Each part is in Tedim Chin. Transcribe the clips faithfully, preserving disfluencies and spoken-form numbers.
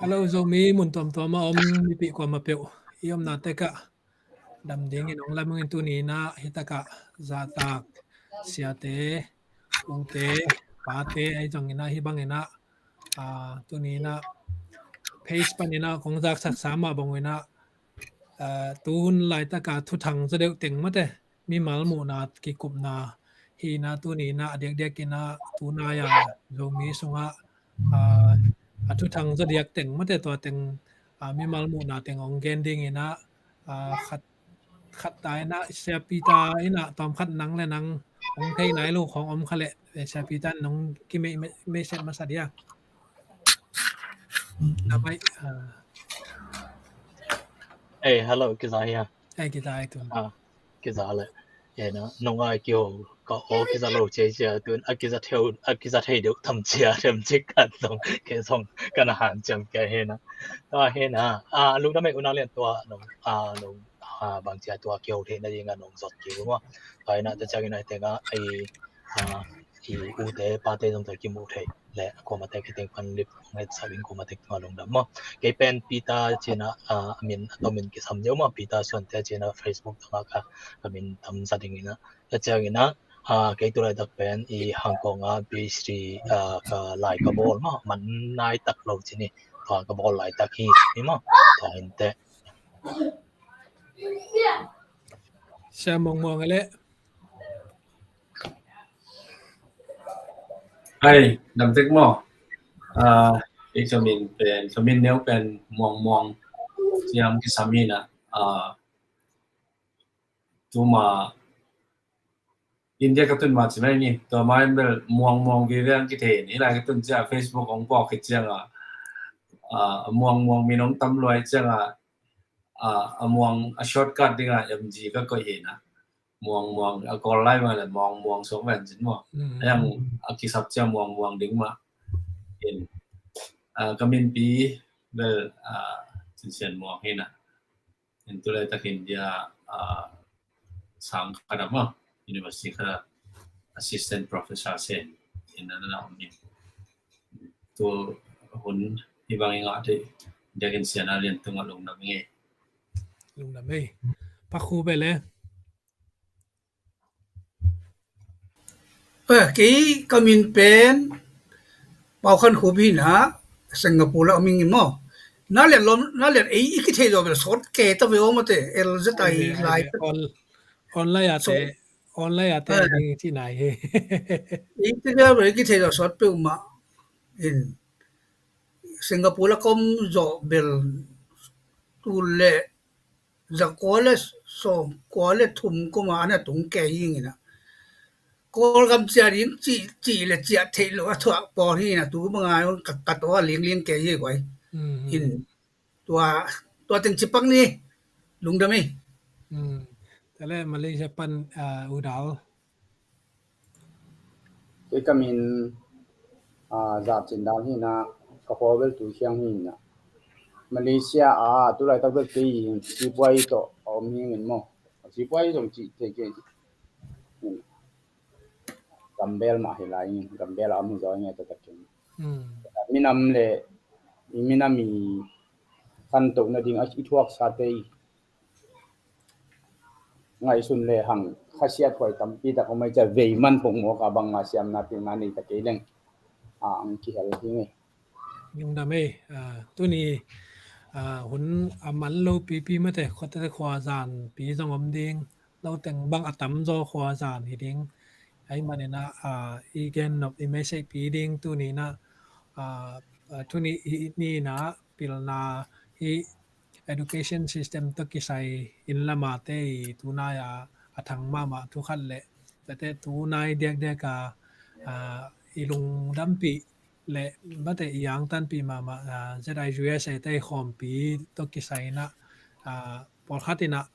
Hello, Zomi mun tuamtuam a om mipih kuamah peuh. I omna tekah dam dingin ong lam ung in. Tuni inah hitakah zahtak siate, ute, pate ahi zong inah hih bang inah, ah, tuni inah page pan inah kong zaksak sa mah bang inah, ah, tuhun laitaka thuthang zaw deuh teng mate mimal muhna kikupna hi inah tuni inah a diakdiak inah tunai a Zomi sungah, ah, a thuthang zaw diak teng mate tua teng, ah, mimal muhna teng ong gen ding inah, ah, khat, khat ta inah Sia Peter inah tawm khat nang le nang ong thei nai lo khong om kha le, eh, Sia Peter nong ki mei, mei, mei set masa dia. Na mai, ah. Ei, hello, kiza hia? Ei, kiza ei tun. Ah, kiza le. Ei na, nong ai kio ka o kiza lo che che tun, a kiza theu, a kiza thei deuh tam chia, them chik kan zong, ke zong, kana han chem ke he na. Tua he na, ah, lungdam ei una lian tua, nong, ah, nong, ah, bang chia tua kio thei na ding a nong zot kio mo. Tua ina, ta chang ina tenga, ei, ah, i ute pate zong tua kimu thei. Le kuamate kiteng pan lip nget sabin kuamate tunga lungdam maw. Kei pen Peter cina, ah, min, a min kisam deuh maw. Peter Suante cina Facebook tungah ka, ka min tam za ding ina. Ka ciang ina, ah, kei tulaitak pen i Hangkong a PhD, ah, ka lai ka bawl maw. Man nai tak lo cini. Tua ka bawl laitak hi cini maw. Tua hinte. Sia Muang Muang a le. Ai, dam tek maw. Ah, i ka min pen, ka min neu pen Muang Muang. Siam kisam hi na. Ah, tuma India ka tun ma ci mai ni. Tua ma in bel Muang Muang vive ang kithei ni. Lai ka tun cia Facebook ong pawk hi ciang a. Ah, Muang Muang min ong tam luai ciang a. Ah, a Muang a shortcut ding a M G ka koih hi na. Muang Muang, a Kawl lai mah le Muang Muang suak ven cin maw. Mm. A yang a kisap cia Muang Muang ding mah. In, ah, ka minpi bel, ah, Cin Sian Muang hi na. In tulaitak India, ah, sang khat ah maw, university khat ah assistant professor sen. In na na om in. Tu hun hi bang i ngah dih, diakin sian a lian tungah lungdam i ngei. Lungdam ei. Pakhu bel e. Eh, kei ka min pen Pau Khan Khup hi na, Singapore la ming i maw. Na lian lom, na lian ei i kithei zaw bel sawt ke ta ve aw mate, el zet ai lai. Online a te, online a te ding ci nai he. Ei te bel i kithei zaw sawt peuh mah. In Singapore la kom zawh bel tu le za kua le sawm kua le thum koma ana tung kei ing ina. Kawlgam cia ding cih, cih le ciah theih loh a thuah pawl hi ina, tu banga ka, ka tawh a liangling kei hi guai. In tua, tua teng cipak ni. Lungdam hi. Tale Malaysia pan, ah, U Dal. Kei ka min, ah, Zap Cin Dal hi na, ka pawl bel Tui Khiang hi na. Malaysia a tulaitak bel kei hi, sipuai tawh a om hi ngin maw. Sipuai zong cih thei kei. Gambel mah hi lai ngin, gambel a om hi zaw ngin taktak kei. Minam le, i minam i khantohna ding a i thuaksate i ngaihsun le hang khasiat huai tampi tak om ai cia vei man pongmawk a bangma siamna pilna nei ta kei leng a ang kihel hi ngei. Lungdam ei, ah, tuni, ah, hun a man lo pipi mate khuate khua zan pi zong om ding, lo teng bang a tam zaw khua zan hi ding. Ai manina, ah, i gen nop i message pi ding tuni na, ah, ah, tuni i ni na pilna hi education system tawh kisai inn lamate i tunai a, a thang mahmah thu khat le, tate tunai diakdiak a, a, i lungdampih le mate i angtanpih mahmah, a, Z I U S A te i khawmpi tawh kisai inah, a, pawlkhat inah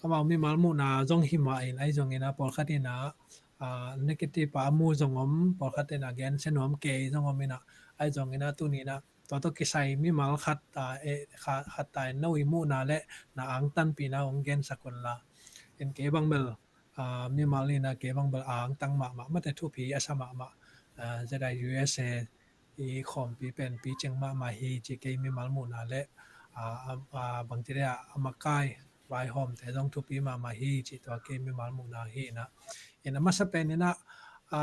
amau mimal muhna zong hi mah in ahi zongin a pawlkhat inah, a, negative a mu zong om, pawlkhat inah gensia nuam kei zong om inah ahi zongin a tuni inah tua tawh kisai mimal khat, a, e, kha-, khat ta in no i muhna le na angtanpihna hong gensak unla. In kei bang bel, a, mimal in a kei bang bel a angtang mahmah, mate thupi a sa mahmah, a, Z I U S A, i khawmpi pen picing mahmah hi ci kei mimal muhna le, a, a, a, bangci le a, a makai vaihawmte zong thupi mahmah hi ci tua kei mimal muhna hi ina. Ina masa pen ina, a,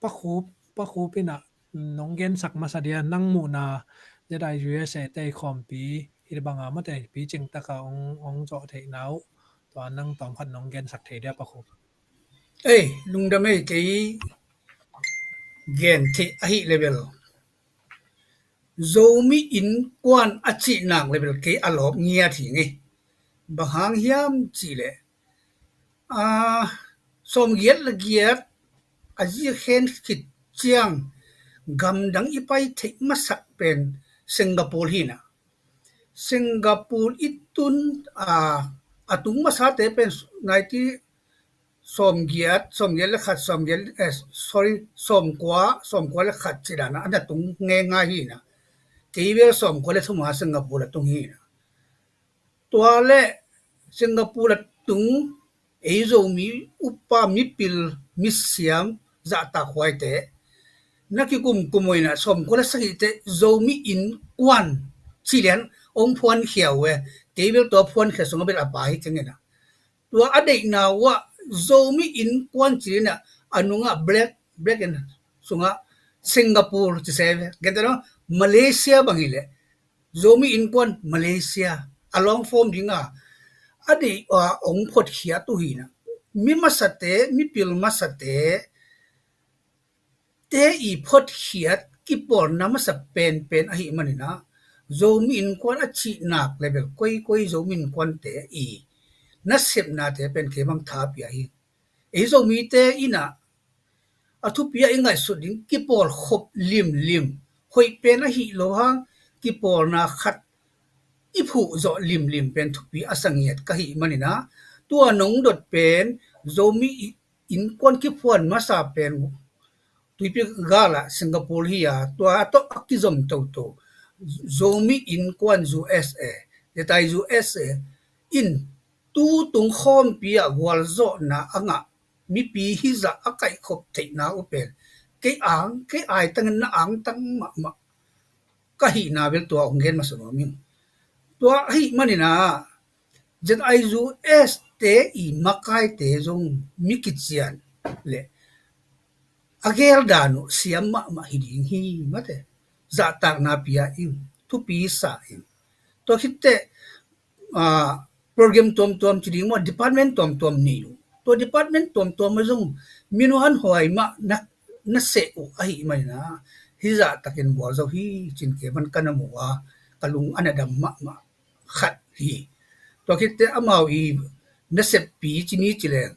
pakhup, pakhup ina nong gensak masa dia nang muhna ZIUSA te i khawmpi hi banga mate picing taka ong, ong zawh theihna uh tua nang tawmkhat nong gensak thei dia pakhup. Ei, lungdam ei, kei gen theih ahi level. Zomi innkuan a cihnak level kei a lawp ngiat hi ngei. Bang hang hiam cihleh, a, sawmgiat le giat a zikhen khit ciang gamdang i pai theih masak pen Singapore hi na. Singapore i tun, a, a tung masate pen nineteen sawmgiat, sawmgiat le khat, sawmgiat, eh, sorry, sawmkua, sawmkua le khat ci dan a, a na tung ngeingai hi na. Kei vel sawmkua le thum a Singapore a tung hi na. Tua le Singapore a tung ei Zomi upa mipil misiam zahtak huaite na kikumkum uh ina sawmkua le sagihte Zomi innkuan ci lian ong phuankhia uh e. Kei vel tua phuankhia sungah bel a pa hi keng ina. Tua a deihna uh ah Zomi innkuan ci lian a nungah black, black in sungah Singapore ci se ve. Gente lo Malaysia bang hi leh Zomi innkuan Malaysia a long form ding a, a deih a ong photkhiat uh hi na. Mi masate, mipil masate te i photkhiat kipawlna masa penpen ahi manin a, Zomi innkuan a cihnak level koikoi Zomi innkuante i nasepnate pen kei bang tha pia hi. Ei Zomite ina a thupi a i ngaihsut ding kipawl khop limlim, hoih pen ahi lo hang kipawlna khat i phuh zawh limlim pen thupi a sa ngiat ka hi manin a, tua nong dot pen Zomi i-, innkuan kiphuan masa pen Tuipi gal ah Singapore hi a, tua tawh a kizom toto Zomi innkuan USA, ZIUSA in tu tung khawmpi ah gualzawhna a ngah mipi hizah a kaihkhop theihna uh pen kei ang, kei aitangin na angtang mahmah ka hihna bel tua ong gen masa nuam ing. Tua ahi manin a, ZIUSA te i makaite zong mi kician le a gel dan uh siam mahmah hi ding hi mate. Zahtakna pia ing, thupi sa ing. Tua khit teh, a, program tuamtuam ci ding maw, department tuamtuam nei uh. Tua department tuamtuam ah zong minuan huai mah na, na seh uh ahi manin a, hizah takin gualzo hi cin kei bang ka na mu a, ka lung a na dam mahmah khat hi. Tua khit teh amau i naseppi ci ni ci leng,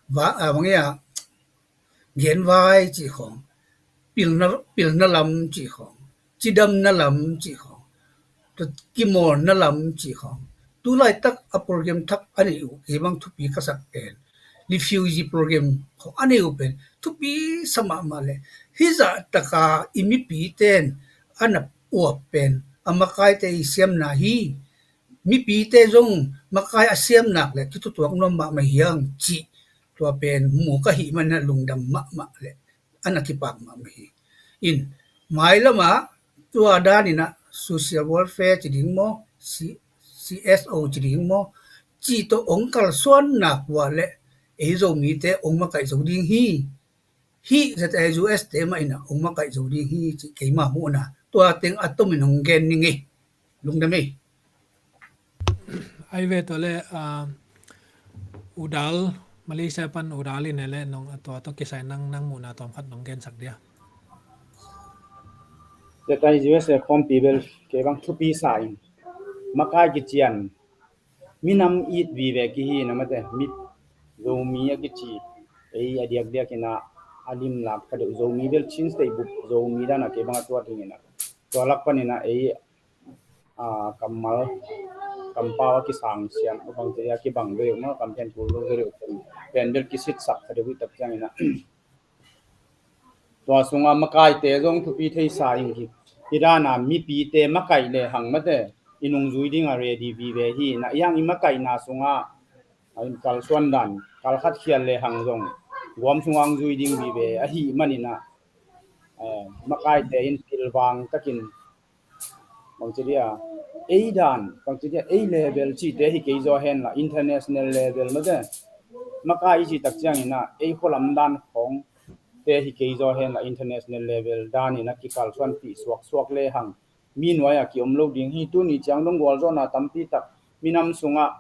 va, a, bang ia, genvai cih khawng, pilna, pilna lam cih khawng, cidamna lam cih khawng, tua kimawlna lam cih khawng. Tu laitak a program thak a nei uh, kei bang thupi ka sak pen refugee program khawng a nei uh pen thupi sa mahmah le, hizah taka i mipite in a na uap pen a makaite i siamna hi. Mipite zong makai a siamnak le kithutuak nuam mahmah hiang cih tua pen mu ka hih manin a lungdam mahmah le a na kipak mahmah hi. In, mailam ah tua danin a social welfare ci ding maw, C-, CSO ci ding maw, cih tawh ong kalsuannak uh ah le ei Zomite ong makaih zo ding hi. Hih ZIUSA te mah in a ong makaih zo ding hi cih keima muhna. Tua teng a tomin ong gen ning ei. Lungdam ei. Ai ve tua le, ah, U Dal, Malaysia pan U Dal in e le nong a tua tawh kisai nang, nang muhna tawmkhat nong gensak dia. ZIUSA khawmpi bel kei bang thupi sa ing. Makai kician minam it vive kihi na mate, mi Zomi a kici, ei a diakdiak in a, a limlak ka deuh Zomi bel Chin State bup Zomi dan a kei bang a tuat ding in a, tua lak panin a ei, a, kammal, kampau a kisang siam, a bang te a kibang ve deuh maw, kam pen kul lo ve deuh pen, pen bel kisitsak ka deuh hi tak ciangin a. Tua sungah makaite zong thupi thei sa ing hi. Hi dan a mipite makaih le hang mate, i nungzui ding a ready vive hi. Na i hang i makaihna sungah, a, in kalsuan dan, kalkhat khial le hang zong guam sungah ong zui ding vive ahi manin a, eh, makaite in pilvang takin bangci dia, ei dan, bangci dia, ei level cite hi kei zaw hen la, international level mate. Makai i ci tak ciangin ah, ei khualam dan khawng te hi kei zaw hen la, international level dan in a kikalsuanpih suaksuak le hang, mi nuai a kiom lo ding hi. Tuni ciang dong gualzawhna tampi tak, minam sungah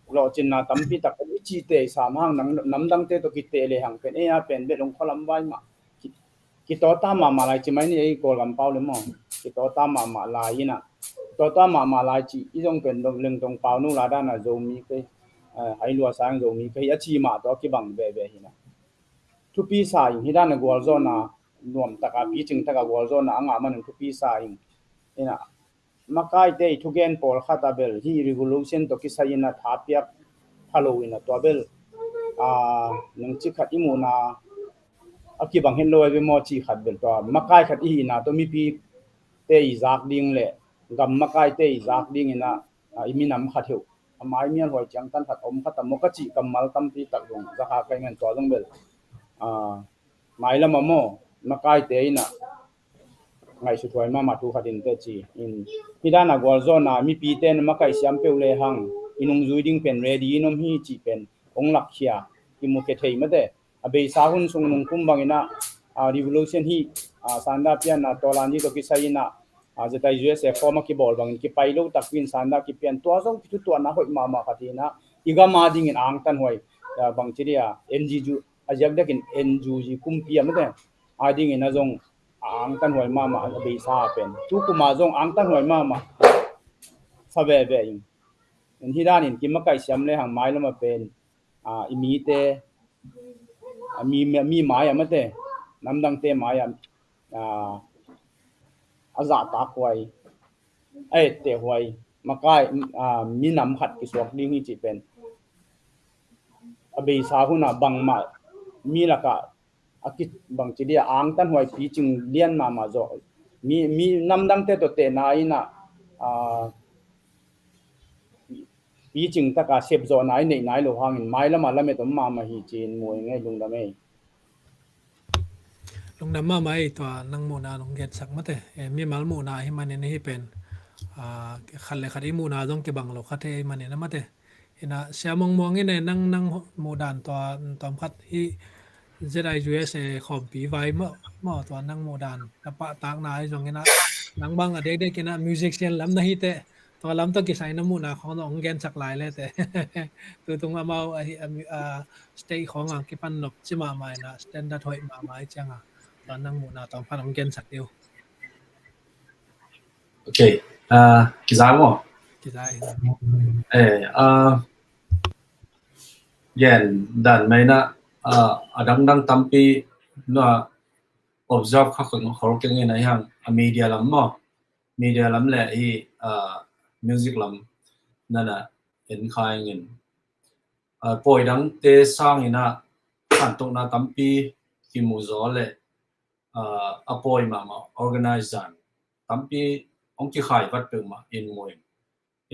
lawhcinna tampi tak i cite i sam hang, nam, namdangte tawh kite le hang pen, ei a pen bel ong khualam vai mah. Ki-, kitawta mahmah lai ci mai ni, ei Kawlgam pau le maw. Kitawta mahmah lai in ah. Kitawta mahmah lai ci, i zong pen dong, leng dong pau nu la dan a Zomi kei, eh, hai lua sang Zomi kei, a ci mah tawh kibang veve hi na. Thupi sa ing, hi dan a gualzawhna, nuam taka, picing taka gualzawhna a ngah man in thupi sa ing. Hi na, makaite i thugen pawlkhat a bel, hi revolution tawh kisai in a thapiak pha lo in a tua bel, a, nang ci khat i muhna, a kibang het lo a bel maw ci khat bel tua, makai khat i hihna tawh mipite i zak ding le, gam makaite i zak ding in a, a, i minam khat heuh, a mai mial huai ciang tan khat om khat a maw ka cih kammal tampi tak dong, zakha kai ngan tua dong bel, a, mailam a maw, makaite in a, ngaihsut huai mahmah thu khat in te ci in. Hi dan a gualzawhna, mipite in a makaih siam peuh le hang, i nungzui ding pen ready in om hi cih pen ong lakkhia, i mu ke thei mate. A beisa hun sung nung kum bangin a, a, revolution hi, a, sanda pian a, tawlan di tawh kisai in a, a, Z I U S A form a kibawl bangin kipai lo tak in sanda kipian, tua zong kithutuahna hoih mahmah khat hi na, i gam a dingin angtan huai, a, bangci dia, N G U, a ziak dekin N G U kumpi a mate. A dingin a zong a angtan huai mahmah a beisa pen. Tu kuma zong angtan huai mahmah. Sa veve in. In hi danin kimakaih siam le hang mailam a pen, a, i mite, a, mi, mi, mi mai a mate, namdangte mai a, a, a zahtak huai, a etteh huai, makai, a, minam khat kisuak ding hi cih pen. A beisa hun a bangmah, mi lakah, a ki, bangci dia, angtan huai picing lian mahmah zawh. Mi, mi namdangte tawh tehna in a, a, picing taka sepzawhna i neih nai lo hangin mailam a lamet om mahmah hi ci-in mu ing ei, lungdam ei. Lungdam mahmah ei, tua nang muhna nong gensak mate. E, mimal muhna hi manin hi pen, a, khat le khat i muhna zong kibang lo khat hi ei manin a mate. Hi na, Sia Mong Muang in e, nang, nang muhdan tua, tawm khat hi Z I U S A khawmpi vai maw, maw tua nang muhdan, na pahtakna ahi zongin a, nang bang a dekdek in a musician lam na hi teh, tua lam tawh kisai na muhna khawng zong hong gensak lai le teh. Tutung amau a, a, a stage khawng a kipan nop ci mahmah in a, standard hoih mahmah ahi ciang a, tua nang muhna tawm khat hong gensak dih uh. Ok. Ah, kizai maw? Kizai. Eh, ah, gen dan mai na, ah, a dangdang tampi na observe kha khol keng in a hiang, a media lam maw? Media lam le hi, ah, music lam na na en kha ing in. Ah, pawi dangte sangin a khantohna tampi kimu zaw le, ah, a pawi mahmah organize zan tampi hong kikhai vat peuhmah in mu ing.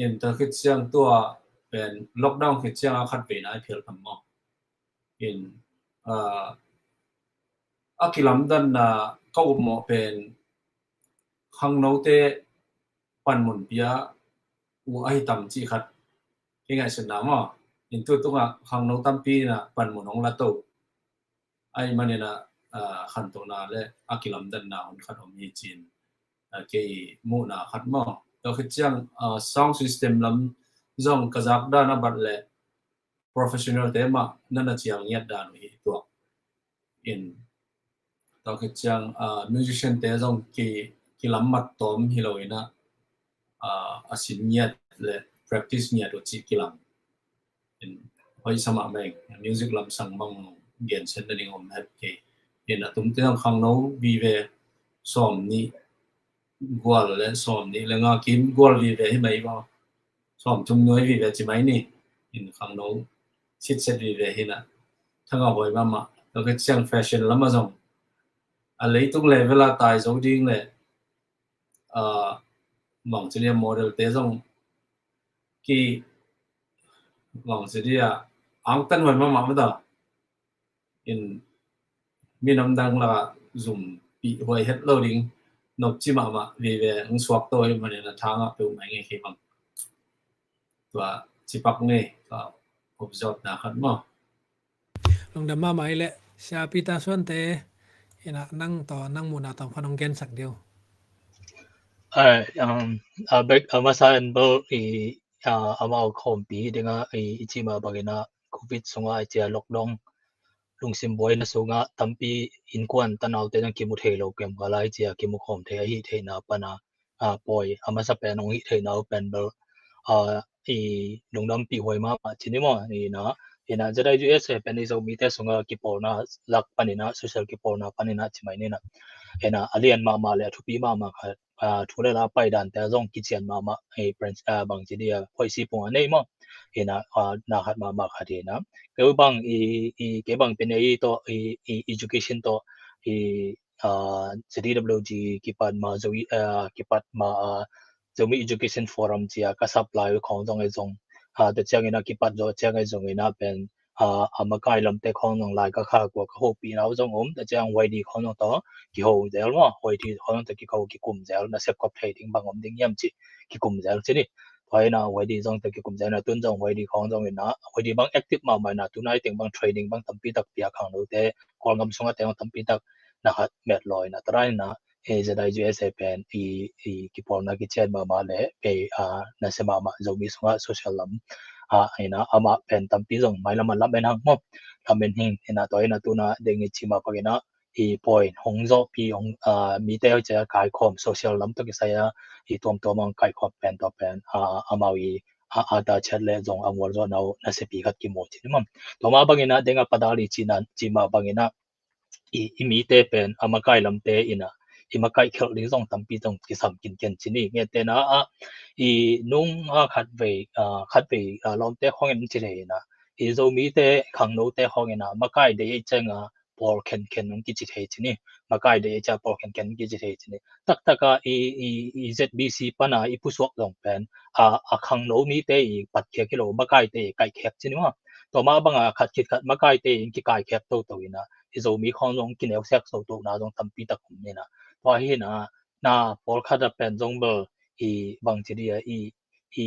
In tua khit ciang tua pen lockdown khit ciang a khat veina i phial tham maw? In, ah, a kilamdanna ka upmawh pen khangnote panmun pia uh ahi tam cih khat kingaihsutna maw? In tu tungah khangno tampi in a panmun hong la to. Ahi manin a, ah, khantohna le a kilamdanna hun khat om hi ci-in, ah, kei muhna khat maw? Tua khit ciang, ah, sound system lam zong ka zak dan a bat le professional te mah na na cial ngiat dan uh hi tuak. In tua khit ciang, ah, musician te zong ki, kilam mat tawm hi lo in a, ah, a sin ngiat le practice ngiat uh cih kilang. In hoih sa mahmah ing, music lam sang bang gensiatna ding om het kei. In a tumte zong khangno vive sawm nih gual le sawm nih le nga kim gual vive hi mai maw? Sawm thum nuai vive ci mai ni. In khangno sitset vive hi na. Thangah huai mahmah. Tua khit ciang fashion lam a zong a leitung level a tai zo ding le, ah, bangci dia model te zong ki, bangci dia angtan huai mahmah mah ta. In minam dang la zum pihhuai het lo ding nopci mahmah vive hong suak to hi manin a thangah peuh mai ngei kei bang. Tua cipak ngei tua observe na khat maw. Lungdam mahmah i leh Sia Peter Suante, ina nang tawh nang muhna tawm khan hong gensak dih. Ai, um, a bek a masa en bel i, a, amau khawmpi dinga i, i cima bangina covid sunga i cia lockdown lungsim buaina sunga tampi innkuan tanaute nang kimu thei lo kem kala i cia kimu khawm thei ahi theihna pana a, pawi a masa pen hong hih theihna uh pen bel, a, i lungdampih huai mahmah ci ni maw. Ina, ina Z I U S A pen i Zomite sunga kipawlna lak panina, social kipawlna panina ci mai nina. Ina a lian mahmah le a thupi mahmah khat, a, thu le la paidante a zong kician mahmah, i prince, a, bang ci dia, huai si pung a nei maw. Ina, a, na khat mahmah khat ina. Kei bang i, i, kei bang pen i to, i, i education to, i, a, Z D W G kipat ma, Zo, a, kipat ma, a, Zomi Education Forum cia ka supply khong zong e zong. A, ta ciangin a kipat zo ciang e zong ina pen, a, a makai lamte khong zong lai ka kha kua ka hopih nau zong om, ta ciang Y D khong zong to kiho zel maw, Y D khong zong to kiho kikum zel, na sep kop thei ding bang om ding hiam ci kikum zel ci ni. Tua ina Y D zong to kikum zel na tun zong Y D khong zong ina, Y D bang active mahmah ina tun ai teng bang training bang tampi tak pia khang lo te, Kawlgam sunga te bang tampi tak na khat met law ina, tua ina, e, Z I U S A pen i, i kipawlna kician mahmah le, e, a, nasia mahmah Zomi sunga social lam, a, ina, amah pen tampi zong mailam a lam en hang maw. Lam en hing, ina, tua ina tuna deng i cima bangina, i point hong zawhpi, hong, a, mite hong cia kaikhawm social lam to kisai a, i tuamtuam hong kaikhawm pen tua pen, a, amau i, a, a ta chat le zong a ngual zawh nau nasiapi khat kimu ci ni maw. Tua ma bangina deng a padal i cina, cima bangina, i, i mite pen a makai lamte ina, i makai khelh ding zong tampi zong kisam kinken ci ni. Ngetena a, i nung a khatvei, a, khatvei, a, lawmte khong in ci thei ina, i Zomite khangnote khong ina, makai dei ei cianga pawl khenkhen hong kici thei ci ni. Makai dei ei cia pawl khenkhen hong kici thei ci ni. Taktaka i, i, i Z B C pana i pusuak zong pen, a, a khangno mite i patkhiak hi lo, makaite i kaikhek ci ni maw. Tua ma banga khat khit khat makaite in kikaikhek toto ina, i Zomi khong zong kineusiak sotona zong tampi tak om nina. Tua hi na, na pawlkhat a pen zong bel i bang ci dia i, i,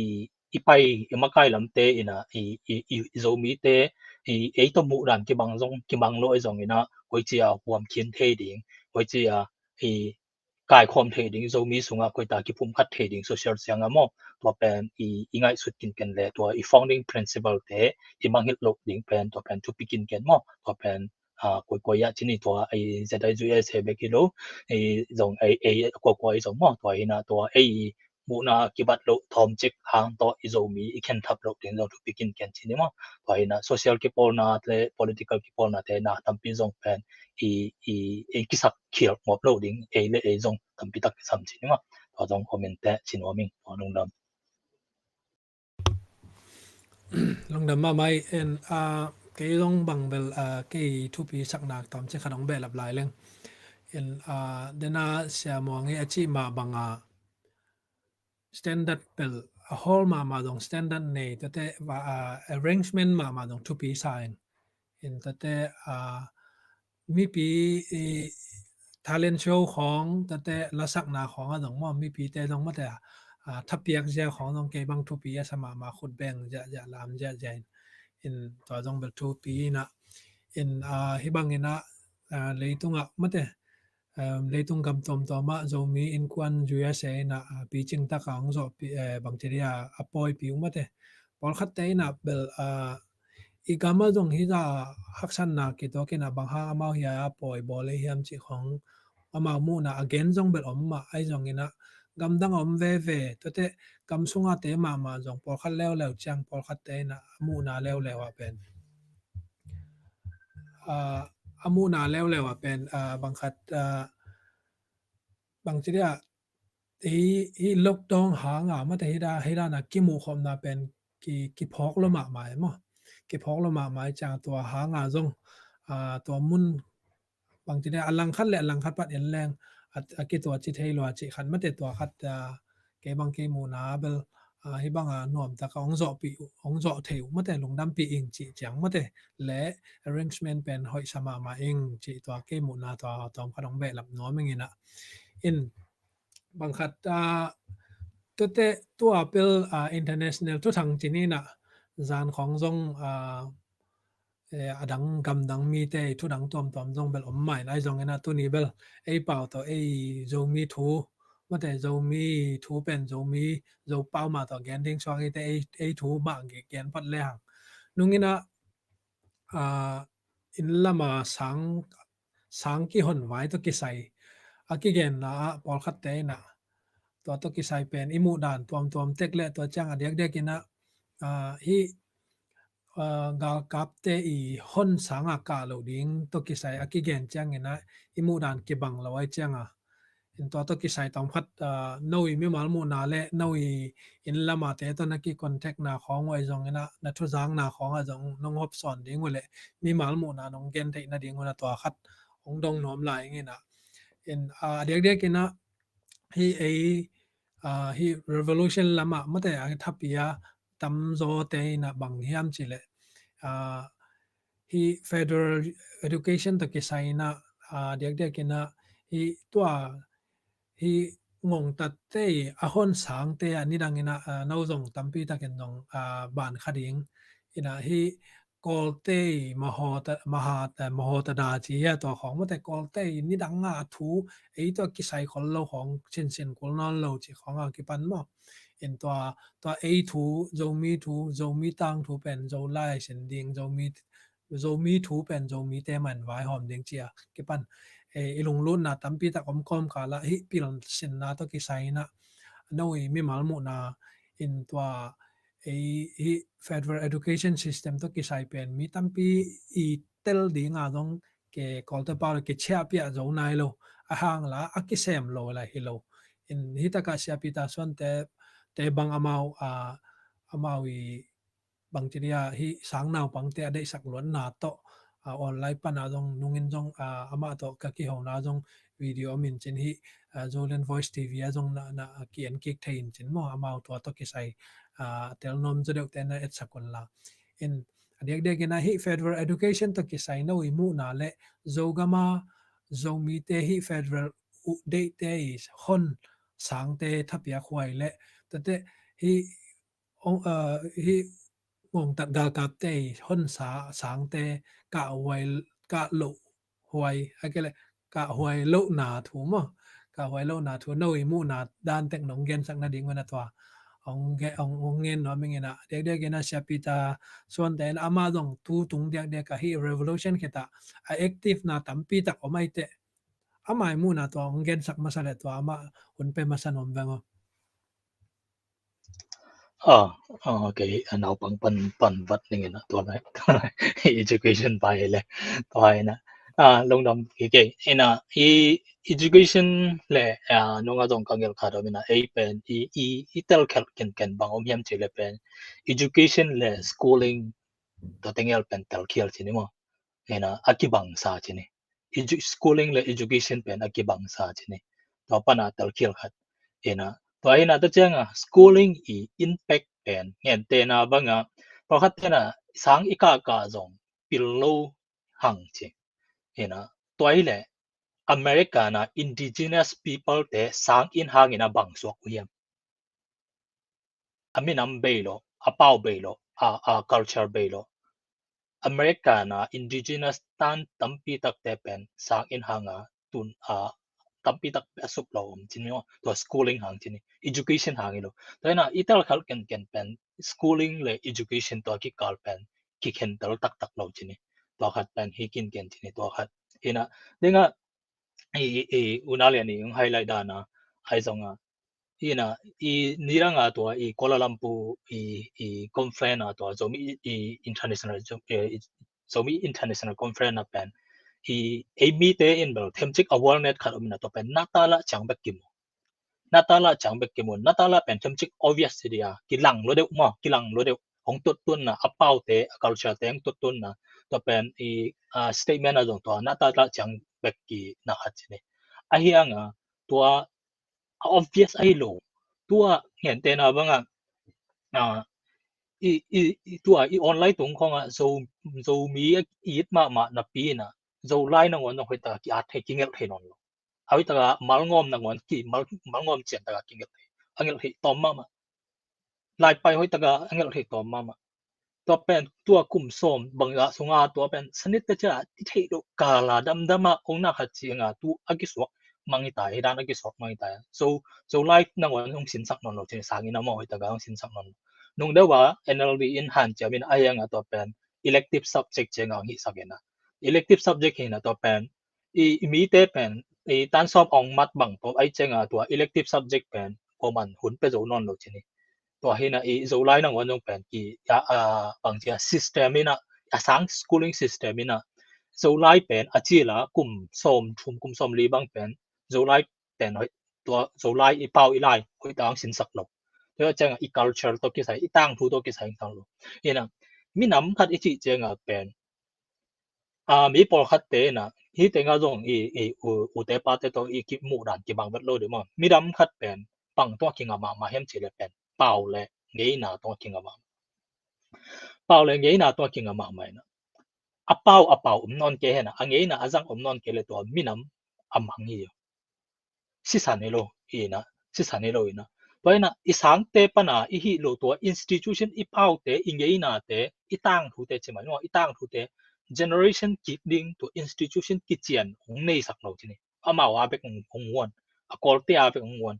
i pai i makai lamte ina, i, i, i, i Zomite i, ei to muh dan kibang zong, kibang lo i zong ina, koi cia huam khin thei ding, koi cia i, kaikhawm thei ding, Zomi sunga koi ta kipumkhat thei ding, social sianga maw, tua pen i, i ngaihsut kinken le, tua i founding principle te i mangngilh loh ding pen, tua pen thupi kinken maw, tua pen, a, koi koi a ci ni tua, i Z I U S A bek hi lo, i zong, ei, ei, kua kua i zong maw, tua hi na tua, ei, muhna kibat loh tawmcik hang tawh i Zomi i khen thap loh ding zong thupi kinken ci ni maw. Tua hi na social kipawlna le political kipawlna te na tampi zong pen i, i, i kisak khial ngop loh ding, ei le ei zong tampi tak kisam ci ni maw. Tua zong comment te ci nuam ing, tua lungdam. Lungdam mahmah i en, a, kei zong bang bel, a, kei thupi sakna tawmcik khat hong behlap lai leng. En, a, dena Sia Muang i a cih mah banga standard bel, a hall mahmah zong standard nei, tate, a, arrangement mahmah zong thupi sa in. In tate, a, mipi i talent show khong, tate lasakna khong a zong maw, mipite zong mate, a, thapiak zia khong zong kei bang thupi a sa mahmah, khut beng zia, zia lam zia, zia in. In tua zong bel thupi ina. In, a, hi bang ina, a, leitungah mate, em, leitung gam tuamtuam ah Zomi innkuan U S A ina, a, picing taka hong zawhpi, eh, bang ci dia, a pawipi uh mate. Pawlkhatte ina bel, a, i gam ah zong hi za haksatna kituak ina bang hang amau hi a pawi bawl ei hiam cih khong amau muhna a gen zong bel om mah, ahi zong ina gamdang a om veve, tuate gam sunga te mahmah zong pawlkhat leuleu ciang pawlkhatte ina muhna leuleu ah pen, a, a muhna leuleu ah pen, a, bangkhat, a, bang ci dia, hi, hi lockdown hanga mate hi da, hi dana kimuhkhopna pen ki, kiphawk lo mahmah e maw. Kiphawk lo mahmah e ciang tua hanga zong, a, tua mun bang ci dia, a langkhat le a langkhat pat en leng, a, a kitua ci thei lua cih khat mate tua khat, a, kei bang kei muhna bel, ah, hih banga nuamtaka hong zawhpih uh, hong zawh thei uh mate, lungdampih ing cih ciang mate, le arrangement pen hoihsa mahmah ing cih tua kei muhna tua tawmkhat hong behlap nuam ing inah. In bangkhat, ah, tuate tua pel, ah, international thuthang ci ni inah, zan khawng zong, ah, eh, a dang gamdang mite i thudang tuamtuam zong bel om mah in, ahi zongin ah tuni bel ei pau tawh ei Zomi thu mate, Zomi thu pen Zomi, Zo pau mah tawh gen ding suak ite, ei, ei thu mah gen phot le hang. Nung inah, ah, inn lama sang, sang kihon vai tawh kisai a kigenna ah pawlkhatte inah tua tawh kisai pen i muhdan tuamtuam tek le tua ciang a diakdiak inah, ah, hih, ah, galkapte i hon sanga kah loh ding tawh kisai a kigen ciang inah i muhdan kibang lo ahi cianga, in tua tawh kisai tawmkhat, ah, no i mimal muhna le no i inn lamate tawh na kicontactna khawng uh ahi zongin ah, na thuzakna khawngah zong nong hopsawn ding uh le mimal muhna nong gen theihna ding uh na tua khat hong dong nuam lai ing inah. In, ah, a diakdiak inah hih ei, ah, hih revolution lamah mate a thapi a tamzawte inah bang hiam cih leh, ah, hih federal education tawh kisai inah, ah, diakdiak inah hih tua hih ngongtatte i a hon sangte ah nidang inah, ah, no zong tampi takin zong, ah, ban kha ding inah hih Kawlte i mahaw ta, maha ta, mahaw ta da ci hia tua khawng mate, Kawlte i nidang a thu, ei tua kisai khol lo khawng sinsin kul nawn lo ci khawng a kipan maw. In tua, tua ei thu, Zomi thu, Zomi tangthu pen Zolai sin ding, Zomi, Zomi thu pen Zomite man vaihawm ding ci a kipan, eh, i lunglutna tampi tak om kawmkal ah hih pilsinna tawh kisai inah no i mimal muhna in tua ei hih federal education system tawh kisai pen mi tampi i tel dinga zong ke Kawlte pau le kiciahpiah zo nai lo. A hang la a kisem lo la hi lo. In hih takah Sia Peter Suante te bang amau, ah, amau i bangci dia hih sang naupangte a deihsak luatna tawh, ah, online pana zong nungin zong, ah, amah tawh ka kihona zong video om in cin hih, ah, Zoland Voice T V a zong na, na, ah, ki-en kik thei in cin maw, amau tua tawh kisai, ah, tel nuam zaw deuhte na etsak un la. In a diakdiak inah hih federal education tawh kisai no i muhna le Zogama Zomite hih federal uh deihte i hon sangte thapiak huai le tuate hih, ong, ah, hih ngongtat galkapte i hon sa, sangte kah huai, kah loh huai, a kei le kah huai lohna thu maw, kah huai lohna thu no i muhna dan tek nong gensak nading un a tua hong gen, hong, hong gen nuam ing inah. Diakdiak inah Sia Peter Suante in amah zong tu tung diakdiak ah hih revolution khit ah a active na tampi tak om ahi teh, amah i muhna tua hong gensak masa le tua amah hun pe masa nuam veng aw. Ah, ah, ok. A naupang pan, pan vat ning inah tua lai. Education pai le. Tua inah. Ah, lungdam kik ei. Inah, i education le, ah, nunga zong ka ngelh khat om inah, ei pen, i, i, i telkhelh kenken bang om hiam cih le pen. Education le schooling, tua teng el pen telkhial ci ni maw. Inah, a kibangsa ci ni. Edu-, schooling le education pen a kibangsa ci ni. Tua pana telkhial khat. Inah, tua inah tua cianga schooling i impact pen, ngentehna banga, pawlkhat tena sang i kahkah zong pil lo hang ci. Inah, tua i le America na indigenous people te sang in hangin a bangsuak uh hiam. A minam bei lo, a pau bei lo, a, a culture bei lo. America na indigenous tan tampi takte pen sang in hanga tun, a, tampi tak a sup lo om ci ni maw, tua schooling hang ci ni, education hang hi lo. Tua inah i telkhelh kenken pen schooling le education tua kikal pen kikhentel taktak lo ci ni. Tua khat pen hi kinken ci ni, tua khat. Inah, dinga, i, i, i, una lian i, ung highlight dana, ahi zonga, inah, i, nidanga tua, i, Kuala Lumpur, i, i, conference a tua, Zomi, i, International, Zo-, i, Zomi International Conference a pen, i, ei mite in bel, themcik a world net khat om inah tua pen, Natala ciang bek kimu. Natala ciang bek kimu. Natala pen themcik obvious ci dia, kilang lo deuh maw, kilang lo deuh. Hong tuttunna, a paute, a culture te hong tuttunna. Tua pen i, a, statement a zong tua, Natala ciang bek ki na khat ci ni. Ahi hanga, tua, a obvious ahi lo. Tua ngentehna banga, ah, i, i, i tua i online tung khong ah Zo, Zomi a it mahmah napi in ah Zolai nangawn zong hoih taka ki-at thei, kingelh thei nawn lo. A hoih taka malngawm nangawn ki mal, malngawm cian taka kingelh thei, a ngelh thei tawm mahmah. Laipai hoih taka a ngelh thei tawm mahmah. Tua pen tua kum sawm bangzah sunga tua pen sanit te cia i theih loh kala damdama ong nak khat cianga tu a kisuak mang i tai, hi dan a kisuak mang i tai. So, Zolai nangawn ong sinsak nawn lo cin sangin a maw hoih taka ong sinsak nawn lo. Nung deuh a N L D in hanciam in a hianga tua pen elective subject cianga ong hihsak in a. Elective subject hi in a tua pen i, i mite pen i tan sawm ong mat bang tawh ai cianga tua elective subject pen kuaman hun pe zo nawn lo cin hi. Tua hi in a i Zolai nangawn zong pen ki a, a, bang cia system in a, a sang schooling system in a Zolai pen a cila kum sawm thum kum sawm li bang pen Zolai pen hoih, tua Zolai i pau i lai hoih taka ong sinsak lo. Tua cianga i culture tawh kisai, i tangthu tawh kisai ong tang lo. Hi in a minam khat i cih cianga pen a, mi pawlkhatte in a, hi tenga zong i, i u, ute pate tawh i kimuh dan kibang vet lo ding maw. Midam khat pen pang tawh kinga mahmah hiam cih leh pen pau le ngeina tawh kinga mahmah. Pau le ngeina tawh kinga mahmah in a. A pau, a pau om nawn kei hen a, a ngeina a zang om nawn kei leh tua minam a mang hi. Sisan hi lo, hi in a, sisan hi lo hi in a. Tua hi in a, i sangte pana i hih lo tua institution i paute, i ngeinate, i tangthute ci mai lo, i tangthute generation kik ding tua institution kician hong neisak lo cin hi. Amau a bek hong, hong uan, a Kawlte a bek hong uan.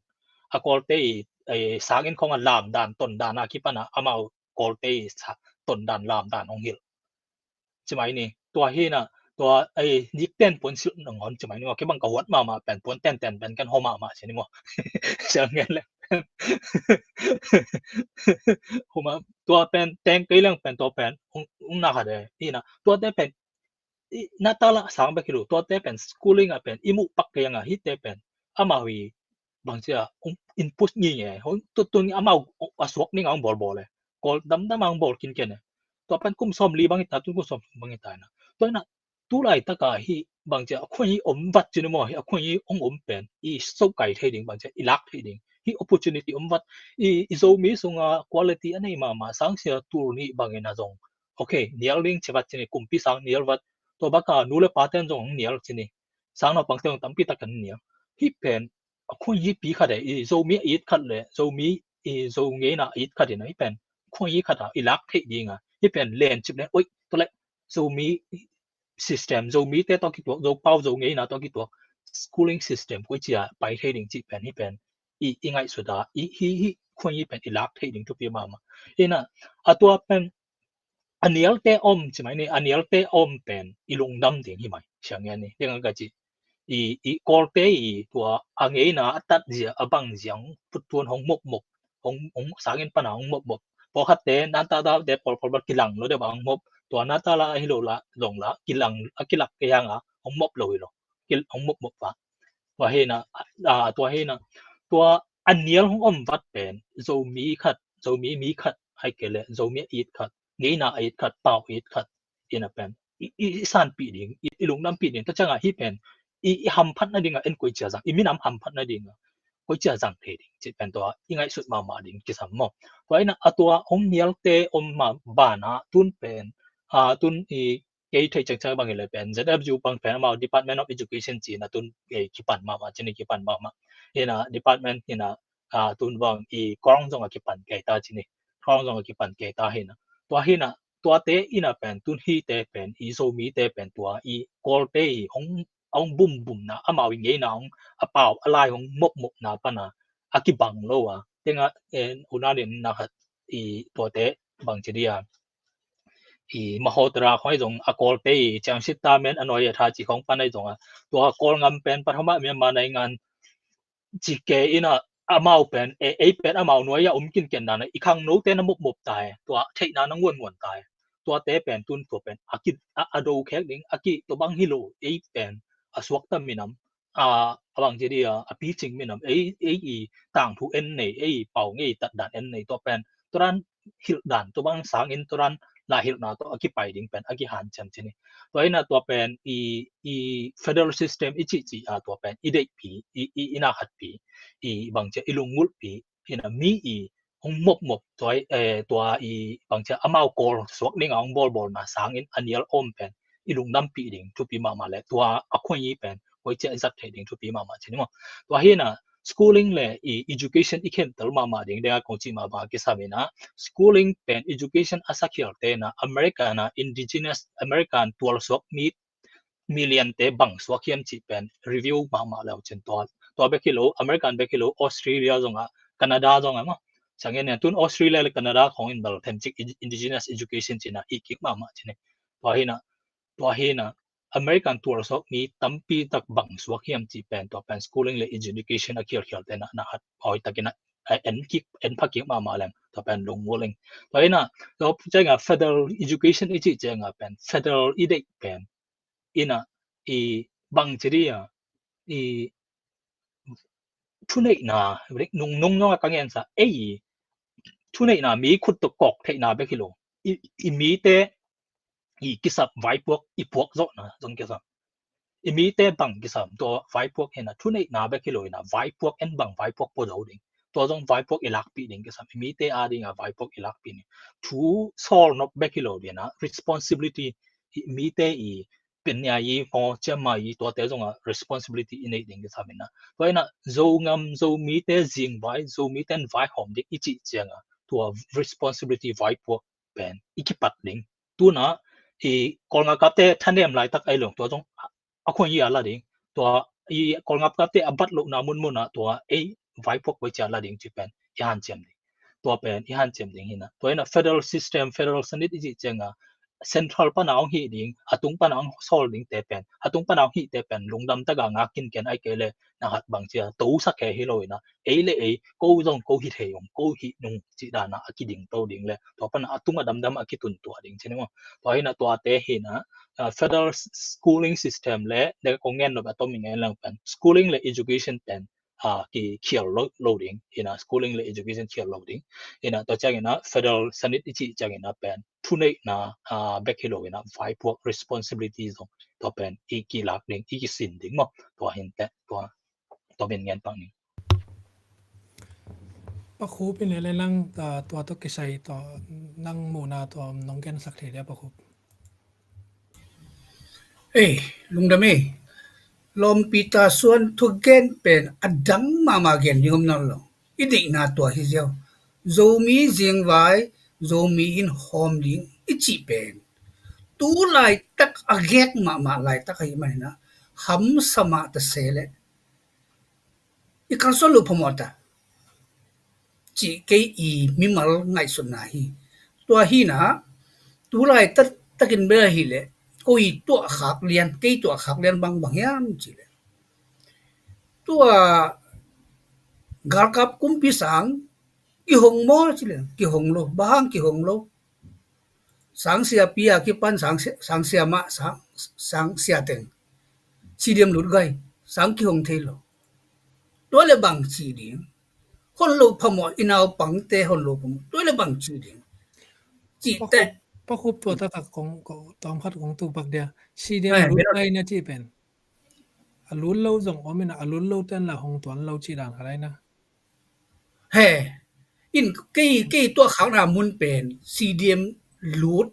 A Kawlte i, i sangin khong a lamdan, tondan a kipana, amau Kawlte i sa, tondan, lamdan hong hilh. Ci mai ni, tua hi in a, tua ei nikten puan silh nangawn ci mai ni maw, kei bang ka huat mahmah pen puan tenten pen kan hawh mahmah ci ni maw. Siang ngen leh. Huma, tua pen teng kei leng pen tua pen ung, ung na kha de hi in a, tuate pen i na ta la sang bek hi lo, tuate pen schooling a pen i muh pak kei anga hite pen amau i bang cia ung input ngi nge, hong tutun amau a suak ning a ung bawl bawl e. Kawl damdam a ung bawl kinken e. Tua pen kum sawm li bang i ta, tun kum sawm bang i ta na. Tua na, tu laitaka hi bang cia a khuai hi om vat cin maw, hi a khuai hi ong om pen i so kai thei ding, bang cia i lak thei ding. Hi opportunity om vat, i, i Zomi sunga quality a nei mahmah, sangsia tul nih bangin a zong. Ok, nial ding ci vat cin i, kumpi sang nial vat. Tua baka nu le pa ten zong ong nial cin i. Sang naupang ten zong tampi tak kan nial. Hi pen a khuai hi pi khat e, i Zomi a it khat le, Zomi i Zo ngeina a it khat in a hi pen khuai hi khat a i lak theih ding a, hi pen len cip len, oi, tua le Zomi system, Zomite tawh kituak, Zopau Zo ngeina tawh kituak schooling system koi cia pai thei ding cih pen hi pen i, i ngaihsut a, i hi, hi khuai hi pen i lak theih ding thupi mahmah. Hi in a, a tua pen a nialte om ci mai ni, a nialte om pen i lungdam ding hi mai, siang ngen ni, ding a ka ci. I, i Kawlte i tua a ngeina a tat zia, a bang zia hong puttuan hong mopmop, hong, hong sangin pana hong mopmop. Pawlkhatte, nata daute, pawl pawl bal kilang lo deuh bang hong mop. Tua nata la hi lo la, zong la, kilang, a kilak kei hanga hong mop lo hi lo. Kil, hong mopmop va. Tua hi in a, a, tua hi in a, tua a nial hong om vat pen, Zomi khat, Zomi mi khat, hai kei le, Zomi a it khat, ngeina a it khat, pau a it khat, hi in a pen. I, i, i sanpih ding, i, i lungdampih ding, tua cianga hi pen, i, i hamphat nadinga en koi cia zang, i minam hamphat nadinga koi cia zang thei ding, cih pen tua, i ngaihsut mahmah ding kisam maw. Tua hi in a, a tua hong nialte om ma bana, tun pen, a, tun i kei thei cengceng bang hi le pen, Z F U bang pen amau Department of Education ci in a tun, eh, kipan mahmah, ci ni kipan mahmah. Hi in a department hi in a, a, tun bang i Kawng zong a kipan kei ta ci ni. Kawng zong a kipan kei ta hi in a. Tua hi in a, tuate in a pen, tun hite pen, i Zomite pen tua, i Kawlte i hong, hong bumbumna, amau i ngeina hong, a pau, a lai hong mopmopna pana, a kibang lo a. Tenga, eh, una din na khat, i tuate bang ci dia. I Mahotara khong i zong a Kawlte i Chiang Sit ta men a nuai a tha ci khong pan i zong a. Tua Kawl ngam pen pat homa Myanmar nai ngan ci ke in a amau pen, e, ei pen amau nuai a om kinken dan a i khangnote na mopmop tai. Tua theihna na nguannguan tai. Tuate pen tun tua pen a ki, a, a do khek ding, a ki tua bang hi lo, ei pen a suakta minam a, a bang ci dia, a picing minam, ei, ei i tangthu en nei, ei pau ngei tatdan en nei, tua pen, tua dan hilhdan, tua bang sangin tua dan la hilhna tua a kipai ding pen, a kihanciam ci ni. Tua hi in a tua pen, i, i federal system i cihcih a tua pen, i deihpi, i, i, i na khatpi, i bang cia, i lungngulhpi, hi in a mi i hong mopmop tua, eh, tua i bangcia amau Kawl suak dingah hong bawlbawlna sangin a nial om pen i lungdampih ding thupi mahmah le tua a khuai i pen hoicia i zat theih ding thupi mahmah ci ni maw. Tua hi na schooling le i education i khentel mahmah ding dengah kong cih mah bang a kisam inah schooling pen education a sakhialte na America na indigenous American tualsuak mi million te bang suak hiam cih pen review mahmah leu cin tua tua bek hi lo American bek hi lo Australia zongah Canada zongah maw ciangin tun Australia le Canada khong in bel themcik indigenous education cina i kik mahmah cin tua hi na tua hi na American tualsuak mi tampi tak bang suak hiam cih pen tua pen schooling le education a khialkhial te na na hat hoi takin a en kik en pha kik mahmah leng tua pen lungmual ing tua hi na tua ciangah federal education i cih ciangah pen federal i deih pen ina i bang ci dia i thuneihna nungnung zongah ka ngensa ei thuneihna mi khut tawh kawk theihna bek hi lo i mite i kisap vaipuak i puak zawhna zong kisam i mite bang kisam tua vaipuak hina thuneihna bek hi lo hina vaipuak en bang vaipuak pua zo ding tua zong vaipuak i lakpih ding kisam i mite a dinga vaipuak i lakpih ding thu sawl nop bek hi lo dina responsibility i mite i pinya i maw ciama i tuate zonga responsibility i neih ding kisam ina tua ina Zongam Zomite zingvai Zomite in vaihawm ding i cih cianga tua responsibility vaipuak pen i kipat ding tuna i Kawlngakapte thanem laitak ai lo tua zong a khuai i a la ding tua i Kawlngakapte a bat lohna munmuna tua ei vaipuak hoicia la ding ci pen i hanciam ding tua pen i hanciam ding hina tua ina federal system federal sanit i cih cianga central pana hong hih ding a tung pana hong sawl ding te pen a tung pana hong hih te pen lungdam taka ngak kinken ai kei le na hat bang cia to sak he hi lo ina ei le ei ko zong ko hi thei ung ko hi nung cih dana a kiding to ding le tua pana a tung a damdam a kitun tua ding ci ni maw tua hina tuate hina federal schooling system le de ko ngen lo a tom i ngen lang pen schooling le education pen a ki khial lo lo ding ina schooling le education khial lo ding ina tua ciang ina federal sanit i cih ciang ina pen thuneihna a bek hi lo ina vaipuak responsibility zong tua pen i kilak ding i kisin ding maw tua hin te tua tua min ngen pang ding. Pakhup in le lang tua tua tua kisai tua nang muhna tua nong gensak thei dia Pakhup. Ei lungdam ei lawmpi ta suan thugen pen a dang mahmah gen ding om nawn lo i deihna tua hi ziau Zomi zingvai Zomi in hawm ding i cih pen tu laitak a gek mahmah laitak ahi manina hamsa mah ta se le i kalsuan lo phamawh ta cih kei i mimal ngaihsutna hi. Tua hina tulai takin bel ahi le ko i tuah khak lian kei tuah khak lian bangbang hiam cih le tua galkap kumpi sang kihong maw cih le kihong lo bahang kihong lo. Sang sia pi a kipan sang sia mah sang sia teng sidiam lut gai sang kihong thei lo. Tua le bang ci ding hon lo phamawh i naupangte hon lo phamawh tua le bang ci ding. Cih teh. Pakhup tua takah kong tawm khat kong tuk bak dia sidiam lut gai na cih pen a lut lo zong om in a lut lo ten la hong tuan lo cih dan khat ai na. He in kei kei tuah khakna mun pen sidiam lut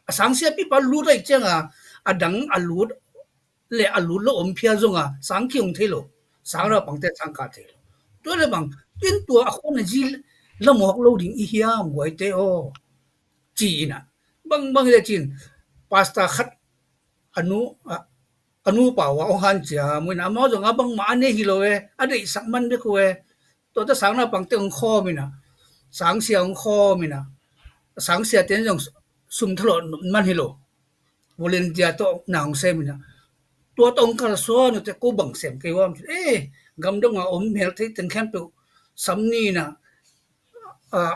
a sang sia pipa lut ai cianga a dang a lut le a lut lo om phia zonga sang kiong thei lo sang ra pangte sang ka thei lo. Tua le bang tin tua a khon a zi lamawk lo ding i hiam guaite aw. Ci ina bang bang le cin pasta khat anu anu pau a ong han cia muina amau zonga bang ma a ne hi lo e a deih sak man bek ko e. Tua ta sang na pangte ong khawm ina sang sia ong khawm ina sang sia ten zong sum thalo man hi lo. Volunteer tawh na ong sem ina tua tawh ong kalsuan ute ko bang sem kei wam e gamdong a om hel thei teng khempeuh sam ni ina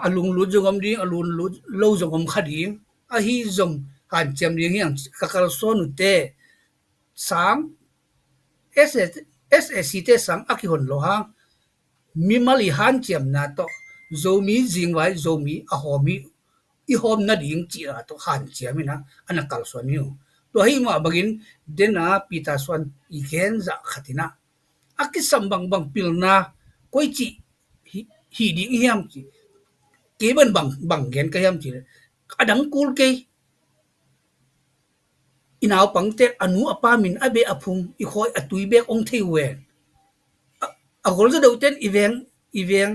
a lunglut zong om ding a lunglut lo zong om kha ding ahi zong hanciam ding hiang ka kalsuan ute sang SAC te sang a kihon lo hang mimal i hanciamna tawh Zomi zingvai Zomi a hawmi i hawm nading cihna tawh hanciam ina a na kalsuan hi uh. Tua hi mah bangin dena Peter suan i gen zah khatina a kisam bangbang pilna koi cih hi ding hiam cih Kei ban bang, bang gen ka hiam cih leh, a dang kul kei. I naupangte a nu a pa min a beh a phung, i khawi a tui bek hong thei uh e. A, a gol zadohten i veng, i veng,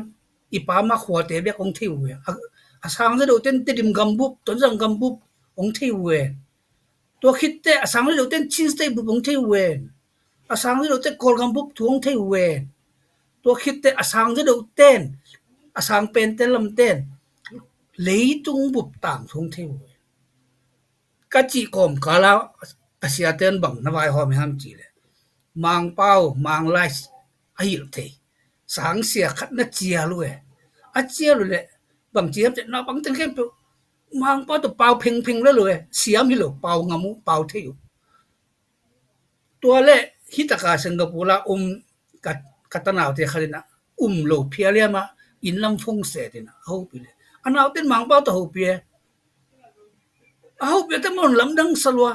i pa ma khuate bek hong thei uh e. A, a sang zadohten Tedim gambup, Tonzang gambup hong thei uh e. Tua khitte a sang zadohten Chin State bup hong thei uh e. A sang zadohte Kawlgam bup thu hong thei uh e. Tua khitte a sang zadohten, a sang pente lamten leitung bup tang thu hong thei uh e. Ka cih kawmkala a siaten bang na vaihawm hiam cih leh, Mangpau, Manglai a hilh thei sang sia khat na cial uh e. A cial uh leh bang ci hiam cih leh, naupang teng khempeuh Mangpau tawh pau phengpheng le lo e. Siam hi lo, pau ngam uh, pau thei uh. Tua leh hih taka Singapore ah um ka, ka tanaute khat in ah um lo phial hiam ah, inn lam phone set in ah a hopih leh, a nauten Mangpau tawh hopih e. A hopih te mun lamdang sa lua.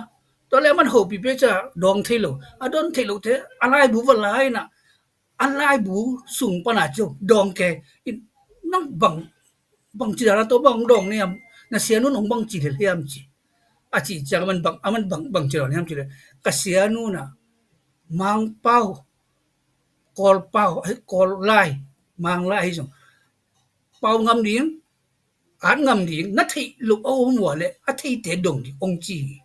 Tua leh a man hopih peuh ciang dawng thei lo. A dawng thei lote a laibu va la in ah, a laibu sung pan a ciang dawng kei in, nang bang, bang ci dan a tawh bang dawng ni hiam, na sianu in hong bang ci lel hiam ci. A cih ciang a man bang, a man bang, bang ci dan hiam cih leh, ka sianu in ah Mangpau, Kawlpau, eh, Kawllai, Manglai ahi zong pau ngam ding, at ngam ding, na theih loh a om uh leh a theite dong ding hong ci hi.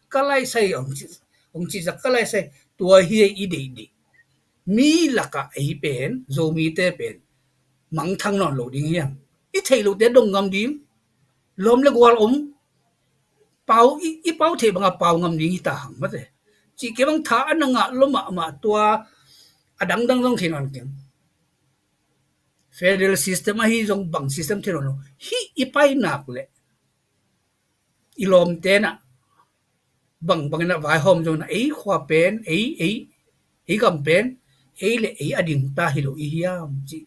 Ka laisai hong ci, hong ci zak ka laisai, tua hi i deih ding. Mi lakah ei pen, Zomite pen mangthang nawn lo ding hiam? I theih lohte dong ngam ding, lawm le gual om, pau, i, i pau theih bangah pau ngam ding hi ta hang mate. Cih kei bang tha a na ngah lua mahmah, tua a dangdang zong thei nawn keng. Federal system ahi zong bang system thei nawn lo. Hih i pai nak leh i lawmte in ah bang, bang in ah vaihawm zong in ah, ei khua pen, ei, ei, ei gam pen, ei le ei a ding ta hi lo i hiam cih.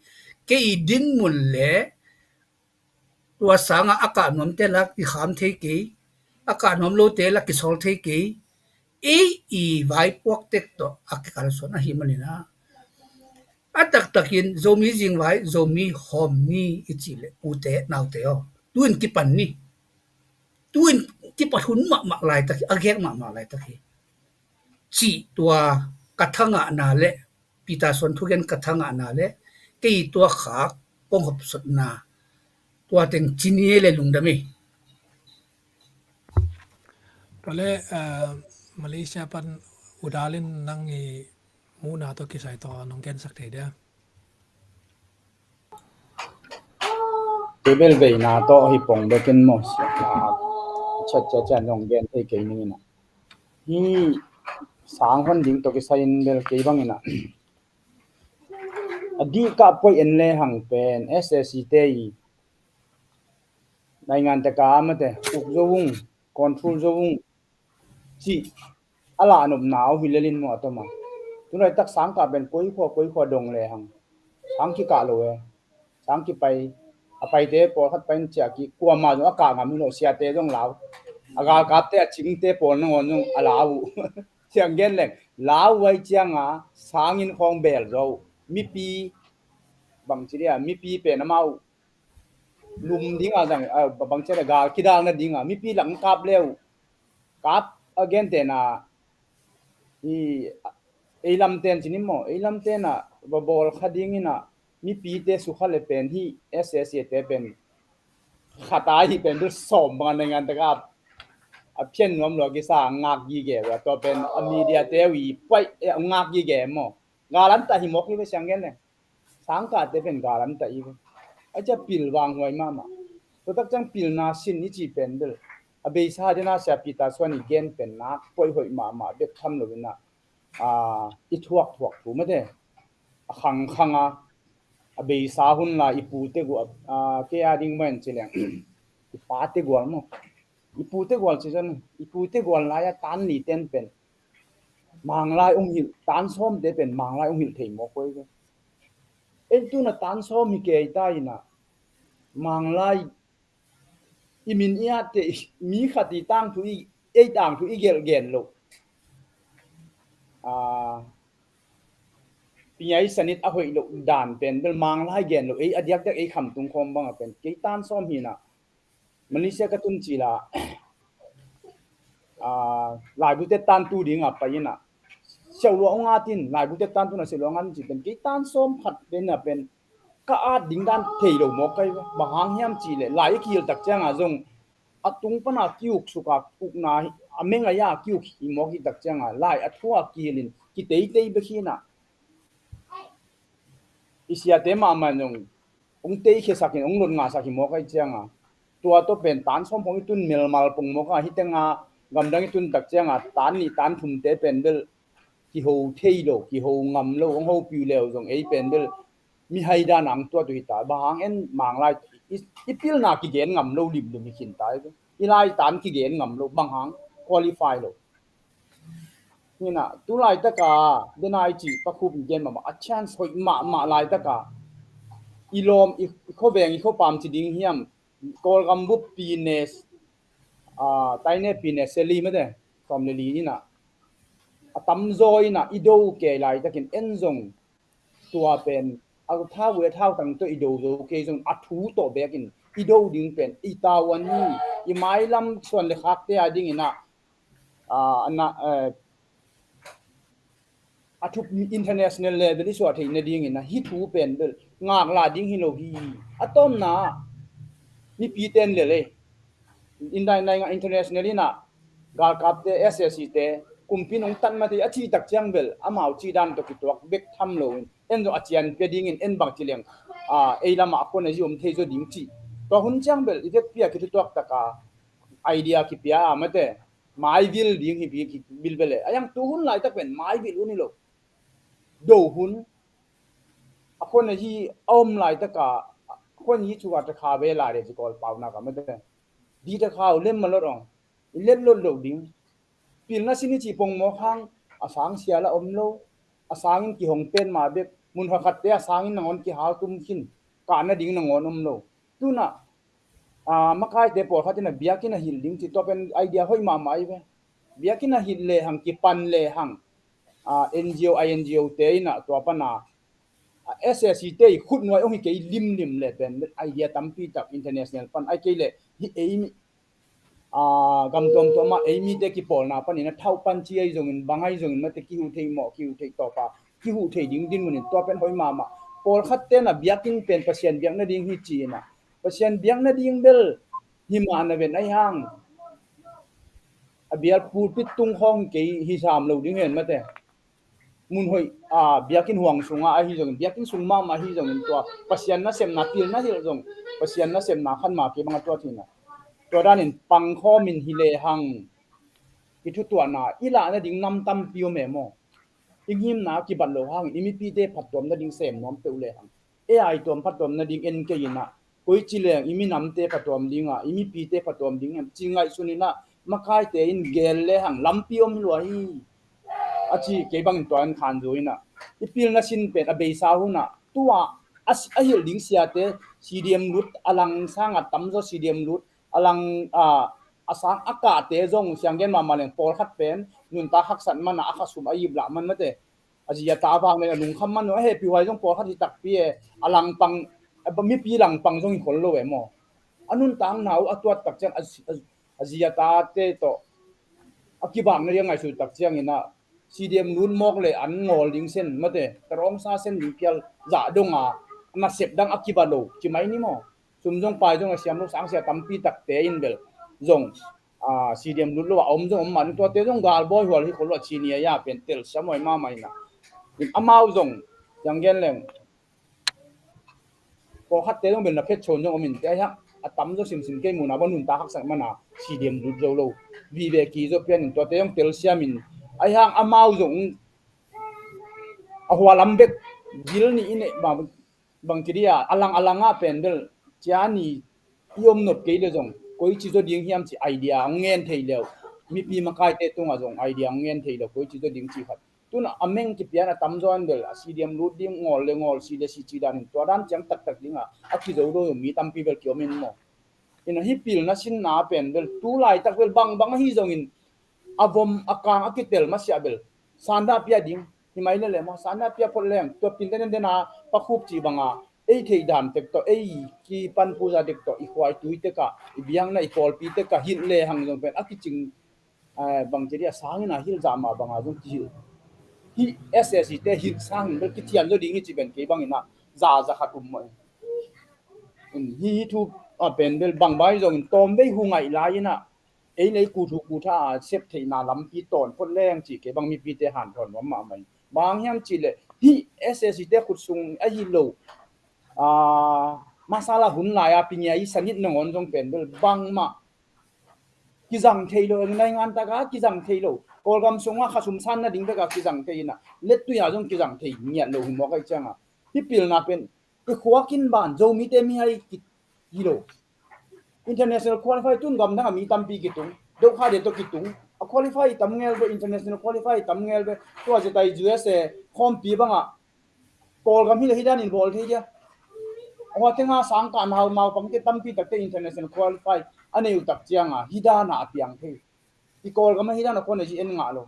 Kei i dinmun leh tua sangah a kah nuamte la kikham thei kei, a kah nuam lote la kisawl thei kei. Ei i vaipuak tek tawh a kikalsuan ahih manin ah, a taktakin Zomi zingvai, Zomi hawm ni i cih leh ute naute aw, tu-in kipan ni. Tu-in kipat hun mahmah laitak hi, a gek mahmah laitak hi. Cih tua ka thangahna leh Peter Suan thugen ka thangahna leh kei tua khak kong hopsotna, tua teng ci ni le lungdam hi. Tua leh, eh, Malaysia pan U Dal in nang i muhna tawh kisai tawh nong gensak thei dia? Kei bel veina tawh hi pong bekin maw, sia, a, chat, chat, chat, nong gen thei kei ning in ah. Hih sang hon ding tawh kisai in bel kei bang in ah, a dih kah poi en le hang pen S A C te i naingan te ka mate uk zo ung, control zo ung cih a lahnopna uh hi lel in maw a tom a. Tunlaitak sang kah pen koi khua koi khua dong le hang, sang kikah lo e. Sang kipai, a paite pawlkhat pai in ciah kik, kuamah zong a kah ngam hi lo, siate zong lau. A galkapte, a cingte pawl nangawn zong a lau uh. Ciang gen leng, lau uh ai cianga sang in khawng beel zo uh. Mipi, bang ci dia, mipi pen amau lum dinga zang, a, bang ci dia, gal kidal nadinga mipi lang kap le uh. Kap a gentehna, i, ei lamten ci ni maw, ei lamten ah va bawl kha ding in ah, mipite sukha le pen hih S A C te pen khat a hih pen bel sawm bang a naingan tak a, a phian nuam lua kisa ngak gige uh a, tua pen a media te uh i puai, eh, ngak gige maw. Gal an tah hi mawk hi ve, siang gen leng. Sang kahte pen gal an tah hi ve. A cia pil vanghuai mahmah. Tua tak ciang pilna sin i cih pen bel a beisa dena sia Peter Suan i gen pen nak poih hoih mahmah bek tham lo in ah, a, i thuak thuak thu mate, a khang khang a, a beisa hun la i pute gual, a, kei a ding mah in ci leng, i pate gual maw, i pute gual ci zan, i pute gual lai a tan ni ten pen Manglai ong hilh, tan sawmte pen Manglai ong hilh thei mawk koi ve. Ei tuna tan sawm hi kei ta in ah, Manglai i min i atte, mi khat i tangthu i, ei tangthu i gelh gen lo. A, piai sanit a hoih loh dan pen bel Manglai gen loh, ei a diakdiak ei khamtung khawm bang a pen kei tan sawm hi na. Malaysia ka tun cila, ah, laibu te tan tu ding a pai ina, siau lua ong atin, laibu te tan tu na siau lua ong atin ci pen kei tan sawm khat pen na pen ka at ding dan thei lo mawk kai. Bang hang hiam ci le lai i kihil tak cianga zong a tung pana kiuk suka ukna a meng a ya kiuk hi mawk hi tak cianga lai a thu a kihilin kiteitei bek hi na. I siate mahmah zong ong teikhiasak in ong lot ngasak hi mawk ai cianga tua tawh pen tan sawm khong i tun melmal pong mawk a, hi tenga gamdang i tun tak cianga tan nih tan thumte pen bel kiho thei lo, kiho ngam lo, ong ho piu leu zong ei pen bel mihai dan ang tuat uh hi ta. Bang hang en Manglai i, i pilna kigen ngam lo limlim hi khin ta. I lai tan kigen ngam lo, bang hang qualify lo. Hina, tu laitaka dena i ci pakhup i gen mahmah a chance hoih mahmah laitaka i lawm, i, i khuaveng, i khuapam ci ding hiam, Kawlgam bup pine, ah, taine pine seli mate, sawm le li ina a tamzaw ina i do kei laitakin en zong tua pen a thau e thau tang tawh i do zo kei zong a thu tawh bekin i do ding pen i tauan hi. I mailam suan le khakte a ding ina, ah, na, eh, a thup international level i suah theih nadingin a hi thu pen bel ngakla ding hi lo hi. A tawmna mipi ten lel ei, indai nai nga international ina galkapte, S S C te, kumpi nong tan mate a ci tak ciang bel amau ci dan tawh kituak bek tham lo in en zong a cian pia dingin en bang ci leng, ah, ei lama a khuan a zi om thei zo ding ci. Tua hun ciang bel i vekpi a kithutuak taka idea kipia a mate maivil ding hi pi ki bilbele. A yang tu hun laitak pen maivil hun hi lo. Do hun a khuan a hi a om laitaka a khuan hi cuka takha ve lai le ci Kawl pauna ka mate. Di takha u lem malot ong i lem lot lo ding. Pilna sin i ci pong mawk hang a sang sial a om lo. A sangin kihong pen ma bek mun hakhatte a sangin nangawn kihal tum khin. Kahna ding nangawn om lo. Tuna, ah, makaite pawlkhat ina biakinn a hilh ding ci tua pen idea hoih mahmah i ve. Biakinn a hilh lehang kipan lehang, ah, N G O, I N G O te ina tua pana, ah, S S C te i khut nuai ong hi kei limlim le pen idea tampi tak international pan ai kei le hi ei mi, ah, gam tuamtuam ah ei mite kipawlna panin a thauh pan ci ai zongin bang ai zongin mate kihu thei mawh kihu thei tawpa kihu thei ding dinmunin tua pen hoih mahmah. Pawlkhat tena biakinn pen Pasian biak nading hi ci ina Pasian biak nading bel hi mah na ven ai hang a bial pulpit tung khawng kei hi sam lo ding hen mate. Mun hoih, ah, biakinn huang sunga ahi zongin biakinn sung mahmah ahi zongin tua Pasian nasepna pilna hilh zong Pasian nasepna khan ma kei banga tua thina tua danin pangkhawmin hi lehang i thutuahna i lah nading nam tampi om e maw? I ngimna a kibat lo hangin i mipite phattuam nading sem nuam peuh lehang ei a i tuam phattuam nading en kei ina koici leng i minamte phattuam dinga i mipite phattuam ding em ci ngaihsun ina makaite in gel lehang lampi om hi lua hi. A ci kei bangin tua in khanzu ina i pilna sin pen a beisa huna tua a hilh ding siate C D M lut a lang sanga tamzaw C D M lut a lang, a, a sang a kahte zong sianggen mahmah leng pawlkhat pen nuntak haksat mana a khasum a iplah man mate. A zi a ta vang le a lungkham man a hehpih huai zong pawlkhat hi takpi e. A langpang, a mipi langpang zong hi khol lo e maw? A nuntakna uh a tuat tak ciang a, a, a zi a tate tawh a kibakna ding a ngaihsut tak ciangin a C D M lut mawk le an ngawl ding sen mate tarawngsa sen ding pial zah donga nasep dang a kiba lo ci mai ni maw? Sum zong pai zong a siam lo sangsia tampi takte in bel zong, ah, C D M lut lo a om zong om mah ni tuate zong galbawi hual hi khol lo a ci ni a ya pen tel siam huai mahmah ina. Amau zong sianggen leng pawlkhatte zong bel na phet chon zong om in te a hiang a tam zong simsim kei muna va nuntak haksak mana C D M lut zo lo vive ki zo pian in tuate zong tel siam in a hiang amau zong a hualam bek gil ni i neih bang bang kiri a a lang a lang a pen bel cia ni i om nop kei le zong koici zo ding hiam ci idea hong ngen thei leu mipi makaite tunga zong idea hong ngen thei leu koici zo ding ci khat. Tuna a meng kipian a tamzaw in bel a C D M lut ding ngawl le ngawl si le si ci danin tua dan ciang taktak dinga a kizo do mi tampi bel kiom in maw? Ina hi pilna sinna pen bel tu laitak bel bangbang ahi zongin a vom a kang a kitel masiah bel sanda pia ding Hi mai le le maw, sanda pia phot leng, tua pin den den a pakhup ci banga, ei thei dan tek to, ei kipan puza tek to, i khuai tui tek a, i biang na i kolpi tek a, hit le hang zong pen, a kicing, eh, bang ci dia, sangin a hil za ma banga zong kihil. Hi S S C te hil sangin bel kithian zo ding hi ci pen kei bangin a, za za khat um maw. Hi, hi thu a pen bel bang bai zongin tawm vei hu ngaih lai in a, ei lei ku thu ku tha a sep theihna lampi tawn phot leng ci kei bang mipite hanthawn nuam mahmah in. Bang hiam ci le, hi S S C te khut sung ahi lo, a, masala hun lai a pingia i sanit nangawn zong pen bel bangmah kizang thei lo, eng naingan taka kizang thei lo. Kawlgam sunga khasum san nading beka kizang thei in a, lettui a zong kizang thei ngiat lo hi mawk ahi cianga. Hi pilna pen, i khuakin ban, Zomite mihai ki, hi lo. International qualify tun gamdang a mi tampi kitung. Dokhade to kitung. A qualify tam ngel be, international qualify tam ngel be. Tua zetai U S A khawmpi banga Kawlgam hi le hi danin bawl thei dia. Hua tenga sangkah nau, naupangte tampi takte international qualify a nei uh tak cianga hi dana a piang thei. I Kawlgam a hi dana khuan a zi en ngah lo.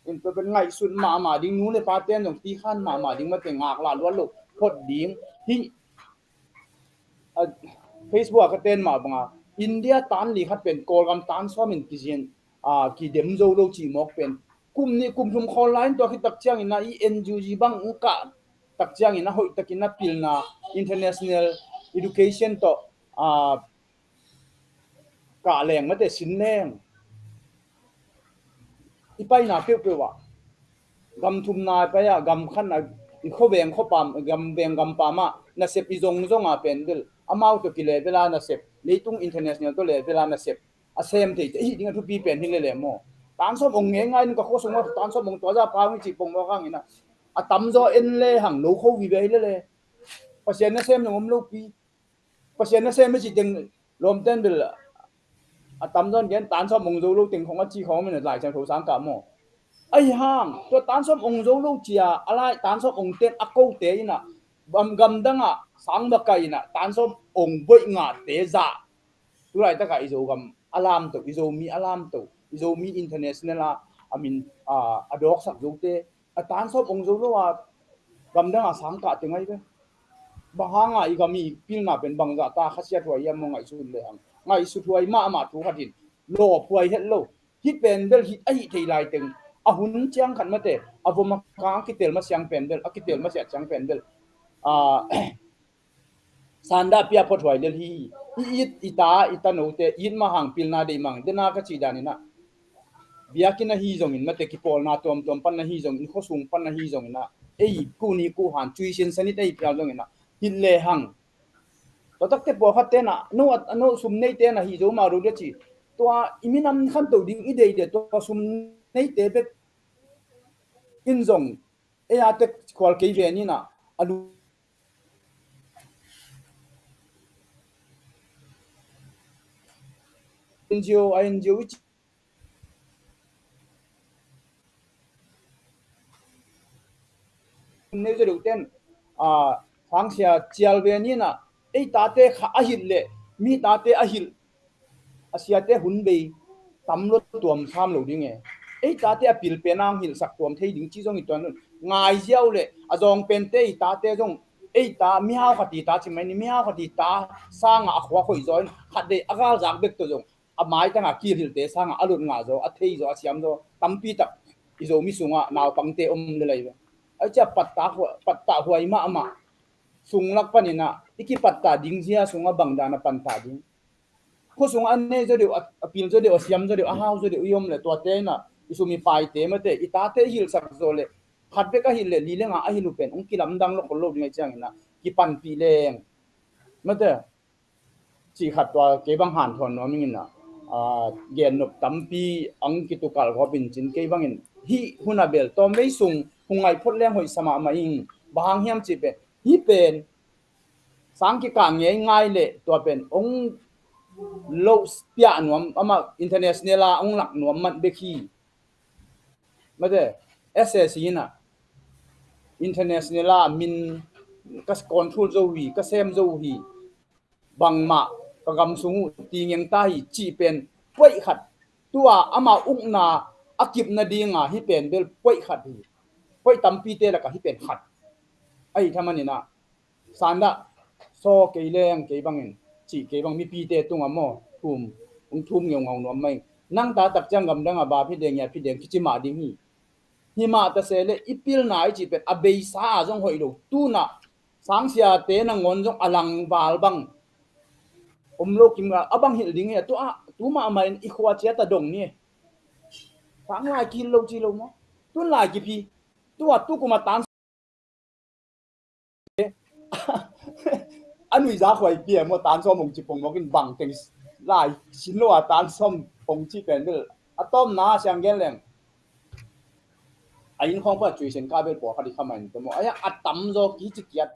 In pen ngaihsut mahmah ding, nu le pa ten zong tikhan mahmah ding, mate ngak lah luat lo phot ding. Hi, a, Facebook a ka ten mah banga India tan li khat pen Kawlgam tan sawmin kizin, a, kidem zo lo cih mawk pen kum nih kum thum khawl lai in tua khit tak ciangin a i N U G bang uh kah tak ciangin a hoih takin a pilna international education tawh, a, kah leng mate sin leng i paina peuhpeuh ah gam thumna i pai ah gam khatna i khuaveng khuapam, gam veng gam pam ah nasep i zong zong a pen bel amau tawh kile bela nasep, leitung international tawh le bela nasep a sem thei te hi ding a thupi pen hi le le maw. Tan sawm ong ngei ngai in ka khua sungah tan sawm ong tua za pau i cih pong mawk hangin a, a tamzaw en le hang lo kho vive hi le le. Pasian nasem nong om lopi. Pasian nasem i cih teng lawmten bel a tamzaw in gen tan sawm ong zo lo teng khong a ci khong min a Lai Siangtho sang kah maw. Ahi hang tua tan sawm ong zo lo cia a lai tan sawm ong ten a kote in a, bang gamdang ah sang baka in a tan sawm ong boih ngate zah. Tulaitak ah i Zogam a lamto, i Zomi a lamto, i Zomi international a, a min, a, a dawksak zote a tan sawm ong zo lo a gamdang a sang kah teng ahi ve. Bang hanga i gam i pilna pen bangzah ta khasiat huai hiam maw ngaihsut le hang. Ngaihsut huai mahmah thu khat in lawp huai het lo. Hih pen bel hih ahi thei lai teng a hun ciang khat mate a vom a kang a kitel masiang pen bel, a kitel masiat ciang pen bel, a, sanda pia phot huai lel hi. I it i ta i tanote it mah hang pilna deih mang dena ka cih danin a, biakinn ahi zongin mate kipawlna tuamtuam pan ahi zongin, khuasung pan ahi zongin a, ei kuni kuhan tuition sanit ei phial zongin a, hih le hang. Tua takte pawlkhat ten a no, a no sum nei ten a hi zo ma ro dia ci. Tua i minam khanto ding i deih dia tua sum neite bek in zong ei a tek khual kei ve ni na a lu N G O, a N G O i ci nei zo deuh ten, a, fangsia cial ve ni na, ei tate kha a hilh le mi tate a hilh a siate hun bei tam lo tuam sam lo ding e. Ei tate a pil pen ang hilhsak tuam thei ding ci zong i tuan ngai ziau le a zawng pente i tate zong ei ta mihau khat i ta ci mai ni, mihau khat i ta sanga a khua khoih zaw in khat dei a galzak bek tawh zong a maitanga kilhilhte sanga a lut ngah zaw, a thei zaw, a siam zaw tampi tak i Zomi sungah naupangte om le lai ve. Ai cia pattah huai mahmah sung lak paninah i kipattah ding zia sungah bangdan a pantah ding. Khua sungah a nei zaw deuh, a pil zaw deuh, a siam zaw deuh, a hau zaw deuh i om le tuate inah i sum i paite mate i tate i hilhsak zaw le khat bek a hilh le li le nga a hilh uh pen hong kilamdang lo khol lo ding a i cianginah kipanpih leng mate cih khat tua kei bang hanthawn nuam inginah gennop tampi ang kitukal gawp in cin kei bangin hih hun a bel tawmvei sung hong ngaih phot leng hoih sa mahmah ing. Bang hang hiam cih pen hih pen sang kikah ngei ngai le tua pen hong lo piah nuam amah international a hong lak nuam manh bek hi. Mate S S C inah international a min ka control zo hi, ka sem zo hi. Bangmah ka gam sung uh tingeng ta hi cih pen puaih khat tua amah ukna a kip nadinga hih pen bel puaih khat hi. Hoih tampite lakah hih pen khat. Ahi thaman inah, sandah, saw kei leng kei bangin, cih kei bang mipite tungah maw, thum, hong thum ngeungau nuam mai. Nang ta tak ciang gamdang a bap hi deng, ngiap hi deng, kici mah ding hi. Hi mah ta se le, i pilna i cih pen a beisa a zong hoih lo. Tunah sangsiate nangawn zong a langval bang om lo kim a bang hilh ding hi a, tu a, tu mahmah in i khua ciat a dong ni. Sang lai kihil lo ci lo maw? Tun lai kiphi. Tu a tu kum a tan a nuihza khuai pia maw, tan sawm hong ci pong mawk in bang teng lai sin lo a tan sawm hong ci pen bel a tawmna siang gen leng. A inn khawng pa cui sen ka bel pawlkhat i kha mah in te maw. Aia a tam zaw ki ci kiat.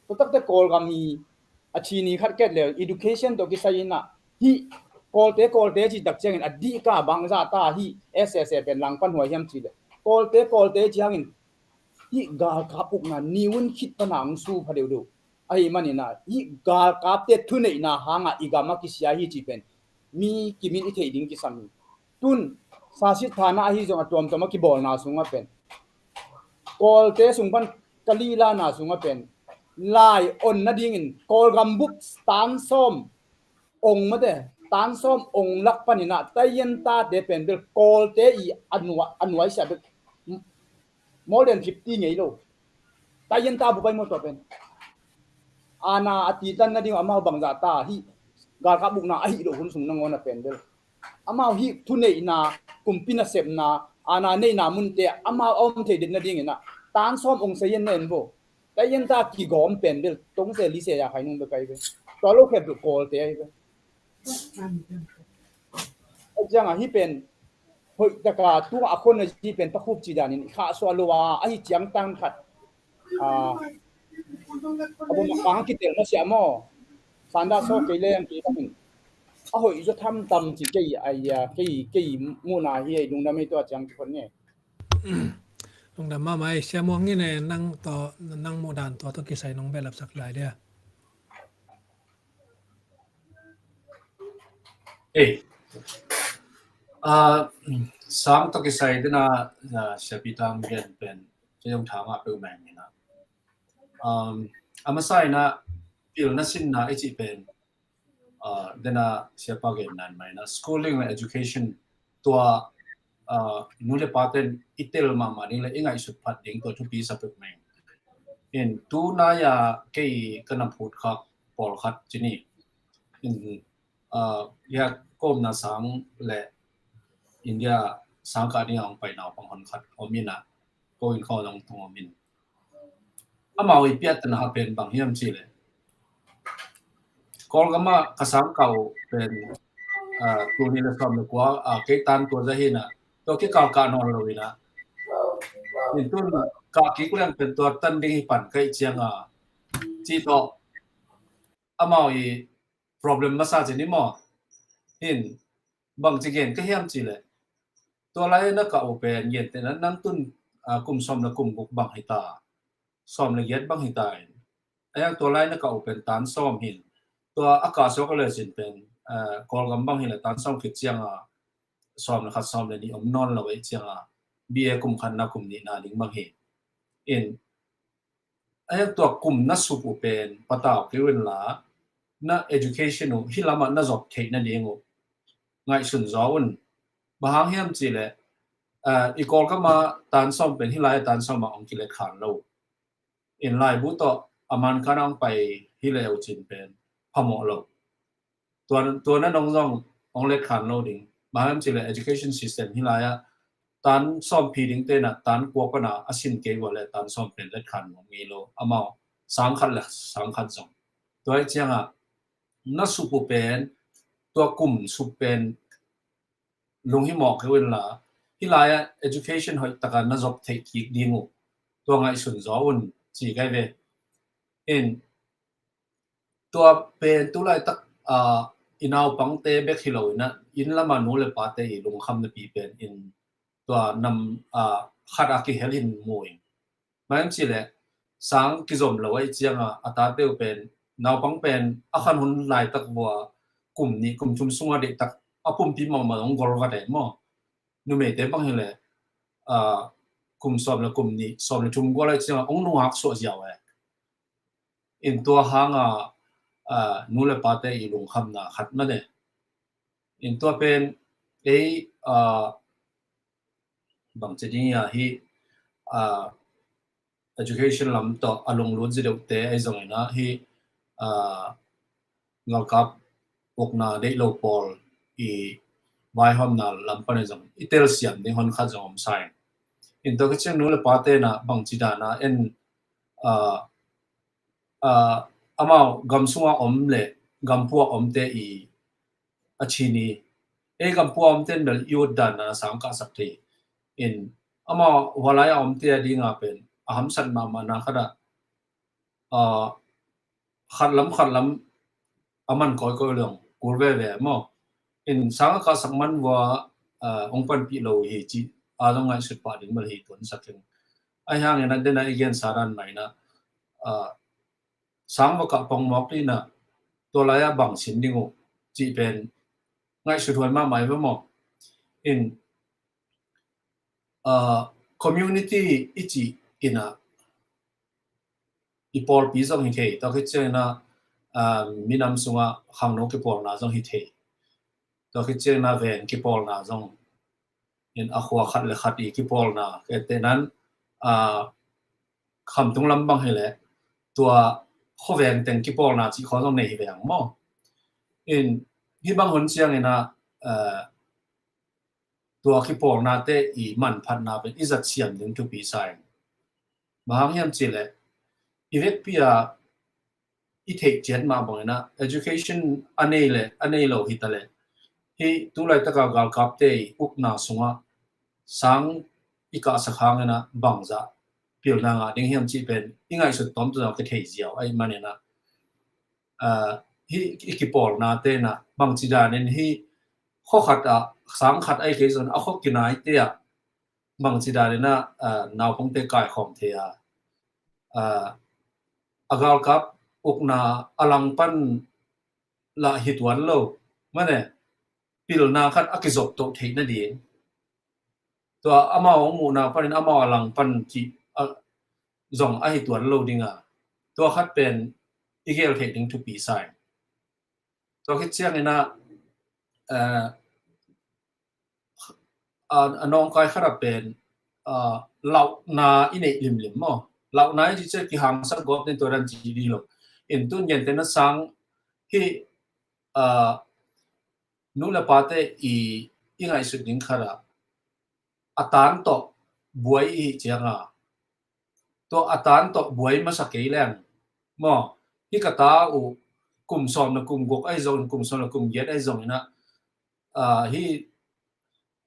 Tutakte Kawlgam i a chini khat ket le education tawh kisai inah hih Kawlte, Kawlte ci tak ciangin a dih ka bangzah ta hih S S A pen langpan huai hiam ci le. Kawlte, Kawlte ci hangin hih galkap ukna niun khit pana ang su pha deuhdeuh. Ahi maninah hih galkapte thuneihna hangah i gam a kisia hi ci pen mi kimin i theih ding kisam hi. Tun sasit thana ahi zong a tuamtuam a kibawlna sungah pen Kawlte sung pan ka lihlana sungah pen lai on nadingin Kawlgam bup tan sawm ong mate, tan sawm ong lak paninah taiyan tate pen bel Kawlte i a nuai, a nuai sia bel more than fifty ngei lo. Taiyan ta bupai maw tua pen. Ana a titan nading amau bangzah ta hih galkap bukna ahi lo hun sung nangawn a pen bel amau hih thuneihna, kumpi nasepna, ana neihna munte amau a om thei det nadinginah tan sawm ong seiyan na en bo. Taiyan ta kigawm pen bel tongse lise ya khai nung be kai be. Tua lo khep duh Kawlte ahi be. Ahi ciangah hih pen hoih taka tunga a khon a ci pen pakhup ci danin khah suah lo a ahi ciang tan khat. A bom a kang kitel masiah maw? Sanda saw kei leng kei bangin a hoih zaw thamtam ci kei a ia kei kei muhna hi ei lungdam ei tua ciang kikhon nge. Lungdam mahmah ei Sia Muang in e nang tawh nang muhdan tua tawh kisai nong behlapsak lai dia. Ei, a, sang tawh kisai dena, a, siapi tang gen pen kei zong thangah peuh meng ina. Um, a masa ina pilna sinna i cih pen, a, dena siapa gen nan maina schooling le education tua, a, nu le paten i tel mahmah ding le i ngaihsut phat ding tua thupi sa peuh meng. In tu naya kei ka na phut khak pawlkhat cini. In, a, ia kawmna sang le India sang kah ding a hong pai naupang honkhat om ina ko in khaw zong tung om in. Amau i piattana ha pen bang hiam ci le Kawlgam ah ka sang kah uh pen, a, tuni le sawm le kua a kei tan tua zahina tua kikal kah nawn lo ina. In tun kah kik leng pen tua tan ding hi pan kaih cianga ci tawh amau i problem masa ci ni maw? In bang ci gen ka hiam ci le tua lai na kah uh pen gen tena nang tun, a, kum sawm le kum guk bang hita, sawm le giat bang hita in. Ayang tua lai na kah uh pen tan sawm hin tua a kah suak a le sin pen, a, Kawlgam bang hin le tan sawm khit cianga sawm le khat sawm le nih om nawn lo ei cianga B A kum khatna kum nihna ding bang hi. In a hiang tua kum na sup uh pen patau kei un la na education uh hi lamah na zop theih nading uh ngaihsun zaw un. Bang hang hiam ci le, a, i Kawlgam ah tan sawm pen hi lai tan sawm ah ong kilet khan lo. In laibu tawh a man khan ong pai hi le uh cin pen phamawh lo. Tua, tua na nong zong ong let khan lo ding. Bang hang hiam ci le education system hi lai ah tan sawm phi ding tena tan kua pana a sin kei ua le tan sawm pen let khan nuam ngei lo amau sang khat le sang khat zong. Tua hi cianga na sup uh pen tua kum sup pen lunghimawh kei un la hi lai ah education hoih taka na zop theih kik ding uh tua ngaihsun zaw un ci kai ve. In tua pen tu laitak, a, i naupangte bek hi lo ina inn lama nu le pate i lungkham napi pen in tua nam, a, khat a kihel in mu in. Mai am ci le sang kizom lo a i cianga a tate uh pen naupang pen a khan hun laitak vua kum nih kum thum sunga deihtak a pumpi mahmah ong gol va deh maw? Numeite bang hi le, a, kum sawm le kum nih, sawm le thum gual ai ciangah hong nungak suah ziau e. In tua hanga, a, nu le pate i lungkhamna khat mah e. In tua pen ei, a, bangci ding a hi, a, education lam tawh a lunglut zi deuhte ei zongin a hi, a, galkap ukna deih lo pawl i vaihawmna lam pan ei zong i telsiam ding hon khat zong om sa ing. In tua khit ciang nu le pate na bangci dana en, a, a, amau gam sunga om le gam pua omte i a chin i, ei gam pua omte in bel i ut dana sang kahsak thei. In amau valai a omte a dinga pen a hamsat mahmahna khat ah, a, khatlam khatlam a man kawikawi leng kul veve maw. In sang a kahsak man vua, a, hong panpih lo hi ci a zong ngaihsut pah ding bel hi tuansak ing. Ahi hangin a dena i gensa dan mah in a, a, sang va kah pongmawk ding in a, tua lai-ah bang sin ding uh cih pen ngaihsut huai mahmah hi ve maw. In, a, community i cih in a, i pawlpi zong hi thei, tua khit ciangin a, a, minam sungah khangno kipawlna zong hi thei, tua khit ciangin a ven kipawlna zong, in a khua khat le khat i kipawlna, kei te nan, a, khamtung lam bang hi leh tua khuaveng teng kipawlna cih khawng zong nei hi veng maw. In hih bang hun ciangin a, a, tua kipawlnate i manphatna pen i zat siam ding thupi sa ing. Bang hang hiam cih leh i vekpi a i theih ciat mah bangin a, education a nei le a nei lo hi ta leh, hih tu laitaka galkapte i ukna sungah sang i kahsak hangin a bangzah pilna ngah ding hiam cih pen i ngaihsut tawmtawm zong kithei ziau ahih manin a, a, hih i kipawlnate in a bangci danin hih khua khat ah sang khat ahi kei zong a khua kinaite ah bangci danin a, a, naupangte kaikhawm thei a, a, a galkap ukna a langpan lah hi tuan lo, mane pilna khat a kizop toh theih nading, tua amau hong muhna panin amau a langpan cih, a, zong ahi tuan lo ding a, tua khat pen i gel theih ding thupi sa ing. Tua khit ciangin a, a, a, a nawngkai khat a pen, a, lauhna i neih limlim maw. Lauhna i cih ciang kihangsak gawp ning tua dan ci dih lo. In tun gentehna sang hih, a, nu le pate i, i ngaihsut ding khat ah a tan tawh buai i hih cianga, tua a tan tawh buai masa kei leng maw, hih ka ta uh kum sawm le kum guk ahi zongin, kum sawm le kum giat ahi zongin a, a, hih,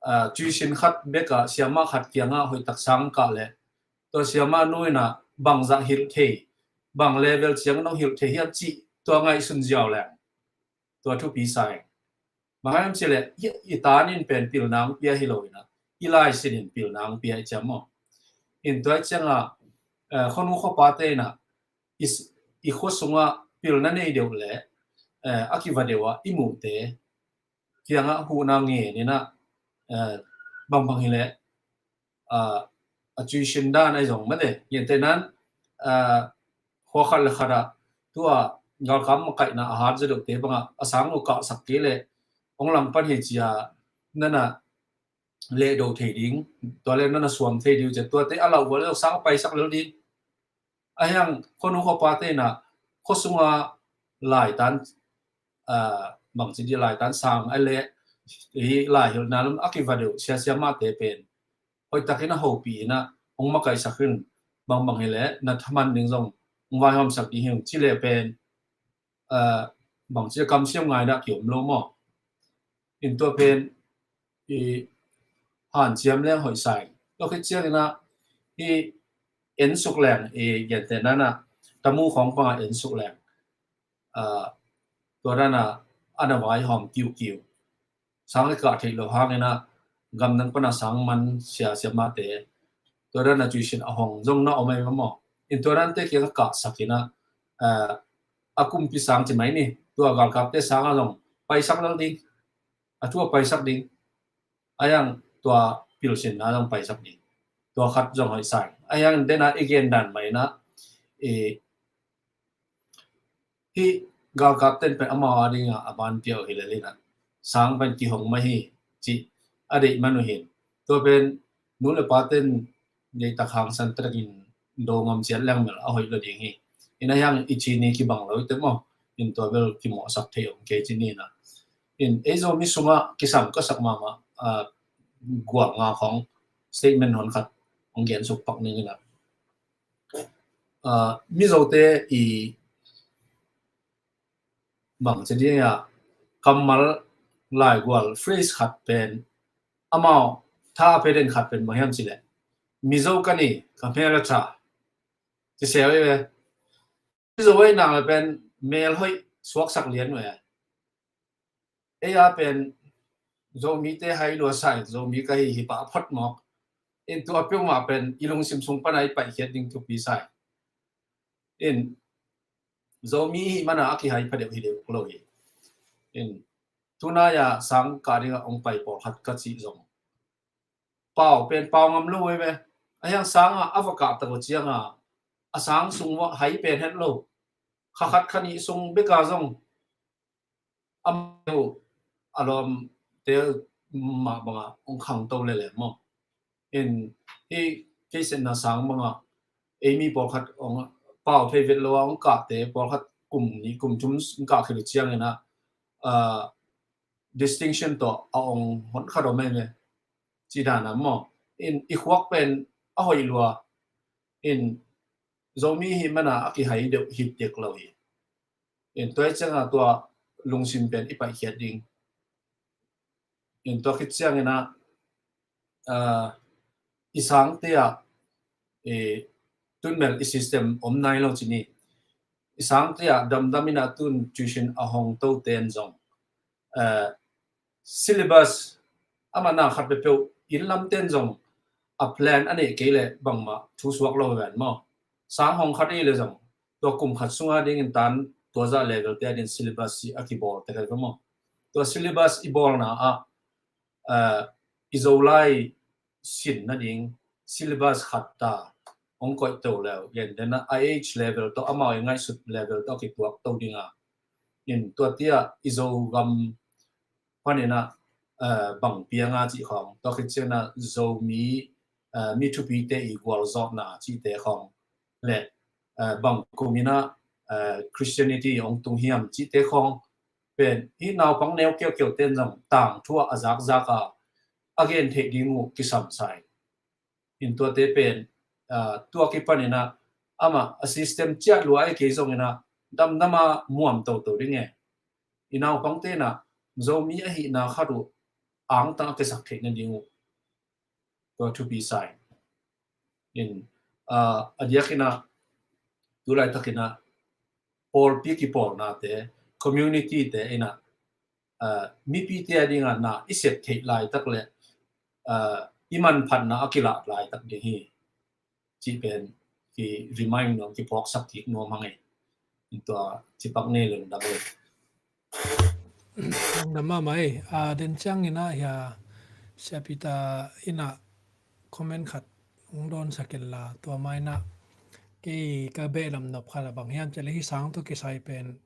a, tuition khat bek ah siamah khat kiangah hoihtak sang kah leh tua siamah nu in a bangzah hilh thei, bang level ciang nong hilh thei hiam cih tua ngaihsun ziau leng tua thupi sa ing. Bang hang hiam cih leh i, i tan in pen pilna hong pia hi lo in a, i laisin in pilna hong pia i ciam maw. In tua i cianga, eh, khuanu khuapate in a, i, i khua sungah pilna nei deuh le, eh, a kiva deuh ah i muhte kiangah huhna ngen in a, eh, bangbang hi leh, a, a tuition dan ahi zong mate, gentehna in, a, khua khat le khat ah tua galkap makaihna a hat zaw deuhte bangah a sang uh kahsak kei leh hong langpan hi ci a, nana lehdo thei ding, tua le nana suam thei ding uh ci a, tuate a lauh vua le sang a paisak lel ding. Ahi hang khuanu khuapate in a khua sunga laitan, a, bangci dih laitan sang a le hih laihilhna lam a kiva deuh sia siamahte pen hoihtakin a hopih in a hong makaihsak in, bangbang hi leh na thaman ding zong hong vaihawmsak ding hi ung ci leh pen, a, bangci a kamsiam ngai dah kiom lo maw. In tua pen i hanciam leng hoih sa ing. Tua khit ciangin a i ensuk leng, i gentehna in a tamu khawng pangah ensuk leng, a, tua dan a ana vaihawm kiukiu. Sang le kah theih lo hangin a gamdang pana sang man sia siamahte tua dan a tuition a hong zong na om ahi maw. In tua dante kiangah kahsak in a, a, a kumpi sang ci mai ni, tua galkapte sangah zong paisak lel ding, a thu a paisak ding, a yang tua pilsinna zong paisak ding. Tua khat zong hoih sa ing. A hiang dena i gen dan mai na, i, hih galkap ten pen amau a dinga a ban piau hi le lina, sang pen kihong mah hi, ci a deih man uh hin. Tua pen nu le pa ten deitak hangsan takin do ngam ciat leng mel a hoih lo ding hi. Ina hiang i ci ni kibang lo i te maw, in tua bel kimawhsak thei om kei ci ni na. In ei Zomi sungah kisam ka sak mahmah, ah, gual nga khong statement hon khat hong gen suk pak ning ina. Ah, Mizote i bang ci ding a, kammal laigual phrase khat pen amau tha a pia den khat pen bang hiam ci le, Mizo ka ni, ka hmel a tha, ci sel hi ve. Mizo ei nang le pen mel hoih suaksak lian ve. Ei a pen Zomite hai lua sa in, Zomi ka hi hi pah phot mawk. In tua peuhmah pen i lungsim sung pana i paihkhiat ding thupi sa in. In Zomi hi mana a kihai phadeuh hi deuh lo hi. In tunai a sang kah dinga ong pai pawlkhat ka cih zong pau pen pau ngam lo ve ve. A hiang sanga a va kah tak uh cianga a sang sung uh hai pen het lo. Kha khat kha nih sung beka zong amau a lawmte mah banga ong khangto lele maw. In hih kei setna sang banga ei mi pawlkhat ong pau thei vet lo a ong kahte pawlkhat kum nih kum thum ong kah khit uh ciangina, ah, distinction tawh a ong hon khat om meme. Ci dana maw. In i khuak pen a hoih lua. In Zomi hi mana a kihai deuh hit dek lo hi. In tua hi cianga tua lungsim pen i paihkhiat ding. In tua khit ciangina, ah, i sangte ah, eh, tunmel i system om nai lo ci ni. I sangte ah damdam ina tun tuition a hong to ten zong, eh, syllabus amah na khat peuhpeuh in lam ten zong a plan a neih kei le bangmah thu suak lo ven maw. Sang hong khat ei le zong tua kum khat sunga dingin tan tua zah level te a din syllabus hi a kibawl te khat maw. Tua syllabus i bawlna ah, eh, i Zolai sin nading syllabus khat ta hong koih to leu gen dena a age level tawh amau i ngaihsut level tawh kituak to dinga. In tua tia i Zogam panina, eh, bang pianga cih khong tua khit ciangina Zomi, eh, mi thupite i gualzawhna cihte khong le, eh, bang kumina, eh, Christianity ong tung hiam cihte khong pen hih naupang neu kiaukiau ten zong tangthu ah a zakzak a a gen theih ding uh kisam sa in. In tuate pen, ah, tua kipanina amah a system ciah lua ei kei zongina damdama muam toto ding e. I naupang tena Zomi ahihna khat uh angtang a kisak theih nading uh tua thupi sa in. In, ah, a diakina tulaitakina pawlpi kipawlnate, community te ina, ah, mipite a dinga na i sep theih laitak le, ah, i manphatna a kilah laitak ding hi. Cih pen ki remind nuam, kiphawksak kik nuam hang e. Tua cipak nei lengdam e. Lengdam mahmah e. Ah, den ciangina hia Sia Peter ina comment khat hong dawnsak inla tua maina kei ka behlam nop khat a bang hiam cih le hih sang tawh kisai pen,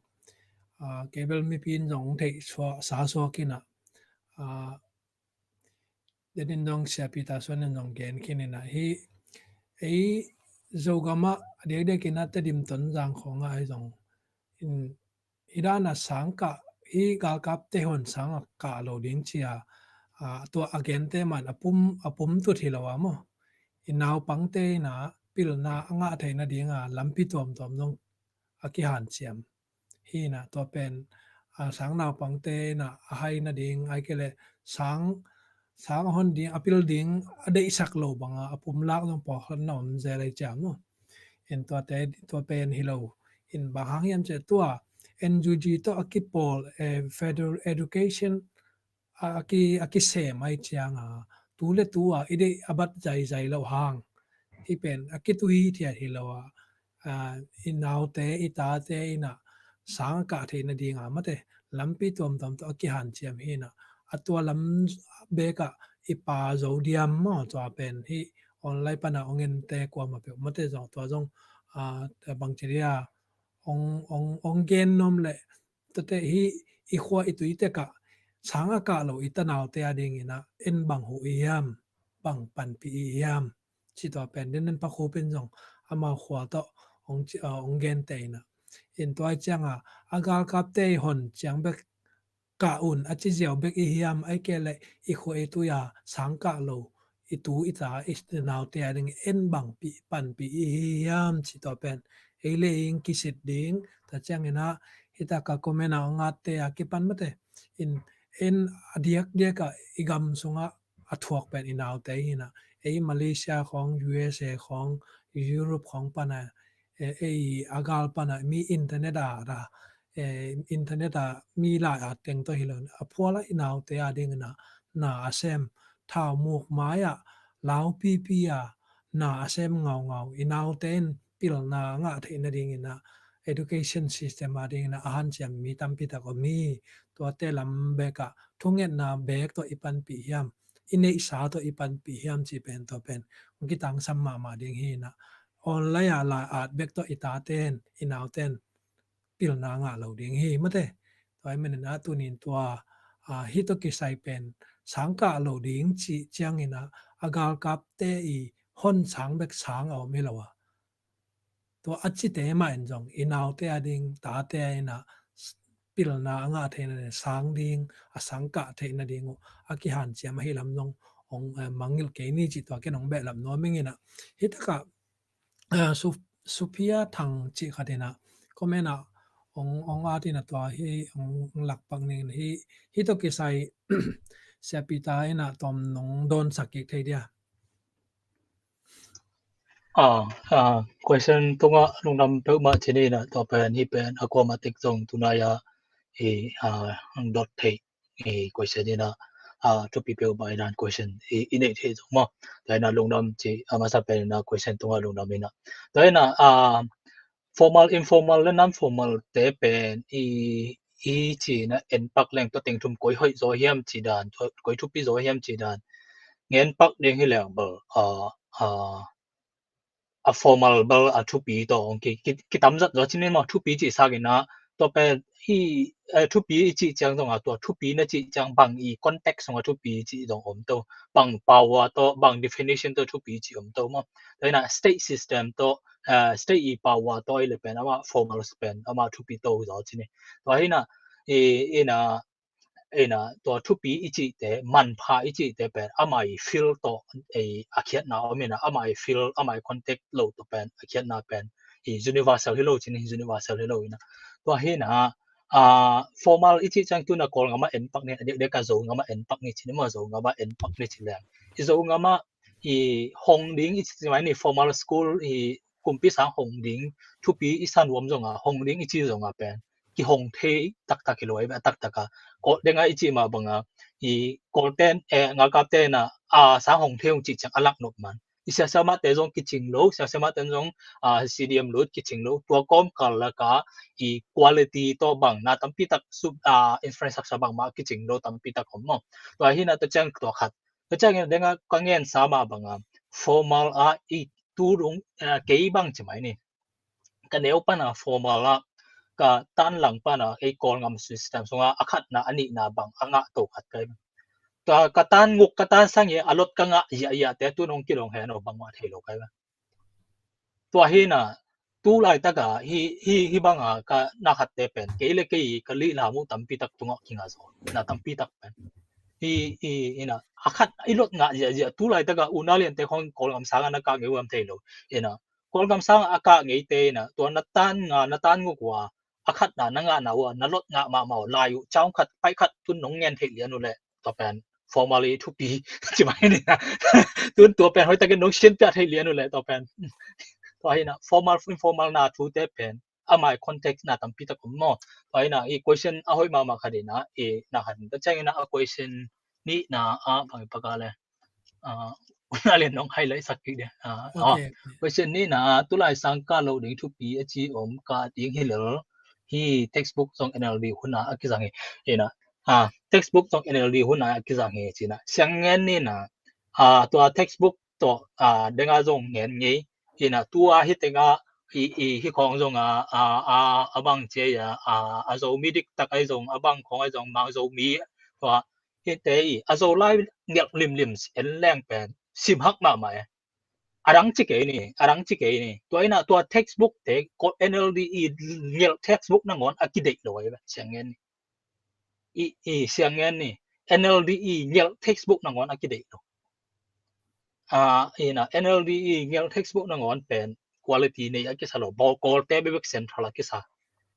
ah, kei bel mipi in zong theih suak, sa suak ina, ah, denin zong Sia Peter suan in zong gen khin ina hih ei Zogam ah a diakdiak ina Tedim, Tonzang khong ah ahi zong in hih dana sang kah, hih galkapte hon sang a kah lo ding cia, ah, tua a gente man a pum, a pum tut hi lo a maw. I naupangte ina pilna a ngah theih nadinga lampi tuamtuam zong a kihanciam. Hina tua pen, ah, sang naupangte ina a hai nading, ai kei le sang, sang a hon ding, a pil ding a deihsak lo banga a pum lak zong pawlkhat na om zel ei ciam maw. In tuate, tua pen hi lo. In bang hang hiam cih tua N U G tawh a kipawl, eh, federal education, a, a ki, a kisem ai cianga tu le tu a i deih a bat zaizai lo hang. Hih pen a kituhi thiat hi lo a, ah, i naute, i tate ina sang a kah theih nadinga mate lampi tuamtuam tawh a kihanciam hina. A tua lam bekah i pa Zo diam maw tua pen hih online pana ong ente kuamah peuh mate zong tua zong, ah, bangci dia ong, ong, ong gen nom le tate hi i khua i tui tekah sang a kah lo i tanaute a dingin ah en bang huh i hiam, bang panpih i hiam, ci tua pen den den pakhu pen zong amau khua tawh ong ci, ah, ong gente in ah. In tua ciangah a galkapte i hon ciang bek kah un a ci ziau bek i hiam, ai ke le i khua i tui a sang kah lo i tu i ta i naute a ding en bangpih panpih i hi hiam, ci tua pen ei le ing kisit ding. Ta ciangin ah hita ka comment a ngatte a kipan mate in en a diakdiak ah i gam sungah a thuak pen i naute hi in ah, ei Malaysia khawng, U S A khawng, Europe khawng pana, eh, ei a gal pana mi internet a ra, eh, internet a mi lai a teng tawh hi lo a phual ah i naute a dingin ah na a sem, thau muk mai ah laupipi a na a sem ngaungau i naute in pilna ngah theih nadingin ah education system a dingin ah a hanciam mi tampi tak om hi. Tuate lam bekah thungetna bek tawh i panpih hiam, i neihsa tawh i panpih hiam cih pen tua pen hong kitangsam mahmah ding hi in ah online a lai at bek tawh i taten i nauten pilna ngah lo ding hi mate. Tua i manin ah tunin tua, ah, hih tawh kisai pen sang kah lo ding cih ciangin ah a galkapte i hon sang bek sang a om hi lo a, tua a cite mah in zong i naute a ding tate a in ah pilna a ngah theihna ding sang ding, a sang kah theihna ding uh a kihanciam ahi lam zong ong, eh, mangngilh kei ni cih tua ken ong behlap nuam ing in ah. Hih takah, eh, Su-, Supia Thang cih khat in ah comment ah ong, ong at in ah tua hi ong lakpak ning in ah hih, hih tawh kisai Sia Peter in ah tawm nong dawnsak kik thei dia. Ah, ah, question tungah lungdam peuhmah ci ni in ah tua pen hih pen a kuamah tek zong tunai a i, ah, dot theih i question in ah, ah, thupi peuhmah in ah question i, i neih theih zong maw. Tua in ah lungdam ci a masa pen in ah question tungah lungdam in ah. Tua in ah, ah, formal, informal le non-formal te pen i, i ci in ah en pak leng tua teng thum koi hoih zaw hiam ci dan, koi thupi zaw hiam ci dan ngen pak ding hi leng bel, ah, ah, a formal bel a thupi tawh ong ki, ki, kitam zat zaw ci ni maw, thupi cih sak in ah tua pen i, eh, thupi i cih ciang zong a tua thupi na cih ciang bang i context zong a thupi cih zong om to, bang power tawh bang definition tawh thupi cih om to maw. Tua in ah state system tawh, eh, state i power tawh i le pen amah formal pen amah thupi to zaw ci ni. Tua hi in ah i, in ah in ah tua thupi i cihte, manpha i cihte pen amah i field tawh ei a khiatna om in ah, amah i field, amah i context lo tawh pen a khiatna pen i universal hi lo ci ni, universal hi lo in ah. Tua hi in ah, ah, formal i cih ciang tu in ah Kawlgam ah en pak ni, a diakdiak a Zogam ah en pak ni ci ni maw, Zogam ah en pak ni ci leng i Zogam ah i hong ding i ci mai ni, formal school i kumpi sang hong ding thupi i sa nuam zong a, hong ding i ci zong a pen kihong thei taktak hi lo a, i beh a taktak a. Kawl deng a i cih mah bang a, i Kawlten, eh, galkapten a, a sang hong thei hong cih ciang a lak nop man. I siasia mahte zong kicing lo, siasia mahte zong, ah, C D M lut kicing lo, tua kawmkal lak a i quality tawh bang na tampi tak sub, ah, infrastructure bangmah kicing lo tampi tak om maw. Tua hi in ah tua ciang tua khat. Tua ciang in ah deng a ka ngensa mah bang a, formal a i tu dong, ah, kei bang ci mai ni. Ka neu pan a formal a, ka tan lang pan a ei Kawlgam system sungah a khatna a nihna bang a ngah to khat ka hi. Ka, ka tan nguk, ka tan sang hi a lot ka ngah ziahziahte tu nong kidong hen aw, bangmah thei lo ka hi. Tua hi in ah tu laitak a hi, hi, hi bang a ka na khatte pen kei le kei ka lihlam uh tampi tak tungah kinga zaw na tampi tak pen hi, hi in ah a khat i lot ngah ziahziah tu laitak a u na liante khong Kawlgam sang a na kah ngei uh am thei lo in ah Kawlgam sang a kah ngeite in ah tua na tan nga, na tan nguk uh a, a khatna na ngahna uh a na lot ngah mahmah uh lai uh, ciang khat paih khat tun nong ngen theih lian uh leh tua pen formal i thupi ci mai ni. Tun tua pen hoihtakin nong sianpiah theih lian uh leh tua pen tua hi in ah formal informal na thute pen amah i context na tampi tak om maw. Tua hi in ah i question a hoih mahmah khat in ah i na khat in, tua ciangin ah a question nihna ah bang i pak a le, ah, u na lian nong highlight sak kik dia. Ah, ah, okay, okay. Question nihna ah tulai sang kah lo ding thupi a ci om, kah ding hi lel, hi textbook zong N L D hun a a kizang hi. Hi in ah, ah, textbook zong N L D hun a a kizang hi ci in ah siang ngen ni in ah, ah, tua textbook tawh a denga zong ngen ngei. Hi na tua hi tenga i, i hi khawng zong a, a, a, a bang cia a, a, a Zomi diktak ai zong, a bang khawng ai zong, mang Zomi tua hi te i a Zolai ngelh limlim en leng pen sim hak mahmah e. A dang ci kei ni, a dang ci kei ni. Tua ina tua textbook te ko N L D i ngelh textbook nangawn a kideih lo ai siang ngen ni. I, i siang ngen ni. N L D i ngelh textbook nangawn a kideih lo. A, ina N L D i ngelh textbook nangawn pen quality nei a kisa lo. Bawl Kawlte bebek central a kisa.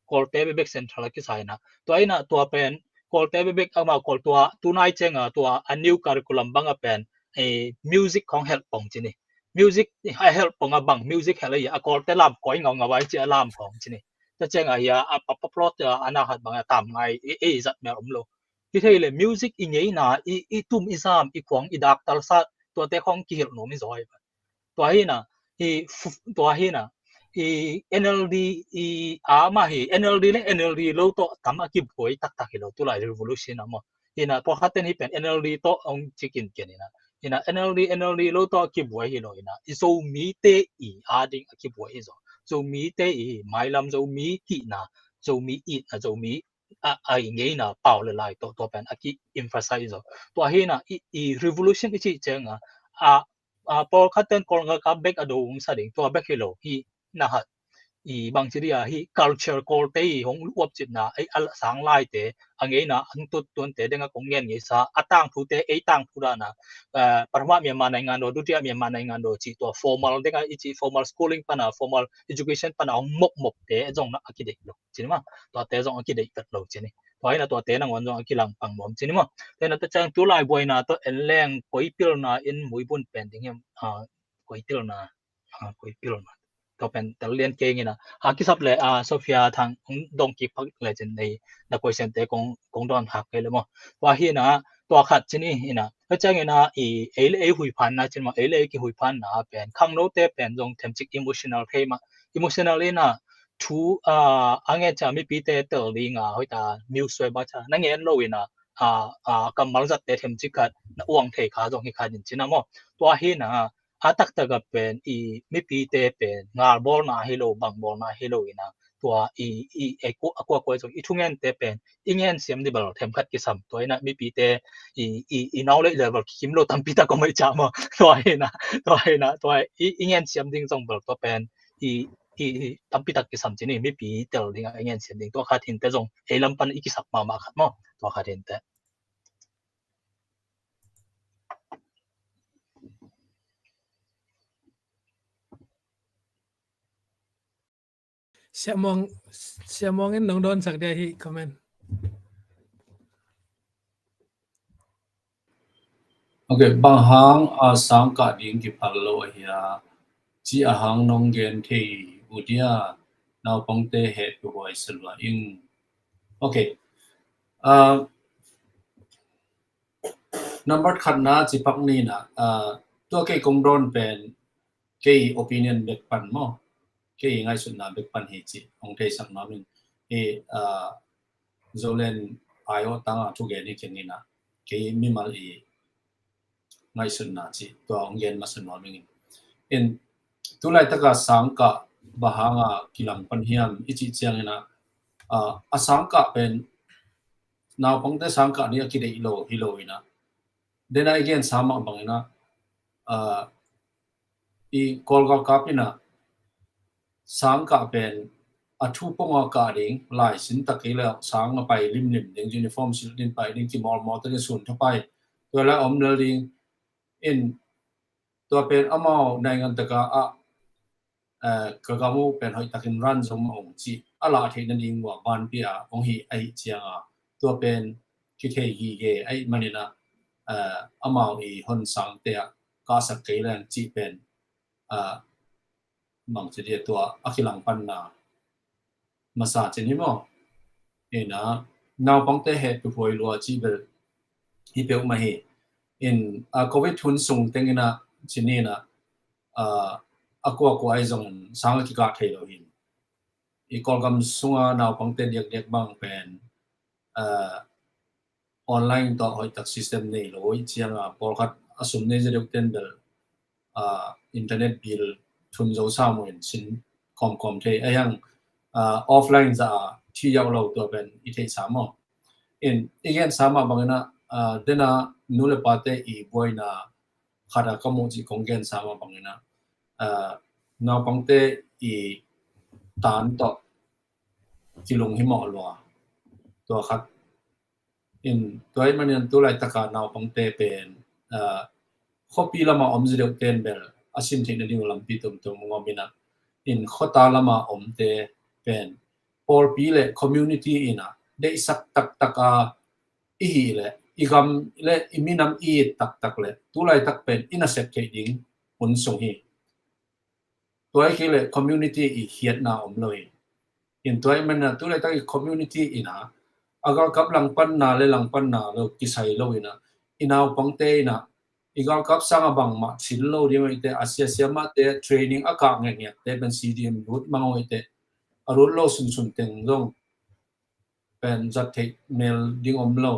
Kawlte bebek central a kisa ina. Tua ina tua pen Kawlte bebek ama Kawl tua tunai cenga tua a new curriculum banga pen e, music khawng helh pong ci ni. Music a helh pong a bang music helh a, a Kawlte lam koi ngau ngau ai ci a lam khawng ci ni. Tua cenga hi a, a papa plot a, a na hat bang a tam ngai e, e zat mel om lo. Hi thei le music i ngeina, i, i tum i zam, i khuang i dak talsa, tuate khawng kihilh nuam i zaw hi. Tua hi na, i fu-, tua hi na, i N L D i ama hi, N L D le N L D lo tawh tam a kibuai taktak hi lo, tulai revolution a maw. Hi na, pawlkhat ten hi pen N L D tawh ong cikin ken hi na. Hi na, N L D, N L D lo tawh a kibuai hi lo hi na. I Zomite i a ding a kibuai hi zaw. Zomite i mailam Zomi kihna, Zomi itna, Zomi a, a i ngeina pau le lai tawh tua pen a ki emphasize zaw. Tua hi na i, i revolution i cih cianga a, a pawlkhat ten Kawl galkap bek a dong sa ding tua bek hi lo hi na hat. I bang ci dia hi culture Kawlte i hong uap citna ei a sang laite a ngeina an tut tuante denga kong ngen ngeisa a tangthute ei tangthu dana, eh, ปฐม Myanmar နိုင်ငံတော် ဒုတိယ Myanmar နိုင်ငံတော် ci tua formal denga i ci formal schooling pana formal education pana hong mokmokte zong na a kideih lo. Ci ni maw, tuate zong a kideih vet lo ci ni. Tua hi na tuate nangawn zong a kilangpang nuam ci ni maw. Tua hi na tua ciang tulai buaina tawh en leng koi pilna in muibun pen ding hiam, a, koi pilna, a, koi pilna. Tua pen tel lian kei ngina. A kisap le, a, Sophia Thang, ong dong kik phak le cin nei, na koi sente kong, kong don hak kei le maw. Tua hi na, tua khat ci ni hi na. Tua ciang ina, i, ei le ei huiphanna cin maw, ei le ei kihuiphanna pen. Khangnote pen zong themcik emotional thei mah. Emotional ina, thu, a, a ngen cia mipite tel dinga hoita muse suai ba cia na ngen lo ina, a, a, kammal zatte themcik khat na uang thei kha zong hi kha din cina maw. Tua hi na a taktak a pen i mipite pen ngal bawlna hi lo, bang bawlna hi lo ina tua i, i, e ku, a kuakua zong i thungente pen i ngen siam di bel themkhat kisam. Tua ina mipite i, i, i knowledge level kikim lo tampi tak om ei cia maw. Tua hi na, tua hi na, tua i, i ngen siam ding zong bel tua pen i, i, i tampi tak kisam ci ni, mipi tel ding a i ngen siam ding. Tua khat hinte zong ei lam pan i kisap mahmah khat maw. Tua khat hinte. Siamuang, siamuang in nong don sak dia hi comment. Ok, bang hang a sangkah ding kiphal lo ahia, ci a hang nong gen thei uh dia, naupangte hehpihhuai salua ing. Ok, a, number khatna ci pak nina, a, tua kei kong don pen, kei opinion bek pan maw, kei ngaihsutna bek pan hi ci hong theisak nuam ing. Hi, a, Zolen ai aw tanga thugen hi keng ina, kei mimal i ngaihsutna ci tua hong gen masa nuam ing. In, tulaitaka sangkah bang hanga kilang pan hiam i cih ciang ina, a, a sangkah pen naupangte sangkah ni a kideih lo hi lo ina. Dena i gen sa mah bang ina, a, i Kawl galkap ina sangkah pen a thu ponga kah ding, laisin tak kei le sang a pai limlim ding, uniform silh din pai ding, kimawlmawl takin sun thapai tua lai om lel ding. In tua pen amau naingan taka ah, eh, ka gam uh pen hoih takin ran zong a ong cih a lah theih nading uh a banpi a ong hi ahi cianga tua pen kithei gige ahi manina, eh, amau i hon sangte ah kahsak kei leng cih pen, eh, bangci dia tua a kilang panna masa cin hi maw? Ina, naupangte hehpihhuai lua cih bel hi peuhmah hi. In, a, covid hun sung tengina cin ina, a, a kuakua ai zong sang a kikah thei lo hin. I Kawlgam sunga naupangte diakdiak bang pen, a, online tawh hoihtak system nei lo i cianga pawlkhat a sum nei zia deuh ten bel ah, internet bill thun zo sam uh in sin kawmkawm thei a hiang, ah, offline za a thi yau lo tua pen i theih sam aw. In i gen sam ah bangin ah, ah, dena nu le pate i buaina khat a ka muh cih kong gen sam ah bangin ah, ah, naupangte i tan tawh kilung hi mawh lua. Tua khat in tua i manin tu laitaka naupangte pen, ah, khuapi lama om zi deuh ten bel a sin theihna ding lampi tumtum ngawm in ah, in khuata lama omte pen pawlpi le community in ah deihsak taktak a i hih le i gam le i minam i it taktak le tu laitak pen i nasep theih ding hun sung hi. Tua i khi le community i hiatna om lo hi. In tua i manna tu laitak i community in ah a galkap langpanna le langpanna lo kisai lo in ah i naupangte in ah i galkap sang a bangmah sin lo ding uh i te a sia siamahte training a kah ngekngekte pen C D M lut mang uh i te a lut lo sunsun teng zong pen zat theih mel ding om lo.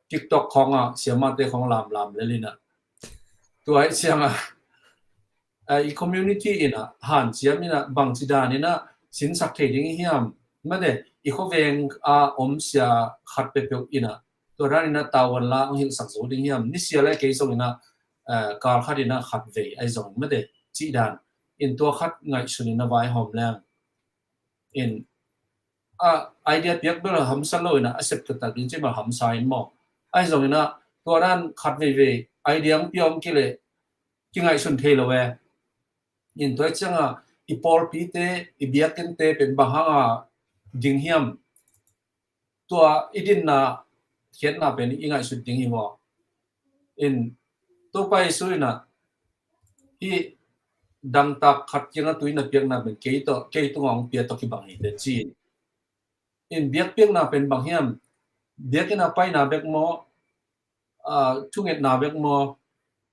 TikTok khawng ah siamahte khawng lamlam lel in ah tua i siang ah, ah, i community in ah hanciam in ah bangci dan in ah sinsak thei ding hiam? Mate i khuaveng a om sia khat peuhpeuh in ah tua dan in ah tavuan la ang hilhsak zo ding hiam? Ni sia le kei zong in ah, ah, kal khat in ah khat vei ai zong mate cih dan in tua khat ngaihsun in ah vaihawm leng in, ah, idea piak bel hamsa lo in ah a sep taktak ding cih bel hamsa in maw? Ai zong in ah tua dan khat veivei idea ang pia om kei le kingaihsun thei lo e. In tua i ciang ah i pawlpite i biakinnte pen bang hang a ding hiam? Tua i dinna khiatna pen i ngaihsut ding hi maw? In Topa Jesu in ah hih dangtak khat kiang a tui na piakna pen kei tawh, kei tungah hong pia tawh kibang hi te ci in. In biakpiakna pen bang hiam? Biakinn a paina bek maw? Ah, thungetna bek maw?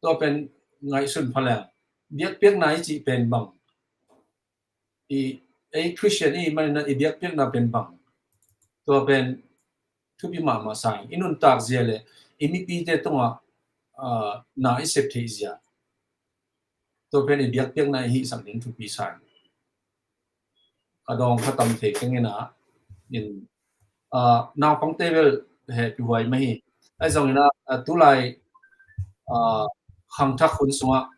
Tua pen ngaihsun pha leng biakpiakna i cih pen bang? I, ei Christian i hih manin ah i biakpiakna pen bang? Tua pen thupi mahmah sa ing. I nuntak zia le i mipite tungah, ah, na i sep theih zia, tua pen i biakpiakna i hihsak ding thupi sa ing. Ka dawng ka tam thei keng in ah in, ah, naupangte bel hehpih huai mah hi. Ai zong in ah, ah, tulai, ah, khangthak hun sungah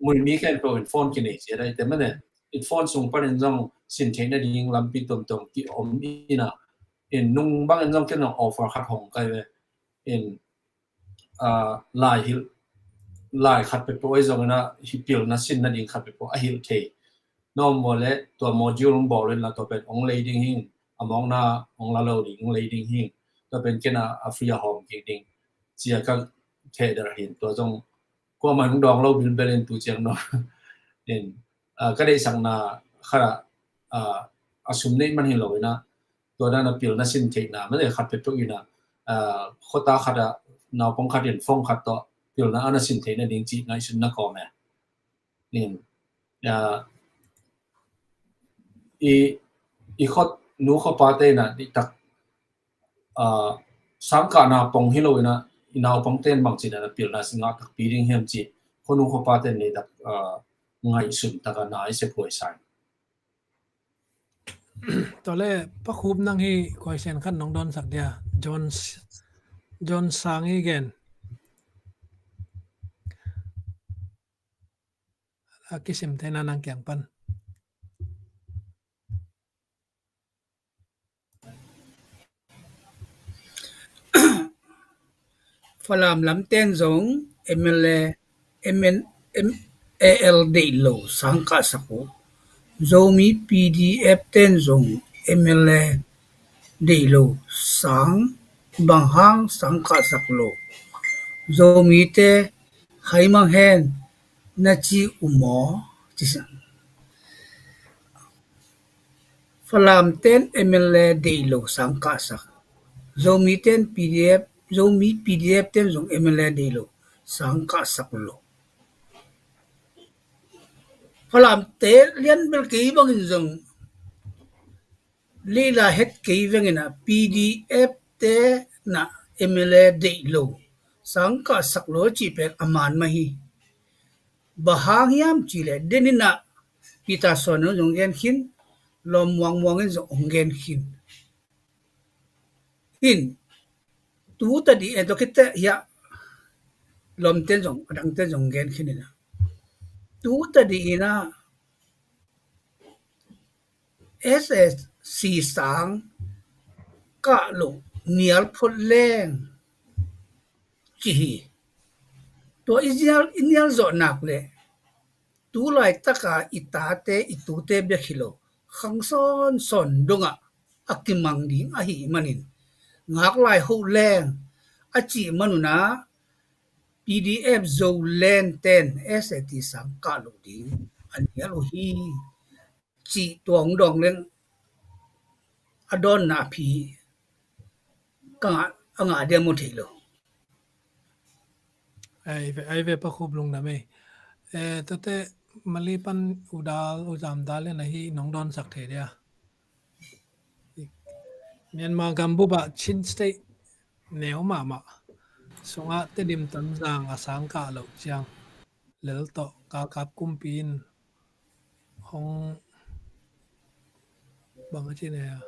muimi khempeuh in phone kinei ciat ai te mane. In phone sung panin zong sin theihna ding lampi tuamtuam ki om in ah in nung bangin zong ken zong offer khat hong kai ve. In, ah, lai hilh, lai khat peuhpeuh ai zong in ah hih pilna sinna ding khat peuhpeuh a hilh thei. Na om maw le tua module hong bawl in la tua pen hong lei ding hi. A mawkna hong la lo ding hong lei ding hi. Tua pen ken a, a free a hawm kik ding. Cia ka thehder hin tua zong kuamah hong dawng lo bilbel in tu ciang no. In, ah, ka deihsakna khat ah, ah, a sum neih man hi lo in ah tua dan a pilna sin theihna mate khat peuhpeuh in ah, ah, khuata khat ah naupang khat in phone khat tawh pilna a na sin theihna ding cih ngaihsutna kawm e. In, ah, i, i khuanu khuapate in ah diktak, ah, sangkahna pong hi lo in ah i naupangte in bangci dan a pilna sin ngah takpi ding hiam cih khuanu khuapate in diktak, ah, ngaihsun tak a na i sep huai sa ing. Tua le Pa Khup nang hi question khat nong dawnsak dia. John, John Sang i gen. A kisim te na nang kiang pan. Falam lam ten zong M L A, M N, M A L deih lo sang kahsak uh. Zomi P D F ten zong M L A deih lo sang bang hang sang kahsak lo. Zomi te hai mang hen na ci uh maw? Ci sang. Falam ten M L A deih lo sang kahsak. Zomi ten P D F, Zomi P D F ten zong M L A deih lo sang kahsak lo. Falam te lian bel kei bangin zong lila het kei vengin a P D F te na M L A deih lo sang kahsak lo cih pen a man mah hi. Bang hang hiam cih leh, den in ah Peterson in zong gen khin, Lawm Muang Muang in zong hong gen khin. In, tu tadi, eh, tawh khit teh hiah Lawmten zong, adangten zong gen khin in ah, tu tadi in ah S A C sang kah loh nial phot leng ci hi. Tua i nial, i nial zawh nak leh, tu laitaka i tate, i tute bek hi lo, khang sawnsawn dongah a kimang ding ahih manin, ngak lai hoh leng a cih man un ah, P D F Zoland ten S A T sang kah loh ding a nial uh hi, cih tua hong dawng leng a dawnna a phi ka ngah, a ngah diam uh thei lo. Ai ve, ai ve, Pa Khup lungdam ei. Eh, tate Mali pan U Dal, U Zam Dal in ahi nong dawnsak thei dia. Myanmar gambup ah Chin State neu mahmah sungah Tedim Tonzang a sang kah loh ciang lel tawh galkap kumpi in hong, bang a ci ne a,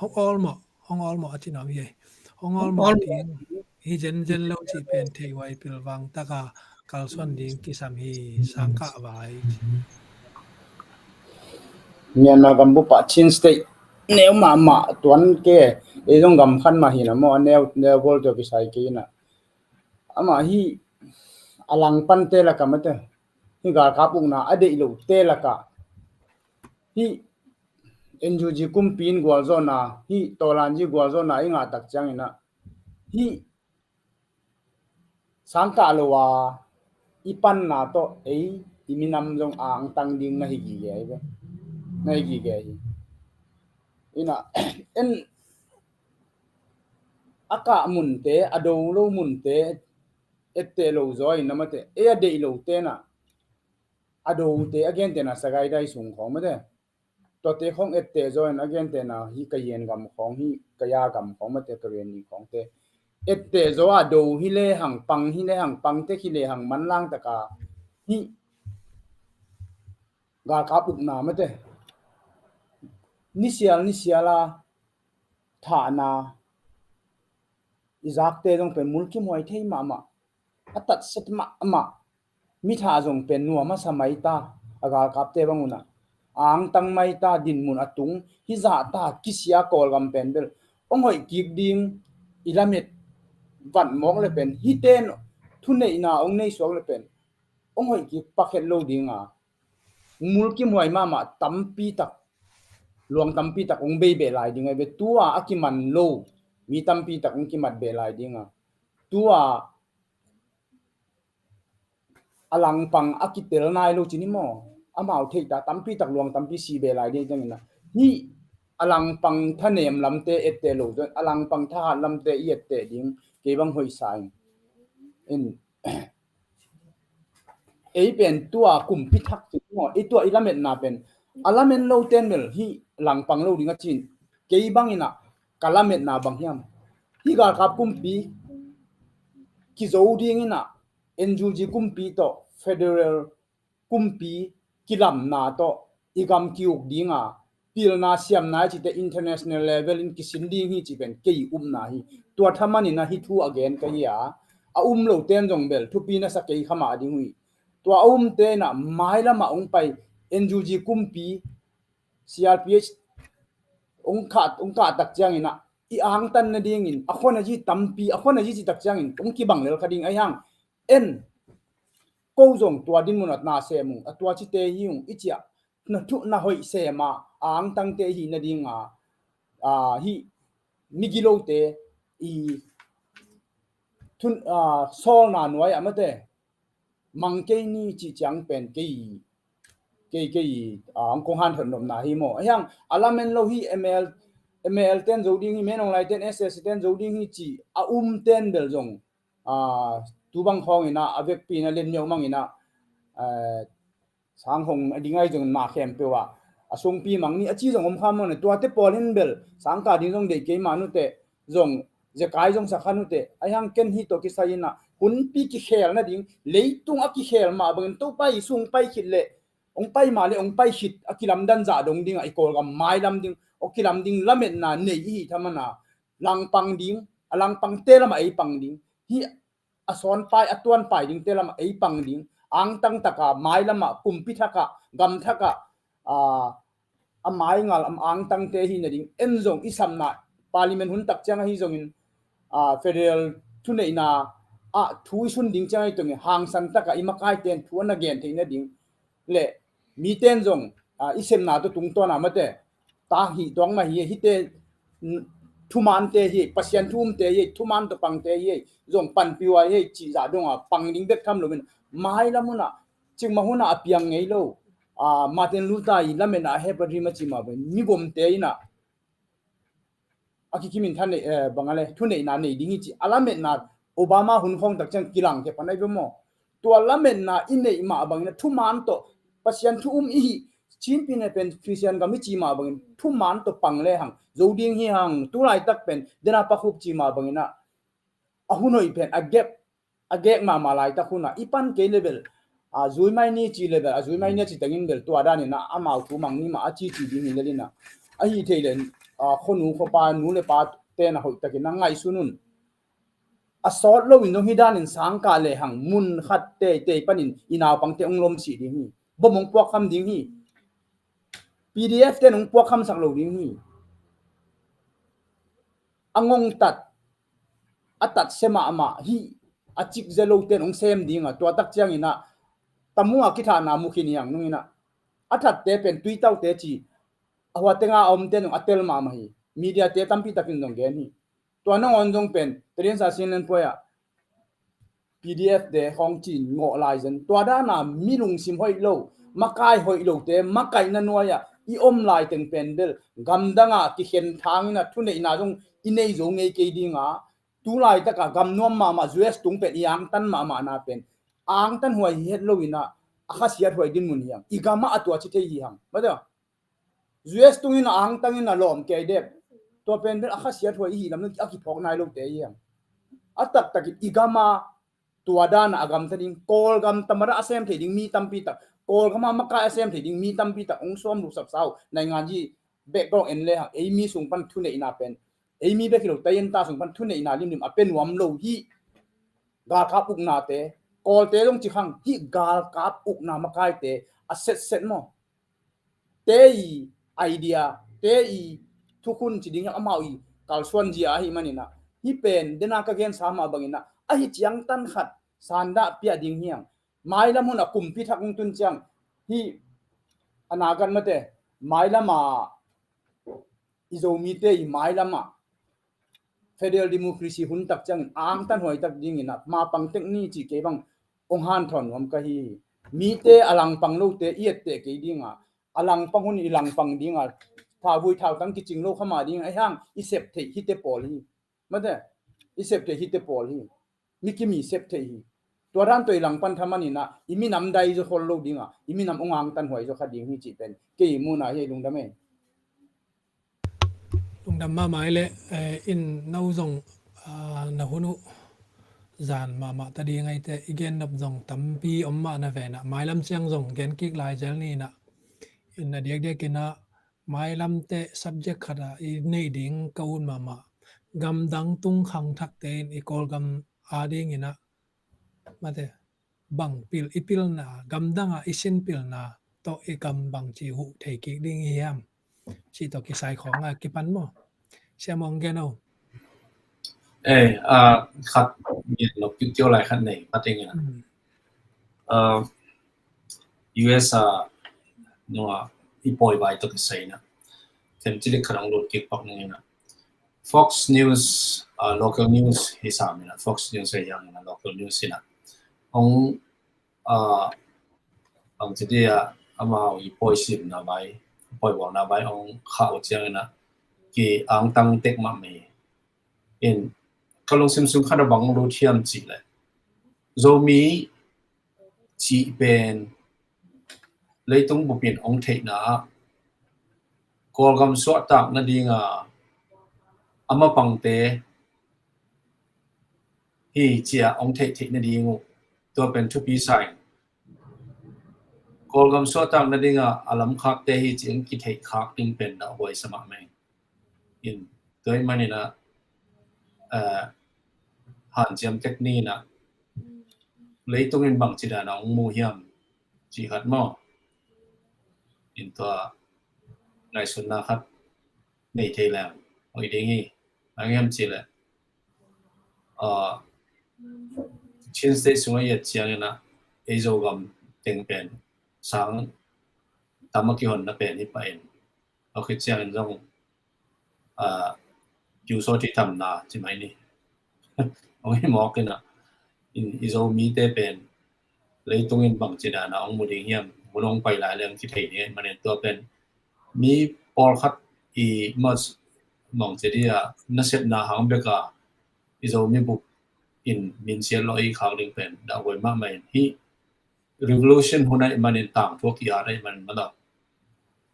hong awl mawh, hong awl mawh a ci nuam hi. Hong awl mawh ding hi zenzen lo cih pen thei huai pilvang taka kalsuan ding kisam hi, sang kah vai. Myanmar gambup ah Chin State neu mahmah tuan ke, ei zong gam khat mah hi na maw, a neu, neu gol tawh kisai kei na. Amah hi a langpante lakah mate, hi galkap ukna a deih lote lakah, hi N U G kumpi in gualzawhna, hi Tawlanji gualzawhna i ngah tak ciangin ah, hi sang kah lo a i panna tawh ei i minam zong angtang ding na hi gige hi ve. Na hi gige hi. Ina, en a kah munte, a do lo munte etteh lo zaw in na mate, ei a deih lote na, a dote, a gentehna Sagaing Dai sung khawng mate, tuate khawng etteh zaw in, a gentehna hi Kayin gam khawng, hi Kaya gam khawng mate, Karenni khawngte etteh zaw a, do hi lehang, pang hi lehang, pang tek hi lehang, manlang taka hi galkap ukna mate, nisial nisial a thahna i zakte zong pen mulkimhuai thei mahmah, a tatset mahmah. Mithah zong pen nuam a sa mai ta, a galkapte bang un ah angtang mai ta, dinmun a tung hi zah ta, kisia Kawlgam pen bel hong hoih kik ding i lamet vat mawk le pen, hiten thuneihna hong nei suak le pen hong hoih kik pakhet lo ding a, mulkimhuai mahmah, tampi tak, luang tampi tak hong bei beh lai ding a, i ve, tua a kiman lo mi tampi tak hong kimat beh lai ding a, tua a langpang a kitel nai lo cin hi maw, amau theih ta, tampi tak luang tampi si beh lai ding ciangin ah, hi a langpang thanem lamte etteh lo zaw in, a langpang thahat lamte i etteh ding kei bang hoih sa ing. In, ei pen tua kumpi thak ci maw, ei tua i lametna pen a lamen lo ten bel hi langpang lo ding a cin, kei bangin ah ka lametna bang hiam, hi galkap kumpi kizo dingin ah N U G kumpi tawh federal kumpi kilamna tawh i gam ki-uk ding a, pilna siamna i cite international level in kisin ding hi cih pen kei upna hi. Tua thaman in ah hih thu a gen ka hi a, a um lo ten zong bel thupi na sa kei kha mah ding uh hi. Tua a umte in ah mailam ah hong pai, N U G kumpi, C R P H hong kah, hong kah tak ciangin ah i angtan nadingin a khuanazi tampi, a khuanazi cih tak ciangin hong kibang lel kha ding, ahi hang en ko zong tua dinmun ah na sem ung, a tua cite hi ung i ci a, na thu na hoih sem a, a angtangte hi nading a, a, hi migilote i thun, a, sawlna nuai ah mate, mang kei ni cih ciang pen kei, kei, kei, a, ang kong han thot nopna hi maw. Ahi hang a lamen lo hi M L, M L ten zo ding hi, Min Aung Hlaing ten, S A C ten zo ding hi cih a um ten bel zong, a, tu bang khawngin ah, a vekpi in ah len miau mangin ah, a, sang hong a ding ahi zong na khempeuh ah a sungpi mang ni a ci zong om kha maw ne, tuate pawl in bel sang kah ding zong deih kei mah nute, zong zekai zong sa kha nute, ahi hang ken hih tawh kisai in ah hunpi kikhel nading, leitung a kikhel mah bangin Topa Jesu hong pai khit leh, hong pai mah leh hong pai khit a kilamdan zah dong ding a, i Kawlgam mailam ding, hong kilam ding lametna nei i hih thaman a, langpang ding, a langpangte lamah ei pang ding, hih a sawnpai, a tuanpai dingte lamah ei pang ding, angtang takah, mailamah, kumpi thakah, gam thakah, aa, a maingal, a angtangte hi nading, en zong i samna, parliament hun tak ciang ahi zongin, aa, federal thuneihna ah thu i sun ding ciang ahi tungin, hangsan takah i makaite in thu a na gen theih nading, le mite in zong, aa, i sepna tawh tungtawn a mate, ta hih tuak mah hi, hihte, n-, thumante hi, Pasian thu umte hi, thuman tawh pangte hi, zong panpih huai hi, cih zah dong a pang ding bek tham loin, mailam hun ah, cikmah hun ah a piang ngei lo, aa, Martin Luther i lametna a hep a rim a ci mah bangin, migomte in ah, a kikim in tha nei, eh, bang a le, thuneihna nei ding hi ci, a lametna Obama hun khawng tak ciang kilang khia pan ahi ve maw? Tua lametna i neih mah bangin a thuman tawh, Pasian thu um i hih, Chin pi ne pen Christian gam i ci mah bangin, thuman tawh pang lehang, zo ding hi hang, tu laitak pen, dena pakhup ci mah bangin ah, a hun hoih pen, a gap, a gek mahmah laitak hun ah, i pan kei le bel, a zui mai ni ci le bel, a zui mai ni a ci tengin bel, tua danin ah, amau thu mang ni mah a ci ci ding hi lel in ah. Ahi thei le, a, khuanu khuapa, nu le pa ten a hoih takin a ngaihsun un. A sawt loin zong hih danin sangkah lehang mun khat teitei panin i naupangte hong lomsih ding hi. Bom hong puakkham ding hi. P D F ten hong puakkhamsak lo ding hi. A ngongtat, a tatsia mahmah hih a cikzia lote in hong sem ding a, tua tak ciangin ah, tamu a kithahna mu khin hi hang nung in ah. A thatte pen tuitaute ci, a hua tenga a omte in zong a tel mahmah hi. Mediate tampi takin zong gen hi. Tua nangawn zong pen, Talian sa sin len puai ah, P D F te khawng ci-in ngawh lai zen. Tua dana mi lungsim hoih lo, makai hoih lote, makaihna nuai-ah i om lai teng pen bel, gamdang ah kikhen thangin ah thuneihna zong i nei zo ngei kei ding a, tu laitak ah gam nuam mahmah U S tung pen i angtan mahmahna pen, angtan huai hi het lo in ah, a khasiat huai dinmun hi hang. I gam ah a tua ci thei hi hang. Mate, U S tungin a angtangin a lawm kei dep. Tua pen bel a khasiat huai i hih lam a kiphawk nai lote hi hang. A taktakin i gam a tua dana a gamta ding, Kawlgam tamada a sem thei ding mi tampi tak, Kawlgam a makai a sem thei ding mi tampi tak hong sawm lusap sau, naingan hi background en lehang, ei mi sung pan thuneihna pen, ei mi bek hi lo, tayenta sung pan thuneihna limlim a pia nuam lo hih galkap uknate, Kawlte zong ci khang, hih galkap ukna makaite a setset maw? Te i idea, te i thukhun ci ding hiam, amau i kalsuan zia ahih manin ah, hih pen dena ka gensa mah bangin ah, ahi ciang tan khat sandah piah ding hi hang. Mailam hun a kumpi thak hong tun ciang, hih a nagan mate, mailam a i Zomite i mailam ah federal democracy hun tak ciangin angtan huai tak dingin ah, ma pang tek ni cih kei bang hong hanthawn nuam ka hi. Mite a langpang lote i etteh kei ding a, a langpang hun i langpang ding a, thauvui thautang kicing lo kha mah ding a, ahi hang i sep theih hihte pawl hi. Mate, i sep theih hihte pawl hi. Mi kim i sep theih hi. Tua dan tawh i langpan thaman in ah, i minam dai zaw khol lo ding a, i minam hong angtan huai zaw kha ding hi cih pen kei muhna hi. Lungdam e. Lungdam mahmah e. Eh, in no zong, ah, na hun uh zan mahmah ta ding a, eite i gen nop zong tampi om mah na ve in ah, mailam ciang zong gen kik lai zel ni in ah, in a diakdiak in ah, mailam teh subject khat ah i neih ding ka ut mahmah. Gamdang tung khangthakte in i Kawlgam a ding in ah, mate, bang pil i pilna, gamdang ah i sin pilna tawh i gam bangci huh thei kik ding i hiam, cih tawh kisai khawng a kipan maw? Sia Muang gen o. Eh, ah, khat gen lo, kiu kiu lai khat nei, khat ing in ah. Hmm. Ah, U S a, nua, i pawi vai tawh kisai in ah, ken cilik khat hong lut kik pak ning in ah. Fox News, ah, local news hi sam in ah, Fox News hi hang in ah, local news in ah, hong, ah, bangci dia, amau i pawi simna vai, pawi buakna vai hong khah uh ciangin ah, ki angtang tek mahmah hi. In, ka lungsim sung khat ah bang lut hiam cih leh, Zomi cih pen leitung bup in hong theihna ah, Kawlgam suahtak nading a, a mapangte hi ci-a hong theih theih nading uh, tua pen thupi sa ing. Kawlgam suahtak nadingah a lamkhakte hi ci-a hong kitheih khak ding pen dah huai sa mahmah ing. In, tua ahih maninah, eh, hanciam tek ni inah leitung in bangci danah hong mu hiam cih khat maw? In, tua ngaihsutna khat nei thei leng hoih ding hi. Bang hiam cih leh, ah, Chin State sungah i et cianginah ei Zogam teng pen sang tam a kihonna pen hi pah in, a khit ciangin zong, ah, kiu sawt hi tam na ci mai ni. Hong hi mawk inah, in, i Zomite pen leitung in bangci danah hong mu ding hiam, mun hong pai lai leng kithei ding ahih manin tua pen mi pawlkhat i mas mawng ci dia nasepna hang beka i Zomi bup in minsiat lawh i khak ding pen dah huai mahmah in, hih revolution hun ahih manin, tangthu a ki-at ahih manin maw,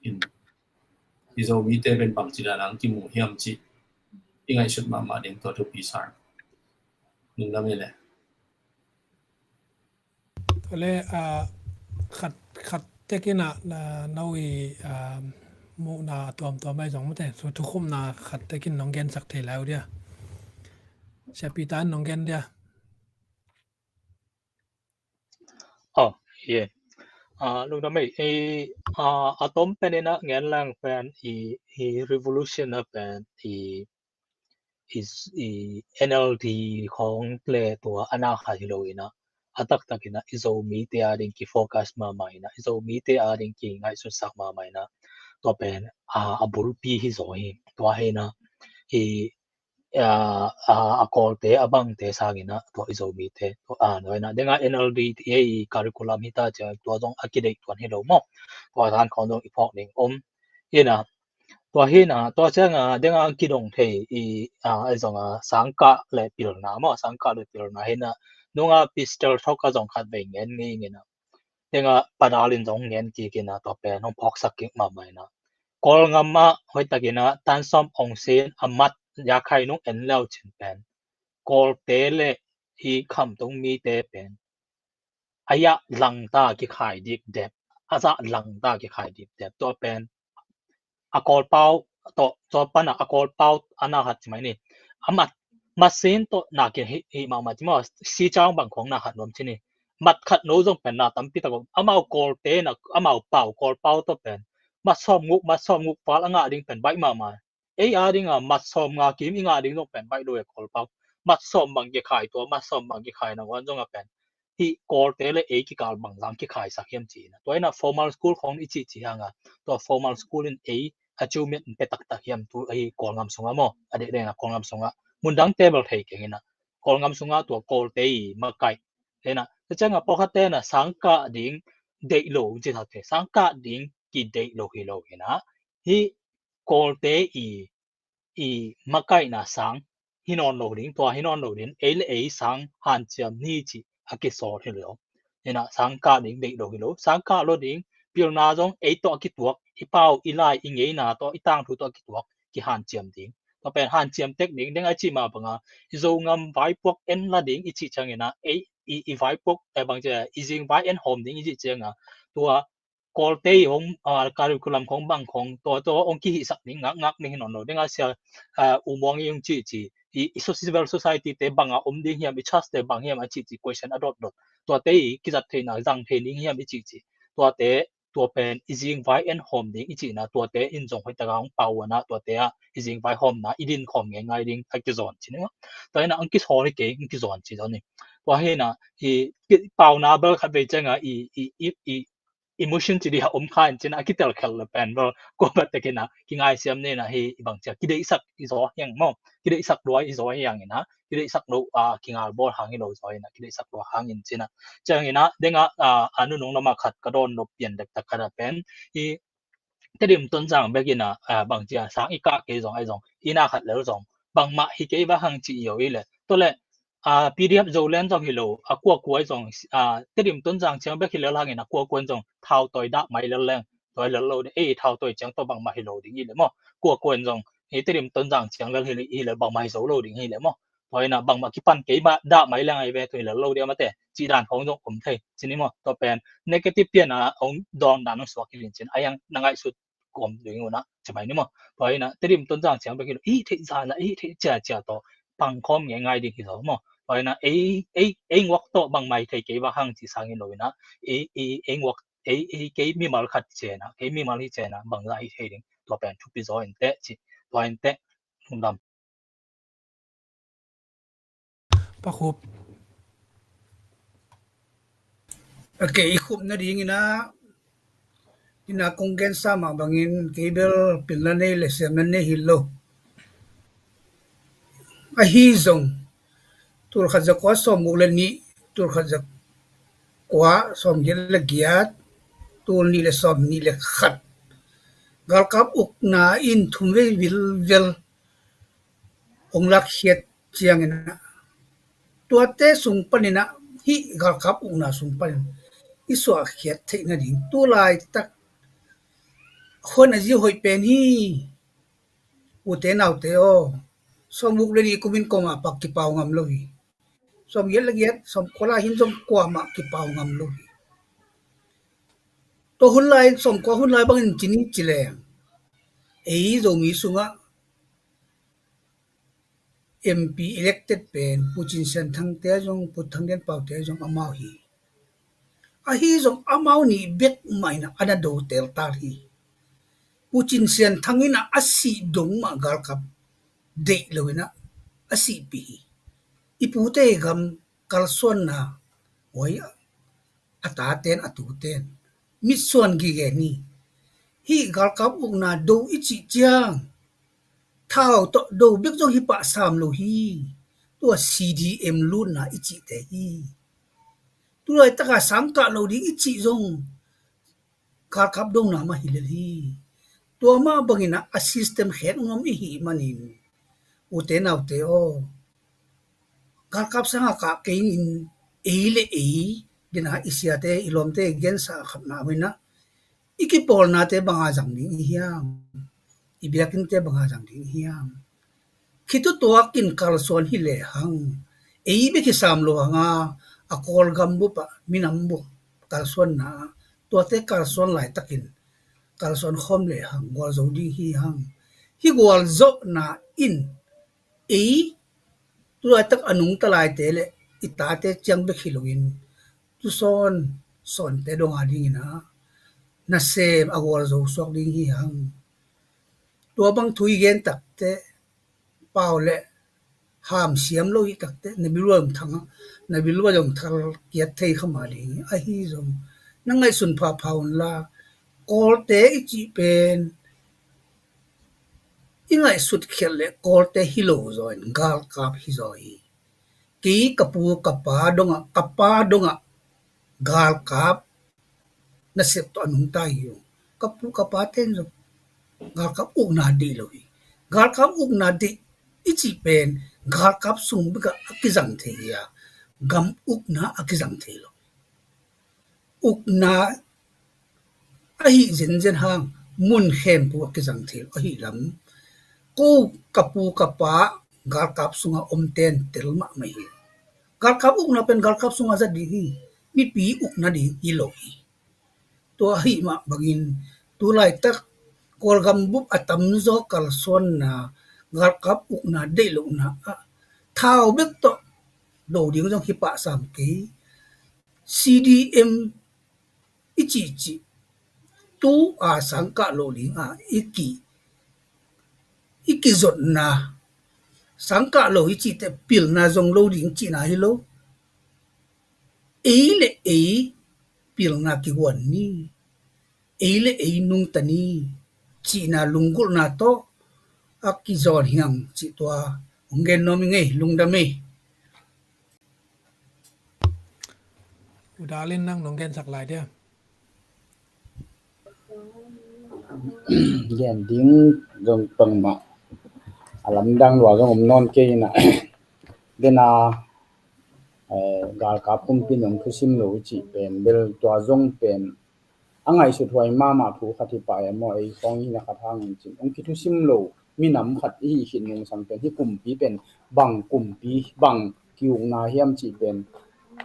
in, i Zomite pen bangci danah hong kimu hiam cih i ngaihsut mahmah ding tua thupi sa. Lungdam hi leh. Tua leh, ah, khat, khat tekin ah, na, no i, ah, muhna tuamtuam ahi zong mate, thu, thukhupna khat tekin nong gensak thei lai uh dia. Sia Peter in nong gen dia. Oh, yeah. Ah, lungdam ei, ei, ah, a tom pen inah ngen leng pen i, i revolution a pen i, i, i N L D khawng le tua a na khat hi lo inah, a taktak inah i Zomite a ding ki-focus mahmah inah, i Zomite a ding kingaihsutsak mahmah inah, tua pen, ah, a bulpi hi zaw hi. Tua hi inah, i, ah, ah, a Kawlte a bangte sang inah tua i Zomite, tua, ah, tua inah, dengah N L D i curriculum hi ta ciang tua zong a kideih tuan hi lo maw. Tua dan khawng zong i phawk ding om inah, tua hi inah, tua ciangah dengah a kidong thei i, ah, a zong a sangkah le pilna maw, sangkah le pilna hi inah, nungah Pastor Thok a zong khat vei ngen ngei inah, dengah Padal in zong ngen kik inah, tua pen hong phawksak kik mahmah inah, Kawlngam ah hoihtak inah tan sawm ong sin a mat, yakhai nung en leu cin pen Kawlte le hi khamtung mite pen a yah langta kikhai dikdep, a zah langta kikhai dikdep. Tua pen a Kawlpau tawh, tua panah a Kawlpau a na khat ci mai ni. A mat, mat sin tawh na ki hi, hi mahmah ci maw, si cang bang khawng na khat nuam ci ni. Mat khat no zong pen na tampi tak om. Amau Kawlte na, amau pau Kawlpau tawh pen mat sawm nguk, mat sawm nguk val a ngah ding pen baih mahmah. Ei a dingah mat sawm nga kim i ngah ding zong pen baih lo e Kawlpau. Mat sawm bang kikhai tua, mat sawm bang kikhai na wan zong a pen hih Kawlte le ei kikal bang zang kikhaisak hiam ci inah. Tua inah formal school khawng i cihcih hangah, tua formal school in ei achievement in pe taktak hiam tu ahi Kawlngam sungah maw, a deh deh inah Kawlngam sungah. Mundangte bel thei keng inah, Kawlngam sungah tua Kawlte i makaih. Te inah, tua ciangah pawlkhatte inah sangkah ding deih lo ci thate, sangkah ding kideih lo hi lo inah, hih Kawlte i, i makaihna sang hi nawn lo ding, tua hi nawn lo ding, ei le ei sang hanciam ni cih a kisawl hi lo. Inah sangkah ding deih lo hi lo, sangkah lo ding, pilna zong ei tawh a kituak, i pau, i lai, i ngeina tawh, i tangthu tawh a kituak kihanciam ding. Tua pen hanciam tek ding, dengah i cih mah bangah i Zogam vaipuak en la ding i cih ciang inah, ei, i, i vaipuak, eh, bang ci, i zing vai en hawm ding i cih ciangah, tua Kawlte i hong, ah, curriculum khawng bang khawng, tua, tua hong kihihsak ding ngakngak ding hi nawn lo. Dengah sia, ah, U Muang i hong cihcih, i, i so-, civil society te bangah om ding hiam, i church te bang hiam a cihcih question a dotdot. Tuate i kizat theihna zang thei ding hiam i cihcih. Tuate, tua pen i zing vai en hawm ding i cihna, tuate in zong hoihtak a hong pau a na, tuate ah i zing vai hawmna i din khawm ngeingai ding a kizawn ci ni maw. Tua inah hong kisawl hi kei, hong kizawn ci zaw ni. Tua hi inah, i, i pauna bel khat vei ciangah i, i, i, i emotion ci dih a om kha in cin a kitel khel le pen bel kua bat tekin a kingaisiam ni na hi i bang cia kideihsak i zaw hiang maw, kideihsak lua i zaw hiang in a kideihsak lo a kingal bawl hang i lo zaw in a kideihsak lua hang in cin a ciang in a deng a a nunung lam a khat ka dawn lo pian dektak khat a pen i Tedim Tonzang bek in a bang cia sang i kah kei zong ai zong i na khat lel zong bangmah hi kei va hang ci i o i le to le a P D F Zoland zong hi lo a kuakua zong a Tedim Tonzang ciang bek hi lel hangin a kuakua zong thau toi dah mai lel leng toi lel lo ding ei thau toi ciang to bangmah hi lo ding hi le maw kuakua zong hi Tedim Tonzang ciang lel hi le bangmah hi zo lo ding hi le maw Tua hi na bangmah kipan kei mah dah mai leng ai ve, tua hi lo lo dia mate, cih dan khong zong om thei ci ni maw. Tua pen negative pian a hong dawng dan hong suak hi lin cin, a hiang na ngaihsut kawm ding uh na ci mai ni maw. Tua hi na Tedim Tonzang ciang bek hi lo, i theih za la, i theih cia cia tawh pangkhawm ngei ngai ding hi zo maw. Tua hi na ei ei ei nguak tawh bangmai thei kei va hang ci sang hi lo hi na, ei ei ei nguak ei ei kei mimal khat cena, kei mimal hi cena bangza hi thei ding, tua pen thupi zaw in teh ci. Tua in teh, lungdam. Pa Khup. Ok, i khup nading ina, ina kong gensa mah bangin kei bel pilna nei le siamna nei hi lo. Ahi zong tul khat za kua sawm guk le nih, tul khat za kua sawm giat le giat, tul nih le sawm nih le khat galkap ukna in thum vei vilvel hong lakkhiat ciangin ah, tuate sung panin ah, hih galkap ukna sung panin i suahkhiat theih nading tu laitak huan a zia hoih pen hi. Ute naute aw, sawm guk le nih kumin kuamah pak kipau ngam lo hi. Sawm giat le giat, sawm kua lai hin zong kuamah kipau ngam lo hi. Tua hun lai, sawm kua hun lai bangin ci ni ci leng, ei Zomi sungah M P elected pen Pu Cin Sian Thang te zong, Pu Thang Lian Pau te zong amau hi. Ahi zong amau nih bek mah in a na do tel tal hi. Pu Cin Sian Thang in a sih dong mah galkap deih lo in a sihpih hi. I pute gam kalsuanna huai a taten a tuten mitsuan gige ni. Hih galkap ukna do i cih ciang thau tawh do bek zong hi pah sam lo hi. Tua C D M lutna i cihte hi. Tu laitaka sangkah lo ding i cih zong galkap dona mah hi lel hi. Tua mah bangin a system khek nuam i hih manin, ute naute aw, galkap sanga kah kei in ei le ei dena i siate i lawmte i gensa khatna uh in a, i kipawlnate banga zang ding i hiam? I biakinnte banga zang ding i hiam? Khitutuakin kalsuan hi lehang, ei bek hi sam lo hanga, a Kawlgam bup ah minam bup kalsuanna, tuate kalsuan laitakin kalsuan khawm lehang gualzo ding hi hang. Hih gualzawhna in ei tu laitak a nungta laite le i tate ciang bek hi loin, tu sawn sawnte donga dingin a nasem a gualzo suak ding hi hang. Tua bang thu i gen takte pau le hamsiam lo hi takte na biluai om thang a, na biluai om thal kiat thei kha mah ding hi. Ahi zong na ngaihsun phapha unla, Kawlte i cih pen i ngaihsut khiat le Kawlte hi lo zaw in galkap hi zaw hi. Kei ka pu ka pa dongah, ka pa dongah galkap nasep tawh a nungta hi uh. Ka pu ka pa ten zong galkap ukna deih lo hi. Galkap ukna deih i cih pen galkap sung bikah a kizang thei hi a, gam ukna a kizang thei lo. Ukna ahi zenzen hang mun khempeuh a kizang thei lo ahi lam. Ko ka pu ka pa galkap sunga om ten tel mahmah hi. Galkap ukna pen galkap sunga zat ding hi. Mipi ukna ding hi lo hi. Tua ahi mah bangin tu laitak Kawlgam bup a tamzaw kalsuanna, galkap ukna deih lohna ah thau bek tawh do ding zong hi pah sam kei. C D M i cihcih tu a sangkah lo ding a i ki i kizotna, sangkah lo i cihte pilna zong lo ding cihna hi lo. Ei le ei pilna kiguan ni, ei le ei nungta ni cihna lunggulhna tawh a kizawn hiang cih tua hong gen nuam i ngei. Lungdam ei. U Dalin nang nong gensak lai dia. Gen ding zong pang mah a lamdang lua zong om nawn kei ina. Dena, eh, galkap kumpi nong thusim lo i cih pen bel tua zong pen a ngaihsut huai mahmah thu khat hi pah e maw, ei khawng hina khat hangin cin hong kithusim lo minam khat i hi khit nungsang pen hih kumpi pen bang kumpi, bang ki-ukna hiam cih pen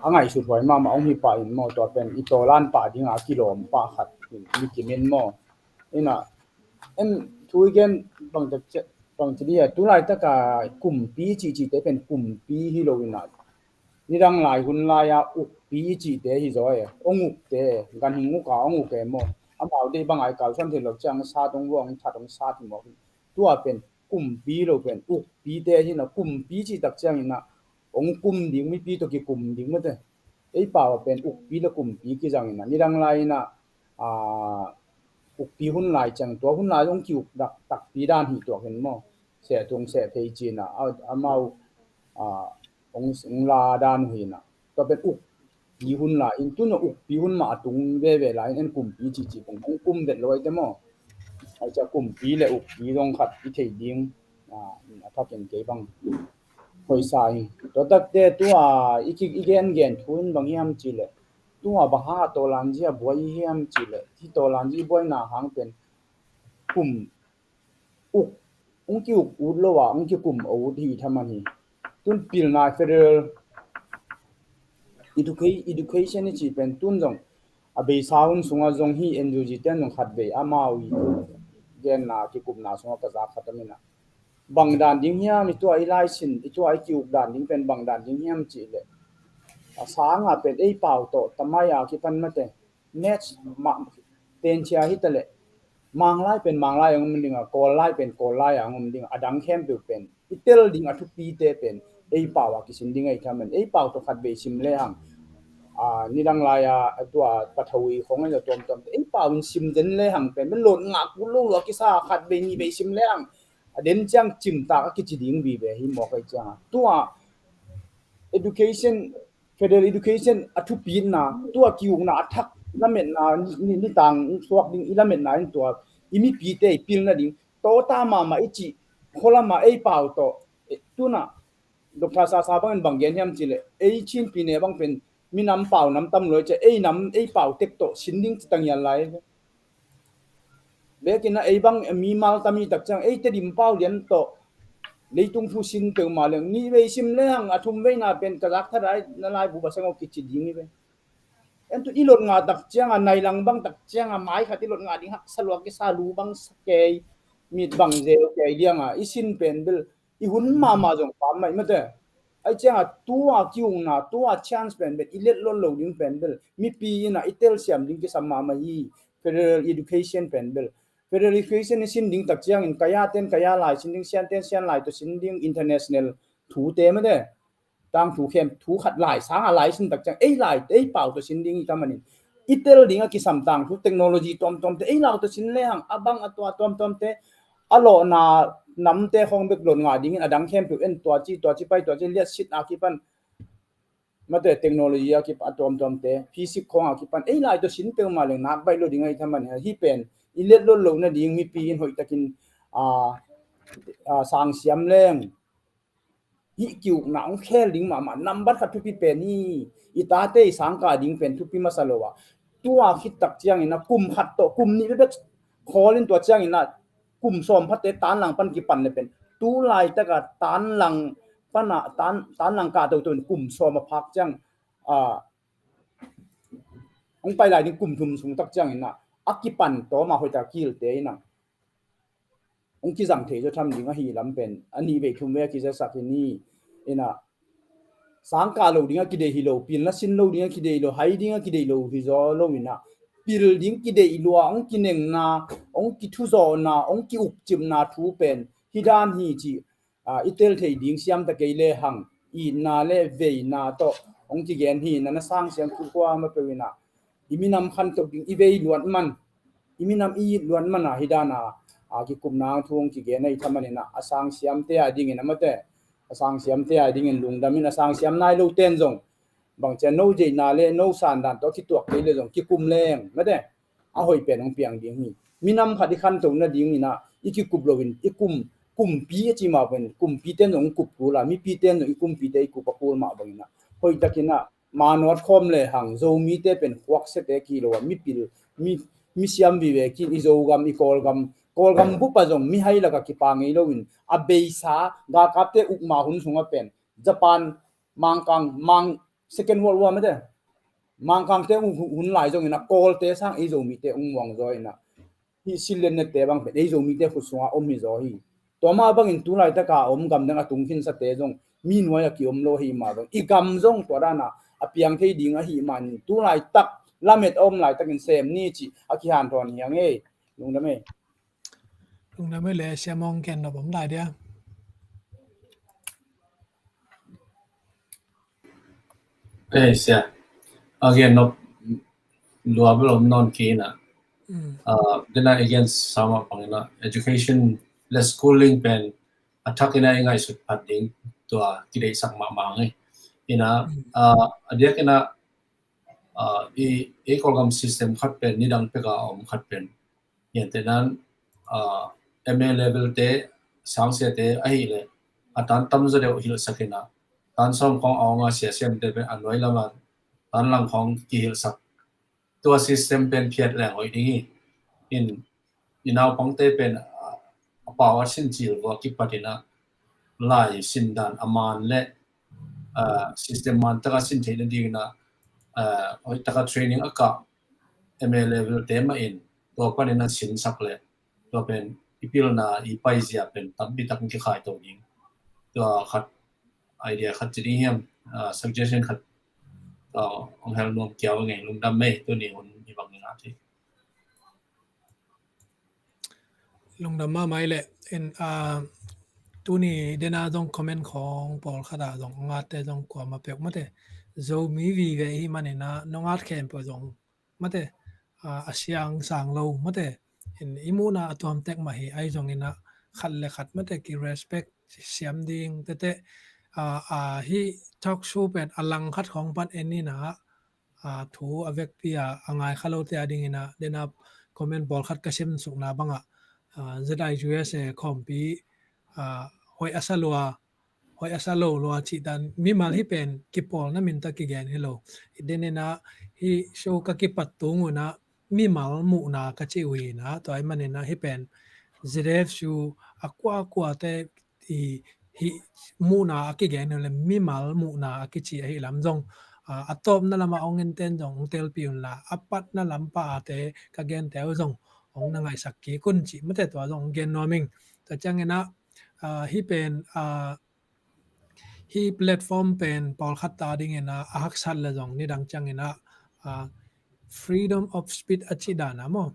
a ngaihsut huai mahmah hong hi pah in maw, tua pen i tawlan pah ding a kilawm pah khat hi, mi kimin maw. Ina, en thu i gen bang tak ciah, bang ci dih a, tu laitaka kumpi cihcihte pen kumpi hi lo ina, nidang lai hun lai-a ukpi i cihte hi zaw e, hong ukte, ganhing uka hong uk e maw. Amau deih banga i kalsuan thei lo ciang sat hong vuak, hong that hong sat hi mawk hi. Tua pen kumpi lo pen ukpite hi na, kumpi cih tak ciang ina hong kum ding, mipi tawh kikum ding mate. Ei pau a pen ukpi le kumpi kizang ina, nidang lai ina, a, ukpi hun lai ciang tua hun lai hong ki-uk dak takpi dan hi tuak hin maw. Seh tung seh thei cina, a, amau, a, hong, hong la dan uh hi na. Tua pen ukpi hun lai in, tun a ukpi hun mah a tung veve lai in, en kumpi cihcih pong hong kum vet lo ai te maw. Ai cia kumpi le ukpi dong khat i thei ding, a, a thakin kei bang hoih sa hi. Tua takte tua i ki, i gen gen thu in bang hiam cih leh, tua bang hang a tawlanzi a buai i hiam cih leh, hih tawlanzi buaina hang pen kum uk, hong ki-uk ut lo a, hong kikum a ut hi thaman hi. Tun pilna federal educa-, education i cih pen tun zong a beisa hun sungah zong hi, N U G ten zong khatvei amau i genna kikumna sungah ka zak khat a mina. Bang dan ding hiam, i tua i laisin, i tua i ki-uk dan ding pen bang dan ding hiam cih leh, a sanga pen ei pau tawh tamai a kipan mate, match mah tencia hi ta leh, Manglai pen Manglai a hong om ding a, Kawllai pen Kawllai a hong om ding a, a dang khempeuh pen i tel ding a thupite pen ei pau a kisin ding ahi thaman, ei pau tawh khatvei sim lehang, a, nidang lai-a, a tua pathawi khong ahi lo tuamtuamte ei pau in sim den lehang pen, men lot ngah kul lo lua kisa, khatvei nihvei sim lehang a den ciang cimtak a kici ding vive hi mawk ahi cianga. Tua education, federal education a thupitna, tua ki-ukna a thak lametna, ni, ni, nitang suak ding i lametna in tua i mipite i pilna ding tawta mahmah i cih kholama ei pau tawh, e, tuna Doctor Sasa bangin bang gen hiam cih leh, ei Chin pi ne bang pen minam pau nam tam lo i cia, ei nam ei pau tek tawh sin ding ci tang hial lai. Bekin a ei bang mimal tam i tak ciang, ei Tedim pau lian tawh leitung thu sin peuhmah leng, nihvei sim lehang a thumveina pen ka zak that ai na laibu ba seng aw kici ding hi ve. En tu i lot ngah tak cianga, nai lang bang tak cianga, mai khat i lot ngah ding haksa lua kisa, lu bang sa kei, mit bang zel kei lianga i sin pen bel i hun mahmah zong pam mah i mate. Ahi cianga tua ki-ukna, tua chance pen bel i let lot lo ding pen bel mipi ina i telsiam ding kisam mahmah hi. Federal education pen bel, federal education i sin ding tak ciangin kaya ten kaya lai sin ding, sian ten sian lai tawh sin ding, international thute mate. Tangthu khem thu khat lai sanga lai sin tak ciang, ei lai, ei pau tawh sin ding i tamanin i tel ding a kisam tangthu technology tuamtuamte ei lau tawh sin lehang, a bang a tua tuamtuamte, a lawhna namte khong bek lot ngah dingin a dang khempeuh en, tua ci, tua ci pai, tua ci liatsit a kipan mate, technology a kipan a tuamtuamte, physics khong a kipan ei lai tawh sin peuhmah leng nak baih lo ding ahi thaman hi. Hih pen i let lot lo nading mipi in hoihtakin, a, a, sangsiam leng hih ki-ukna hong khel ding mahmah, nambat khat thupi pen hi. I tate i sangka ding pen thupi masa lo a, tua khit tak ciangin a kum khat tawh kum nih bek khawl in, tua ciangin a kum sawm phate tanlang pan kipan le pen, tu laitaka tanlang pana, tan, tanlang kah toto in kum sawm a phak ciang, a, hong pai lai ding kum thum sung tak ciangin a, a kipan tawma hoihtak kilte in a hong kizang thei zaw tham ding ahi lam pen a nihvei thumvei a kizasak hi ni. Ina, sangka lo ding a kideih hi lo, pilna sin lo ding a kideih lo, hai ding a kideih lo hi zaw lo ina, pil ding kideih lua, hong kinengna, hong kithuzawhna, hong kiukcipna thu pen hi dan hi ci, a, i tel thei ding siam ta kei lehang, itna le veina tawh hong kigen hi na, na sangsiam kikuama peuh ina, i minam khantoh ding i vei luat man, i minam i it luat man a hi dana, a, kikumna thu hong kigen ahi thaman ina, a sangsiamte a dingin a mate, a sangsiamte a dingin lungdam in, a sangsiam nai lo ten zong bang ciang no zeihna le no sandan tawh kituak kei le zong kikum leng mate, a hoih pen hong piang ding hi. Minam khat i khantoh nading ina i kikup loin i kum, kumpi a ci mah pen kumpi ten zong kup kul a, mipi ten zong i kumpite i kup a kul mah bang ina, hoihtak ina manawt khawm lehang Zomite pen khuaksiate kilo a, mipil, mi, misiam vive kin, i Zogam, i Kawlgam, Kawlgam bup ah zong mihai lak ah kipa ngei lo in, a beisa galkapte ukma hun sung ah pen Japan, Mangkang, Mang, Second World War mate, Mangkangte hun lai zong in ah Kawlte sang ei Zomite ung muang zaw in ah, hih sillen nette bang pen ei Zomite khut sungah om hi zaw hi. Tua mah bangin tu laitak a om gamdang a tung khinsate zong mi nuai a kiom lo hi mah bang, i gam zong tua dan a a piang thei ding ahih manin tu laitak lamet a om laitakin sem ni cih a kihanthawn hi hang ei. Lungdam ei. Lungdam ei le, Sia Mawng gen nop om lai dia. Ei, Sia. A gen nop lua bel om nawn kei in ah. Mm. Ah, den a i gen sa mah bang in ah education le schooling pen a thak in ah i ngaihsut phat ding tua kideihsak mahmah hi. In ah, mm, ah, a diak in ah, ah, i, i Kawlgam system khat pen nidang pek a om khat pen. Gentehna in, ah, M A level te, sangsiate ahih leh a tan tamzaw deuh hilhsak in ah, tan sawm khawng a ong a sia siamte pen a nuai lam a tan lang khawng kihilhsak. Tua system pen phiat leng hoih ding hi. In, i naupangte pen, ah, a pau a sin cil vua kipat in ah, lai sin dan a man le, ah, system man taka sin theihna ding in ah, ah, hoih taka training a kah M A level te mah in tua panin a sinsak le tua pen i pilna i paizia pen tampi tak kikhai to ding. Tua khat idea khat ci ding hiam, ah, suggestion khat, ah, ong hel nuam kiau ngei. Lungdam ei, tuni hun i bang i ngah thei. Lungdam mahmah ei le, in, ah, tuni den a zong comment khawng pawlkhat a zong ngatte zong kuamah peuh mate, Zomi vive hi manin ah nong at khempeuh zong mate, ah, a siang sang lo mate, in i muhna a tuam tek mah hi. Ahi zong in ah khat le khat mate ki respect siam ding tete, ah, ah, hih talk show pen a lang khat khawng pan en in ah, ah, thu a vekpi a, a ngai kha lote a ding in ah, den a comment pawlkhat ka sim sukna bang ah, ah, Z I U S A khawmpi, ah, hoih a sa lua, hoih a sa lo lua cih dan mimal hi pen kipawlna min tak kigen hi lo. I den in ah hih show ka kipat tung un ah mimal muhna ka cih uh hi in ah, tua ahih manin ah hih pen Z F U a kuakuate i hih muhna a kigen uh le mimal muhna a kici ahih lam zong, ah, a tawpna lam a ong en ten zong ong telpih un la, a patna lam pah a te ka gente uh zong ong na ngaihsak kik un cih mate tua zong ong gen nuam ing. Tua ciang in ah, ah, hih pen, ah, hih platform pen pawlkhat ta ding in ah a haksat le zong nidang ciang in ah, ah, freedom of speech a cih dan a maw,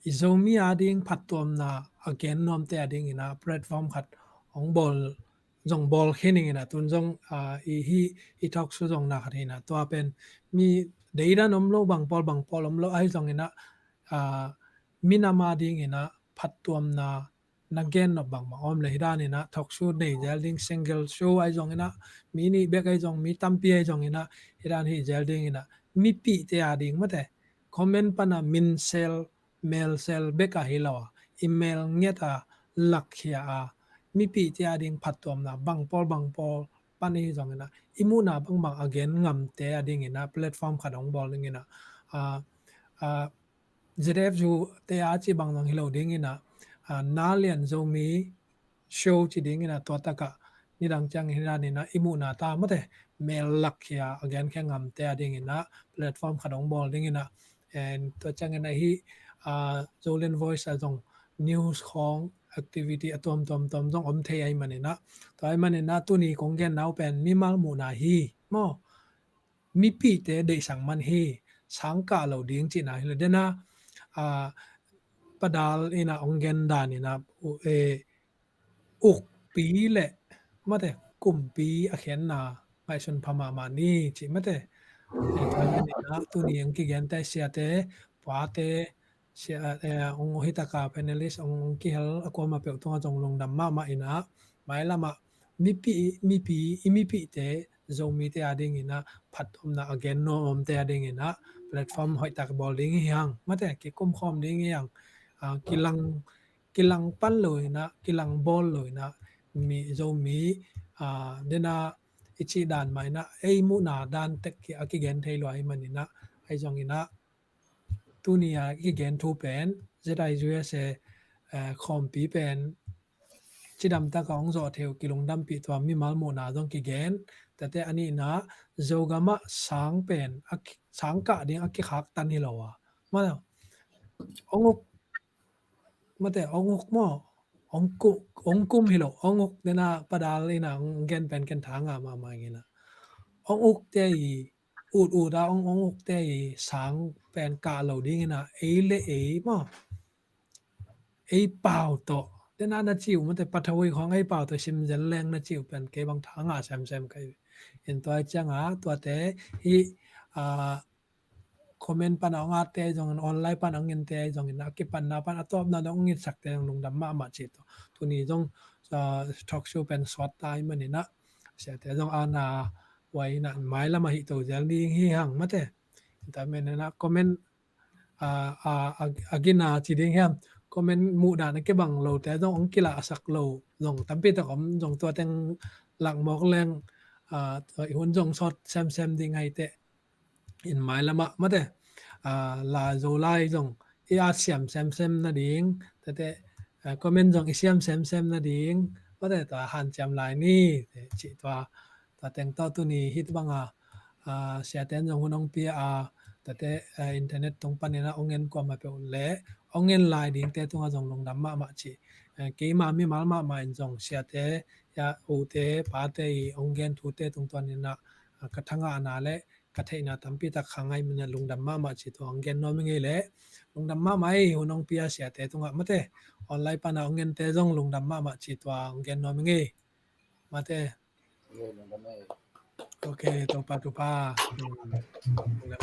i Zomi a ding phattuamna a gen nuamte a ding in ah platform khat ong bawl, zong bawl khin ing in ah, tun zong, ah, i hih i talk show zong na khat hi in ah, tua pen mi deidan om lo, bang pawl bang pawl om lo ahi zong in ah, ah, minam a ding in ah phattuamna na gen nop bangmah om le, hi dan in ah talk show nei zel ding, single show ahi zong in ah, mi nih bek ahi zong, mi tampi ahi zong in ah, hi dan hi zel ding in ah, mipihte a ding mate, comment pan a min sel, mel sel bek a hi lo a, i mel nget a, lakkhia a, mipihte a ding phattuamna bang pawl bang pawl pan ahi zong in ah, i muhna bangbang a gen ngamte a ding in ah platform khat ong bawl ding in ah, ah, ah, Z F U te a cih bang zong hi lo ding in ah, ah, Nalian Zomi Show cih ding in ah, tua tak ah nidang ciang hi dan in ah i muhna ta mate, mel lakkhia a genkhia ngamte a ding in ah platform khat ong bawl ding in ah, and tua ciang in ah hih, ah, Zolian Voice a zong news khawng activity a tuamtuam tuam zong om thei ahih manin ah, tua ahih manin ah tuni kong genna uh pen mimal muhna hi maw, mipihte deihsak man hi, sangkah lo ding cihna hi lo. Den a, ah, Pa Dal in ah ong gen dan in ah, u-, eh, ukpi le mate kumpi a khenna ngaihsun pha mahmah ni cih mate. Eh, tua ahih manin ah tuni ong kigente siate, pate, sia, eh, ong hi tak a panelist ong, ong kihel a kuamah peuh tungah zong lungdam mahmah in ah, mailam ah mipi, mipi, i mipihte, Zomite a ding in ah phattuamna a gen nuam omte a ding in ah platform hoih tak bawl ding hi hang mate, kikum khawm ding hi hang. Ah, kilang, kilang pan lo in ah, kilang bawl lo in ah, mi Zomi, ah, den a i cih dan mah in ah, ei muhna dan tek a kigen thei lua ahih manin ah, ahi zong in ah, tuni a kigen thu pen Z I U S A, eh, khawmpi pen cidam taka hong zawh thei uh kilungdampih tua mimal muhna zong kigen. Tate a nihna, Zogam ah sang pen a ki-, sang kah ding a kikhak tan hi lo a, ma, hong uk, mate, hong uk maw, hong ku-, hong kum hi lo, hong uk dena padal ina hong gen pen ken tha ngah mahmah ina, hong ukte i ut ut a hong, hong ukte i sang pen kah lo ding ina, ei le ei maw, ei pau tawh dena na ci uh, mate, pathawi khawng ei pau tawh sim zel leng na ci uh pen kei bang tha ngah semsem ka hi. In tua cianga tuate hi, ah, comment pana hong atte zongin, online pana hong inte zongin, a kipanna pana a tawpna dong hong itsakte zong lungdam mahmah ci tua. Tuni zong, ah, talk show pen sawt ta i manina, siate zong ana huai ina mailama hih to zel ding hi hang, mate. Tua menina comment, ah, ah, a, a gina ci ding hiam, comment muhdan a kibang lote zong hong kilahsak lo zong tampi tak om, zong tua teng lak mawk leng, ah, tua i hun zong sawt semsem ding ahi teh. In mailamah, mate, ah, la Zolai zong i at siam semsem nading, tate, ah, comment zong i siam semsem nading, mate, tua hanciam lai ni, te, cih tua, tua teng tawh tuni hih banga, ah, siaten zong hun hong pia a, tate, ah, internet tung panina hong en kuamah peuh le hong en lai dingte tunga zong lungdam mahmah ci. Eh, keima mimal mahmah in zong siate, ya, ute, pate i hong gen thute tungtuanina, ah, ka thangahna le ka theihna tampi tak kha ngai mina lungdam mahmah ci tua hong gen nuam i ngei le. Lungdam mahmah ei, hun hong pia siate tungah, mate. Online pana hong ente zong lungdam mahmah ci tua hong gen nuam i ngei, mate. Ok, Topa, Topa. Hmm. Lungdam